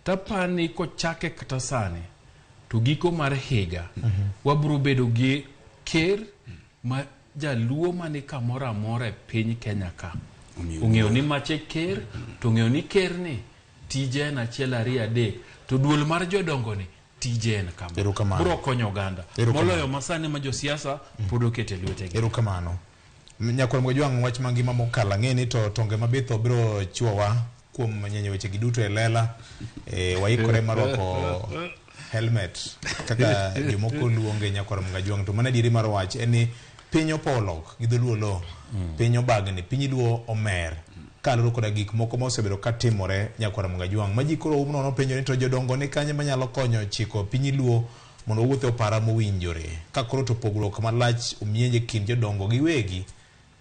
Tapani kochake kata sani to giko mar higa wabiro bedo gi ker ma jaluo mani kamoro amora e piny Kenya ka ong'eyo ni mache ker to ong'eyo ni ker ni tije en 1 2 3 to duol mar jodongo ni tije en kama. Biro konyo oganda moloyo masani ma josiasa pod okete lwetegi. Erokamano. Nyakwar Mgojwang' wach mangima mokalo ang'e ni to tonge mabitho biro chiwowa kuom nyenyo weche gi duto e lela. Waikore mar rwako helmet kaka jomoko luonge Nyakwar Mgojwang', to mana adieri mar wach en ni piny opolok gi dholuo lo, piny obagni, piny luo omer kaluwore koda gik moko ma osebedo katimore Nyakwar Mgojwang' ma ji koro nono penjo ni to jodongo ni kanye manyalo konyo chiko piny luo mondo owuoth e opara mowinjore. Ka koro to pogruok malach omienje kind jodongo giwegi,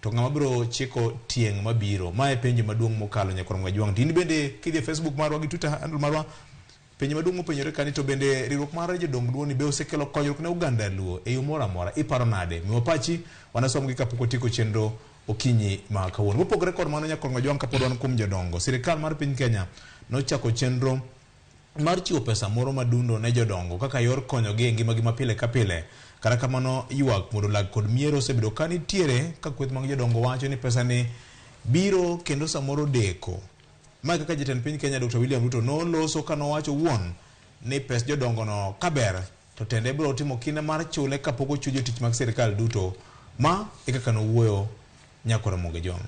to ng'ama biro chiko tieng' mabiro? Mae penjo maduong' mokalo Nyakwar Mgojwang'. To in bende kidhi e Facebook marwa gi Twitter handle marwa, penjo maduong' mopenjore kani to bende riwruok mar jodong luo ni be osekelo konyruok ne oganda luo e yo moro amora? Iparo nade? Miwa pachi, wanasomgi kapok watieko chenro okinyi ma kawuono. Mopogore kod mano Nyakwar Mgojwang', kapod wan kuom jodongo, sirikal mar piny Kenya nochako chenro mar chiwo pesa moro madundo ne jodongo kaka yor konyogi e ngimagi ma pile ka pile. Kata kamano ywak mondo lag kod miero osebedo ka nitiere ka kweth mag jodongo wacho ni pesa ni biro kendo samoro deko. Mae kaka jatend piny Kenya Dr. William Ruto noloso ka nowacho wuon ni pes jodongo no kaber to tende biro timo kinda mar chule kapok ochul jotich mag sirikal duto. Ma e kaka nowuoyo Nyakwar Mgojwang'.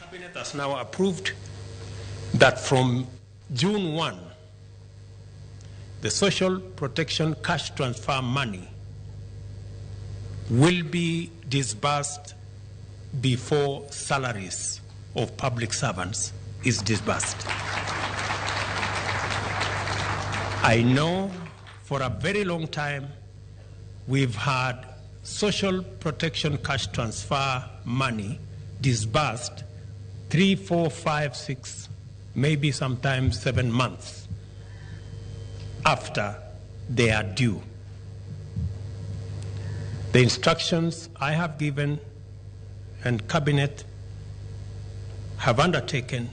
Cabinet has now approved that from June 1, the social protection cash transfer money will be disbursed before salaries of public servants is disbursed. I know for a very long time we've had social protection cash transfer money disbursed 3, 4, 5, 6, maybe sometimes 7 months after they are due. The instructions I have given and Cabinet have undertaken,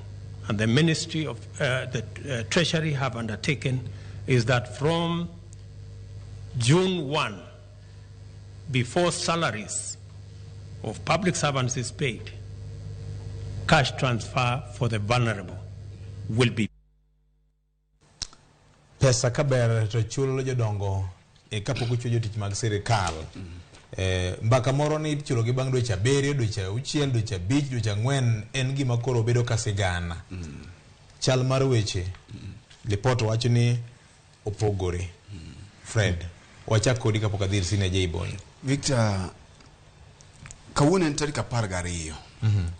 and the Ministry of the Treasury have undertaken, is that from June 1, before salaries of public servants is paid, cash transfer for the vulnerable will be. Pesa kaber to chulo jodongo e kapok ochul jotich mag sirikal. Mbaka moro ni ichulo gi bang' dweche 7, dweche 6, dweche 5, dweche 4 en gima koro bedo ka sigana. Chal mar weche, lipot wacho ni opogore. Fred, wachak kodi kapok adhi ir Sina J Bonyo. Victor, kawuono en tarik 12.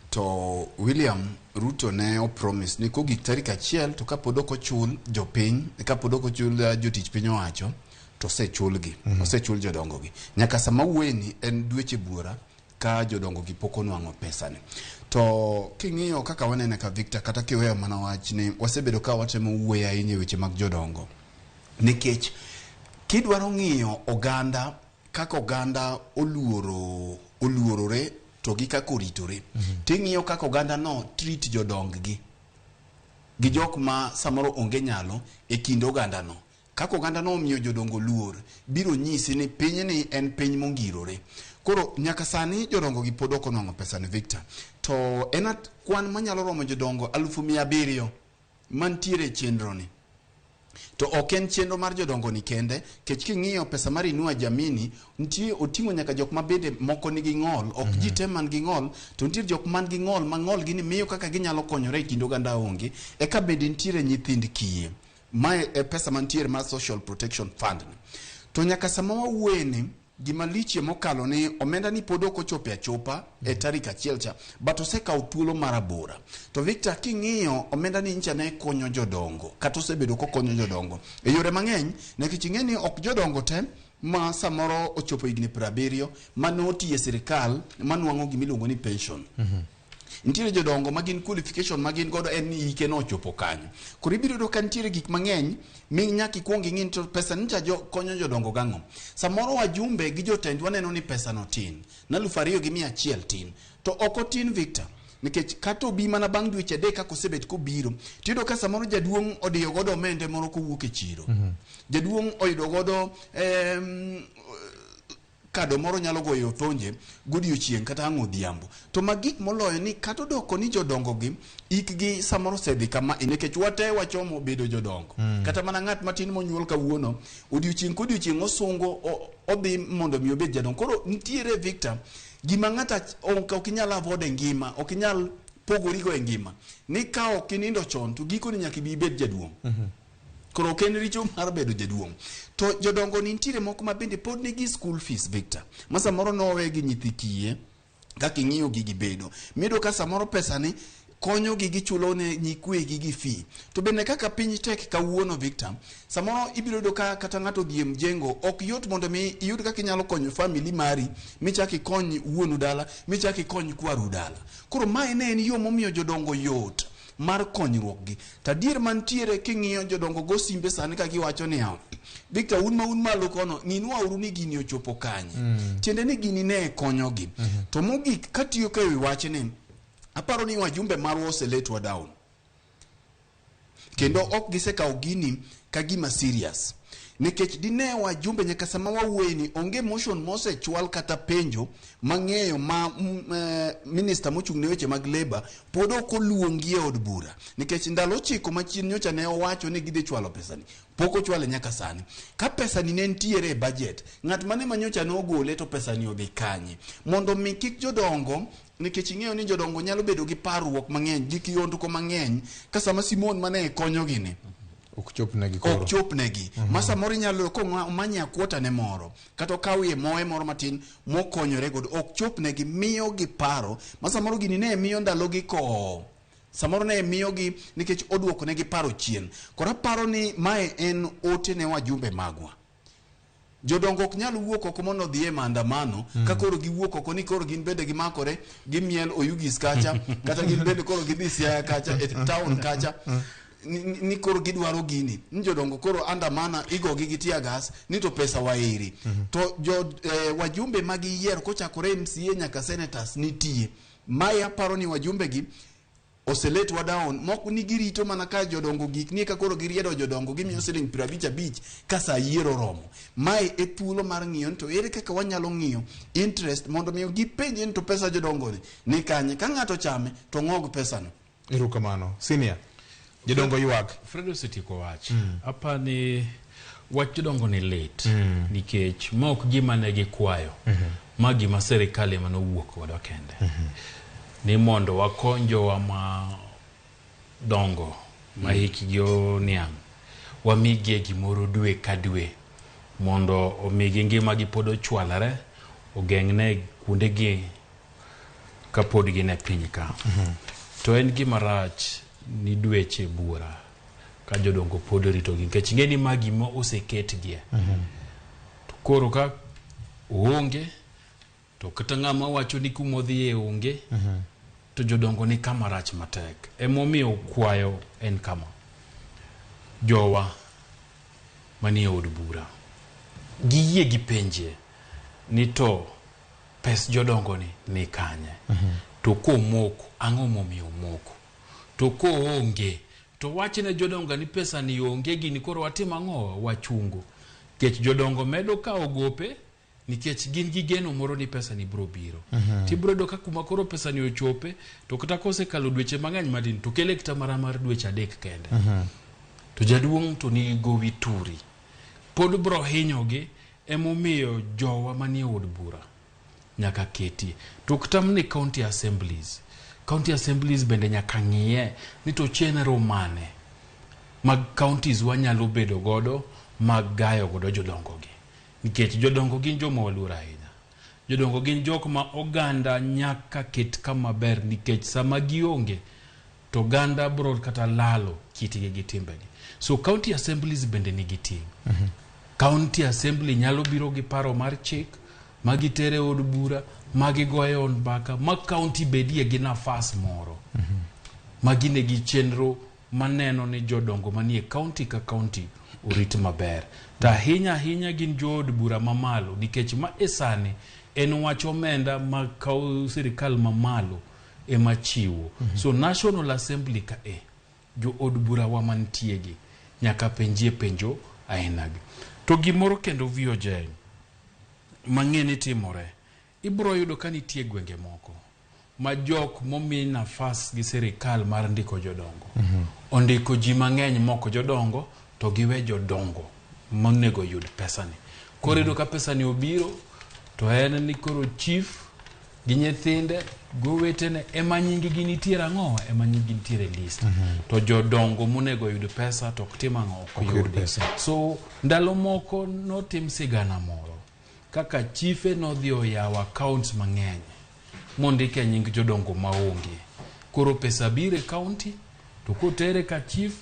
To William Ruto ne opromise ni kogik tarik 1 to kapod ok ochul jopiny, kapod ok ochul jotich piny owacho, to osechulgi, osechul jodongo gi. Nyaka sama wuoyeni en dweche buora ka jodongo gi pok onwang'o pesani. To king'iyo kaka wanene ka Victor, kata kiweyo mana wach ni wasebedo ka watemo wuoyo ahinya e weche mag jodongo. Nikech kidwaro ng'iyo oganda kaka oganda oluorore to gi kaka oritore, ting'iyo kaka oganda no treat jodong-gi gi jok ma samoro onge nyalo e kind oganda no. Kaka oganda no omiyo jodongo luor, biro nyisi ni pinyni en piny mongirore. Koro nyaka sani jodongo gi pod ok onwang'o pesa ni Victor. To en kwan manyalo romo jodongo 700,000 mantiere e chenro ni. To ok en chenro mar jodongo ni kende, kech king'iyo pesa mar Inua Jamii ni, nitie oting'o nyaka jok ma bende moko nigi ng'ol, ok ji te man gi ng'ol, to nitie jok man gi ng'ol ma ng'ol gini miyo kaka ginyalo konyore e kind oganda onge, eka bende nitiere nyithind kiye. Mae e pesa mantiere mar Social Protection Fund ni. To nyaka sama wawuoye ni, gima lichie mokalo ni omenda ni pod ok ochopo achopa e tarik 1 cha, but osekawo thuolo mar abora. To Victor, king'iyo omenda ni ncha ne konyo jodongo, kata osebedo kokonyo jodongo e yore mang'eny, nikech ing'e ni ok jodongo te ma samoro ochopo higni 70 mane otiyo e sirikal manwang'o gimiluongo ni pension. Nitiere jodongo ma gin qualification ma gin godo en ni hike no ochopo kanyo. Koro ibiro yudo ka nitiere gik mang'eny mi nyaka ikuong ing'i to pesa ni cha konyo jodongo gang'o. Samoro wajumbe gi jotendwa neno ni pesa no tin, na 2,100 tin. To ok otin Victor. Nikech kata obi mana bang' dweche 3 kaka osebet kobiro, tiyudo ka samoro jaduong' odiyo godo omende moro kowuok e chiro. Jaduong' oyudo godo kado moro nyalo goyo othonje godiochieng' kata ang' odhiambo. To magik moloyo ni kata odoko ni jodongo gi ikgi samoro osedhi kama nikech wate wachomo bedo jodongo. Kata mana ng'at matin monyuol kawuono odiochieng' kodiochieng' osungo odhi mondo mi obed jadongo. Koro nitiere Victor gima ng'ato ok inyal avoid e ngima, ok inyal pogorigo e ngima. Ni ka ok inindo chon to gikone nyaka ibi ibed jaduong'. Koro ok en richo mar bedo jaduong'. To jodongo ni nitiere moko ma bende pod nigi school fees Victor. Ma samoro nowe gi nyithi kiye kaka ing'iyo gigi bedo. Miyudo ka samoro pesa ni konyogi gichulo ne nyikwegi gi fee. To bende kaka piny tek kawuono Victor, samoro ibiro yudo ka kata ng'ato odhi e mjengo, ok yot mondo mi iyud kaka inyalo konyo family mari, michak ikony wuonu dala, michak ikony kwaru dala. Koro mae ne en yo momiyo jodongo yot mar konyruok gi. To adier mantiere king'iyo jodongo go simbe sani ka giwacho niya, Victor un ma un malo kono, ng'inwa uru ni gini ochopo kanye. Tiende ni gini ne konyogi. To mogik katiyo ka ewi wachni, aparo ni wajumbe marwa oseletwa down. Kendo ok gisekawo gini ka gima serious. Nikech dine wajumbe nyaka sama wawuoye ni onge motion mosechwal kata penjo mang'eyo ma minister mochung' ne weche mag labour pod ok oluongi e od bura. Nikech ndalo 9 machien nyocha ne owacho ni gidhi chwalo pesani. Pok ochwale nyaka sani. Ka pesani ne nitiere e budget, ng'at mane ma nyocha nogole to pesani odhi kanye? Mondo mi kik jodongo, nikech ing'eyo ni jodongo nyalo bedo gi parruok mang'eny, gi kihondko mang'eny, ka sama Simon mane konyogi ni ok chopnegi koro. Ok chopnegi. Ma samoro inyalo yudo komanye akwota ne moro, kata okawie moe moro matin mokonyore godo, ok chopnegi, miyo gi paro. Ma samoro gini ne miyo ndalogi kowo. Samoro ne miyogi nikech oduoko negi paro chien. Koro aparo ni mae en ote ne wajumbe magwa. Jodongo ok nyal wuok oko mondo odhi e maandamano, ka koro giwuok oko ni koro gin bende gimakore, gimiel Oyugis kacha, kata gin bende koro gidhi Siaya kacha, e town kacha. Ni koro gidwaro gini ni jodongo koro andamana igogi gi tear gas ni to pesa waeri. To jo wajumbe magiyiero kochakore MCA nyaka senators nitie. Mae aparo ni wajumbe gi oseletwa down, moko ni girito mana ka jodongo gik ni ka koro giriedo jodongo gimiyo siling 55 ka sa yiero romo. Mae e thuolo mar ng'iyo ni to ere kaka wanyalo ng'iyo interest mondo miyo gipenje ni to pesa jodongo ni kanye, ka ng'ato chame to ng'og pesano. Erokamano. Senior, jodongo ywak. Fred osetieko wach. Apani wach jodongo ni lit nikech ma ok gima ne gikwayo. Ma gima sirikal ema nowuok godo kende. Ni mondo wakony jowa ma dongo ma hikgi oniang', wamigie gimoro dwe ka dwe mondo omigi ngimagi pod ochwalore, ogeng'ne kuondegi kapod gin e piny ka. To en gima rach ni dweche buora ka jodongo pod ritogi nikech ing'e ni ma gima oseketgie. To koro ka oonge to kata ng'ama wacho ni kumodhiye onge, to jodongo ni kama rach matek. Emomiyo kwayo en kama: jowa manie od bura giyie gipenje ni to pes jodongo ni kanye? To komoko, ang'o momiyo omoko? To koonge, to wachne jodongo ni pesa ni onge, gini koro watim ang'o? Wachungo. Nikech jodongo medo kawo gope nikech gin gi geno moro ni pesa ni biro biro. Tibiro yudo ka kuma koro pesa ni ochope, to kata kosekalo dweche mang'eny matin, to kele kata mana mar dweche 3 kende. To jaduong' to nigi gowi turi. Pod biro hinyogi, emomiyo jowa manie od bura nyaka keti. To kata mana e county assemblies, county assemblies bende nyaka ng'iye ni to chenro mane mag counties wanyalo bedo godo mag gayo godo jodongo gi. Nikech jodongo gin joma waluoro ahinya. Jodongo gin jok ma oganda nyaka ket kama ber nikech sama gionge to oganda biro kata lalo kitgi gi timbegi. So county assemblies bende nigi ting'. County assembly nyalo biro gi paro mar chik ma gitere od bura, ma gigoye od mbaka, ma county bedie gi nafas moro. Ma gine gi chenro maneno ni jodongo manie county ka county orit maber. To ahinya ahinya gin jood bura mamalo nikech ma e sani en wach omenda ma kawo sirikal mamalo ema chiwo. So National Assembly ka e jo od bura wa mantie gi nyaka penjie penjo ainagi. To gimoro kendo VOJ mang'e ni timore, ibro yudo ka nitie gwenge moko ma jok momi nafas gi sirikal mar ndiko jodongo ondiko ji mang'eny moko jodongo to giwe jodongo monego yud pesani. Koro iyudo ka pesani obiro to en ni koro chief gi nyithinde gowetene ema nying gi nitiere ang'o, ema nying gi nitiere list. To jodongo monego yud pesa to ok tim ang'o, ok yudi. So ndalo moko notim sigana moro kaka chife nodhi oyawo accounts mang'eny mondike nying jodongo maonge. Koro pesa biro e county to kotere ka chief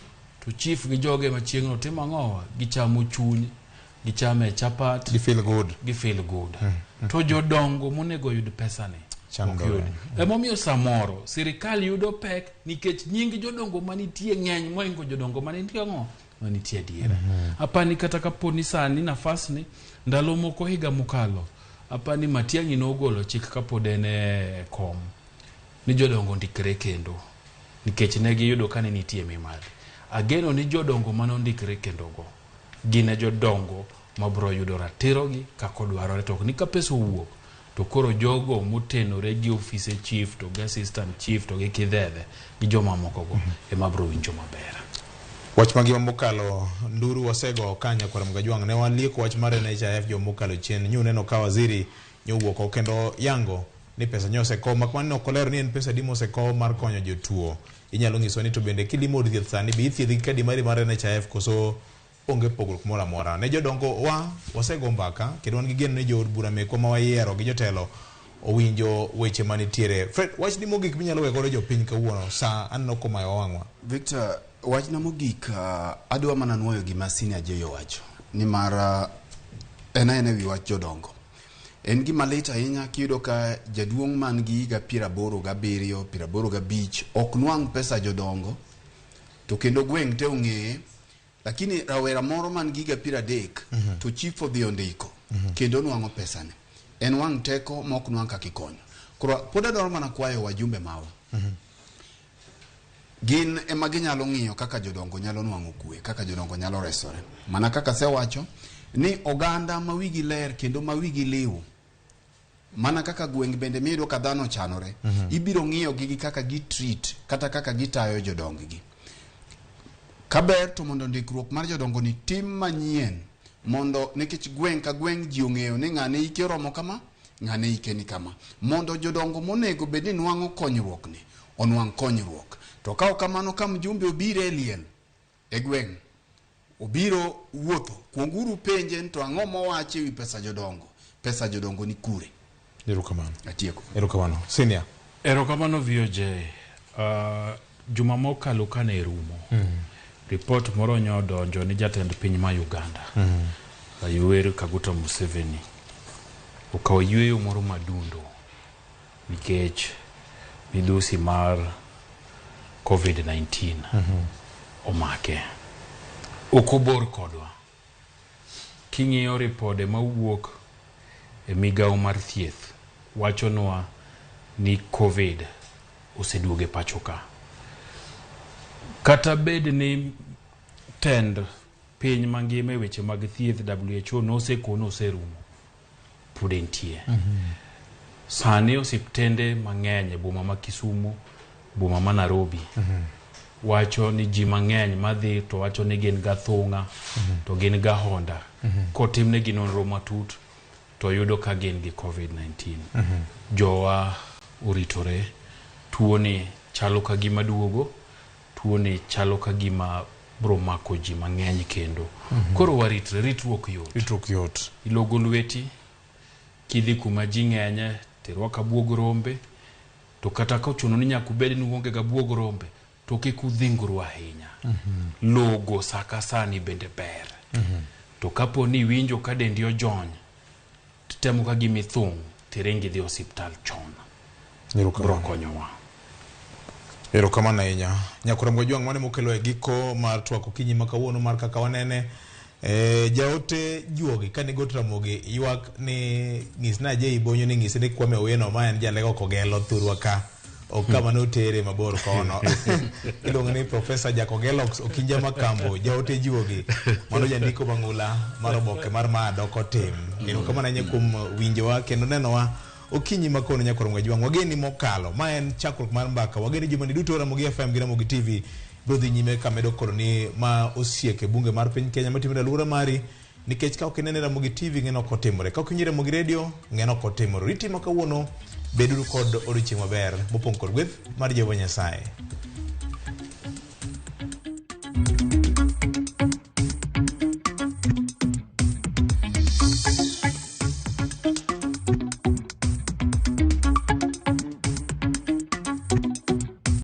to chief gi joge machieng'no timo ang'o, gichamo chuny, gichame chapat, gi feel good, gi feel good. To jodongo monego yud pesani ok yudi. Emomiyo samoro sirikal yudo pek nikech nying jodongo manitie ng'eny moingo jodongo manitie ang'o, manitie adiera. Apani kata kapo ni sani nafas ni ndalo moko higa mokalo, apani Matiang'i nogolo chik kapod en e kom ni jodongo ndikre kendo nikech ne giyudo ka ne nitie mibadhi. Ageno ni jodongo mane ondikre kendo go gin e jodongo mabro yudo ratirogi kaka odwarore, to ok ni ka pesa owuok to koro jogo motenore gi ofise chief to gi assistant chief to gi kidhedhe gi joma moko go ema bro winjo maber. Wach mangima mokalo nduru wasego ka nyakwar Mgajwang' ne walieko wach mar NHIF joma mokalo chien nyu neno ka waziri nyowuok oko kendo yango ni pesa nyo osekow mak mana ni ok olero ni en pesa adi mosekow mar konyo jotuo. Inyalo nyiso ni to bende kilimo od thieth sani be ithiedhi gi kadi mari mar NHIF koso onge pogruok moro amora. Ne jodongo wa wasego mbaka kendo wan gi geno ni jood bura mekwa ma wayiero gi jotelo owinjo weche manitiere. Fred, wachni mogik minyalo weyo godo jopiny kawuono sa aneno komayo wang'wa. Victor, wachna mogik adwa mana nuoyo gima Senior J owacho nimar en aena ewi wach jodongo. En gima lit ahinya kiyudo ka jaduong' man gi higa 87, 85 ok nwang' pesa jodongo to kendo gweng' te ong'eye, lakini rawera moro man gi higa 30 to chief odhi ondiko kendo nwang'o pesane. En wang' teko ma ok nwang' kaka ikonyo. Koro pod adwaro mana kwayo wajumbe mawa. Gin ema ginyalo ng'iyo kaka jodongo nyalo nwang'o kwe, kaka jodongo nyalo resore. Mana kaka asewacho ni oganda ma wigi ler kendo ma wigi liw, mana kaka gweng' bende miyudo ka dhano ochanore, ibiro ng'iyo gi kaka gi treat kata kaka gitayo jodong gi. Kaber to mondo ndikruok mar jodongo ni tim manyien mondo nikech gweng' ka gweng' ji ong'eyo ni ng'ane ike oromo kama, ng'ane ike ni kama. Mondo jodongo monego bed ni nwang'o konyruok ni onwang' konyruok. To ka ok kamano ka mjumbe obiro e liel e gweng' obiro wuotho, kuonguru penje ni to ang'o mowachi ewi pesa jodongo, pesa jodongo ni kure. Erokamano. Atieko. Erokamano. Senior. Erokamano VOJ. Juma mokalo kane rumo, ripot moro nyo odonjo ni jatend piny ma Uganda, Yoweri Kaguta Museveni, okawo yweyo moro madundo nikech midhusi mar COVID-19 omake. Ok obor kodwa. King'iyo ripode mawuok e migawo mar thieth wachonwa ni COVID oseduogo e pacho ka. Kata bed ni tend piny mangima e weche mag thieth WHO nosekono oserumo, pod entie. Sani osiptende mang'eny e boma ma Kisumu, boma ma Nairobi, wacho ni ji mang'eny madhi to wacho ni gin gathung'a to gin gahonda. Kotimnegi nonro matut to yudo ka gin gi COVID-19. Jowa oritore, tuoni chalo ka gima duogo, tuoni chalo ka gima bro mako ji mang'eny kendo. Koro waritre, ritruok yot. Ritruok yot. Ilogo lweti, kidhi kuma ji ng'enye, tirwako abuog rombe, to kata kochuno ni nyaka ubed ni uonge gabuog rombe, to kik udhingru ahinya. Logo sa ka sani bende ber. To kapo ni iwinjo ka dendi ojony, titemo ka gima ithung', tiring idhi osiptal chon. Bro konyowa. Erokamano ahinya. Nyakwar Mgajwang' mane mokelo e giko mar twak okinyi ma kawuono mar kaka wanene. Jaote juogi kane got Ramogi ywak ni nyisna Jay Bonyo ni nyise ni Kwame Owino ma en jalego kogelo thurwa ka Ok kama notere mabor kono. Iluongo ni Professor Jakogelox Okinja Makambo, jaote jiwogi. Mano jandiko mang'ula mar oboke mar Ma Doko Tim. Erokamano ahinya kuom winjowa kendo nenowa okinyi ma kono nyakoro Mgajwang'. Wageni mokalo. Ma en chakruok mar mbaka. Wageni jumani duto Ramogi FM gi Ramogi TV biro dhi nyime ka medo koroni ma osiek e bunge mar piny Kenya matimore e alwora mari nikech ka ok inene Ramogi TV ng'eno ok otimore. Ka ok iwinjo Ramogi Radio ng'eno ok otimore. Oriti ma kawuono beduru kod odiochieng' maber mopong' kod gweth mar Jehova Nyasaye.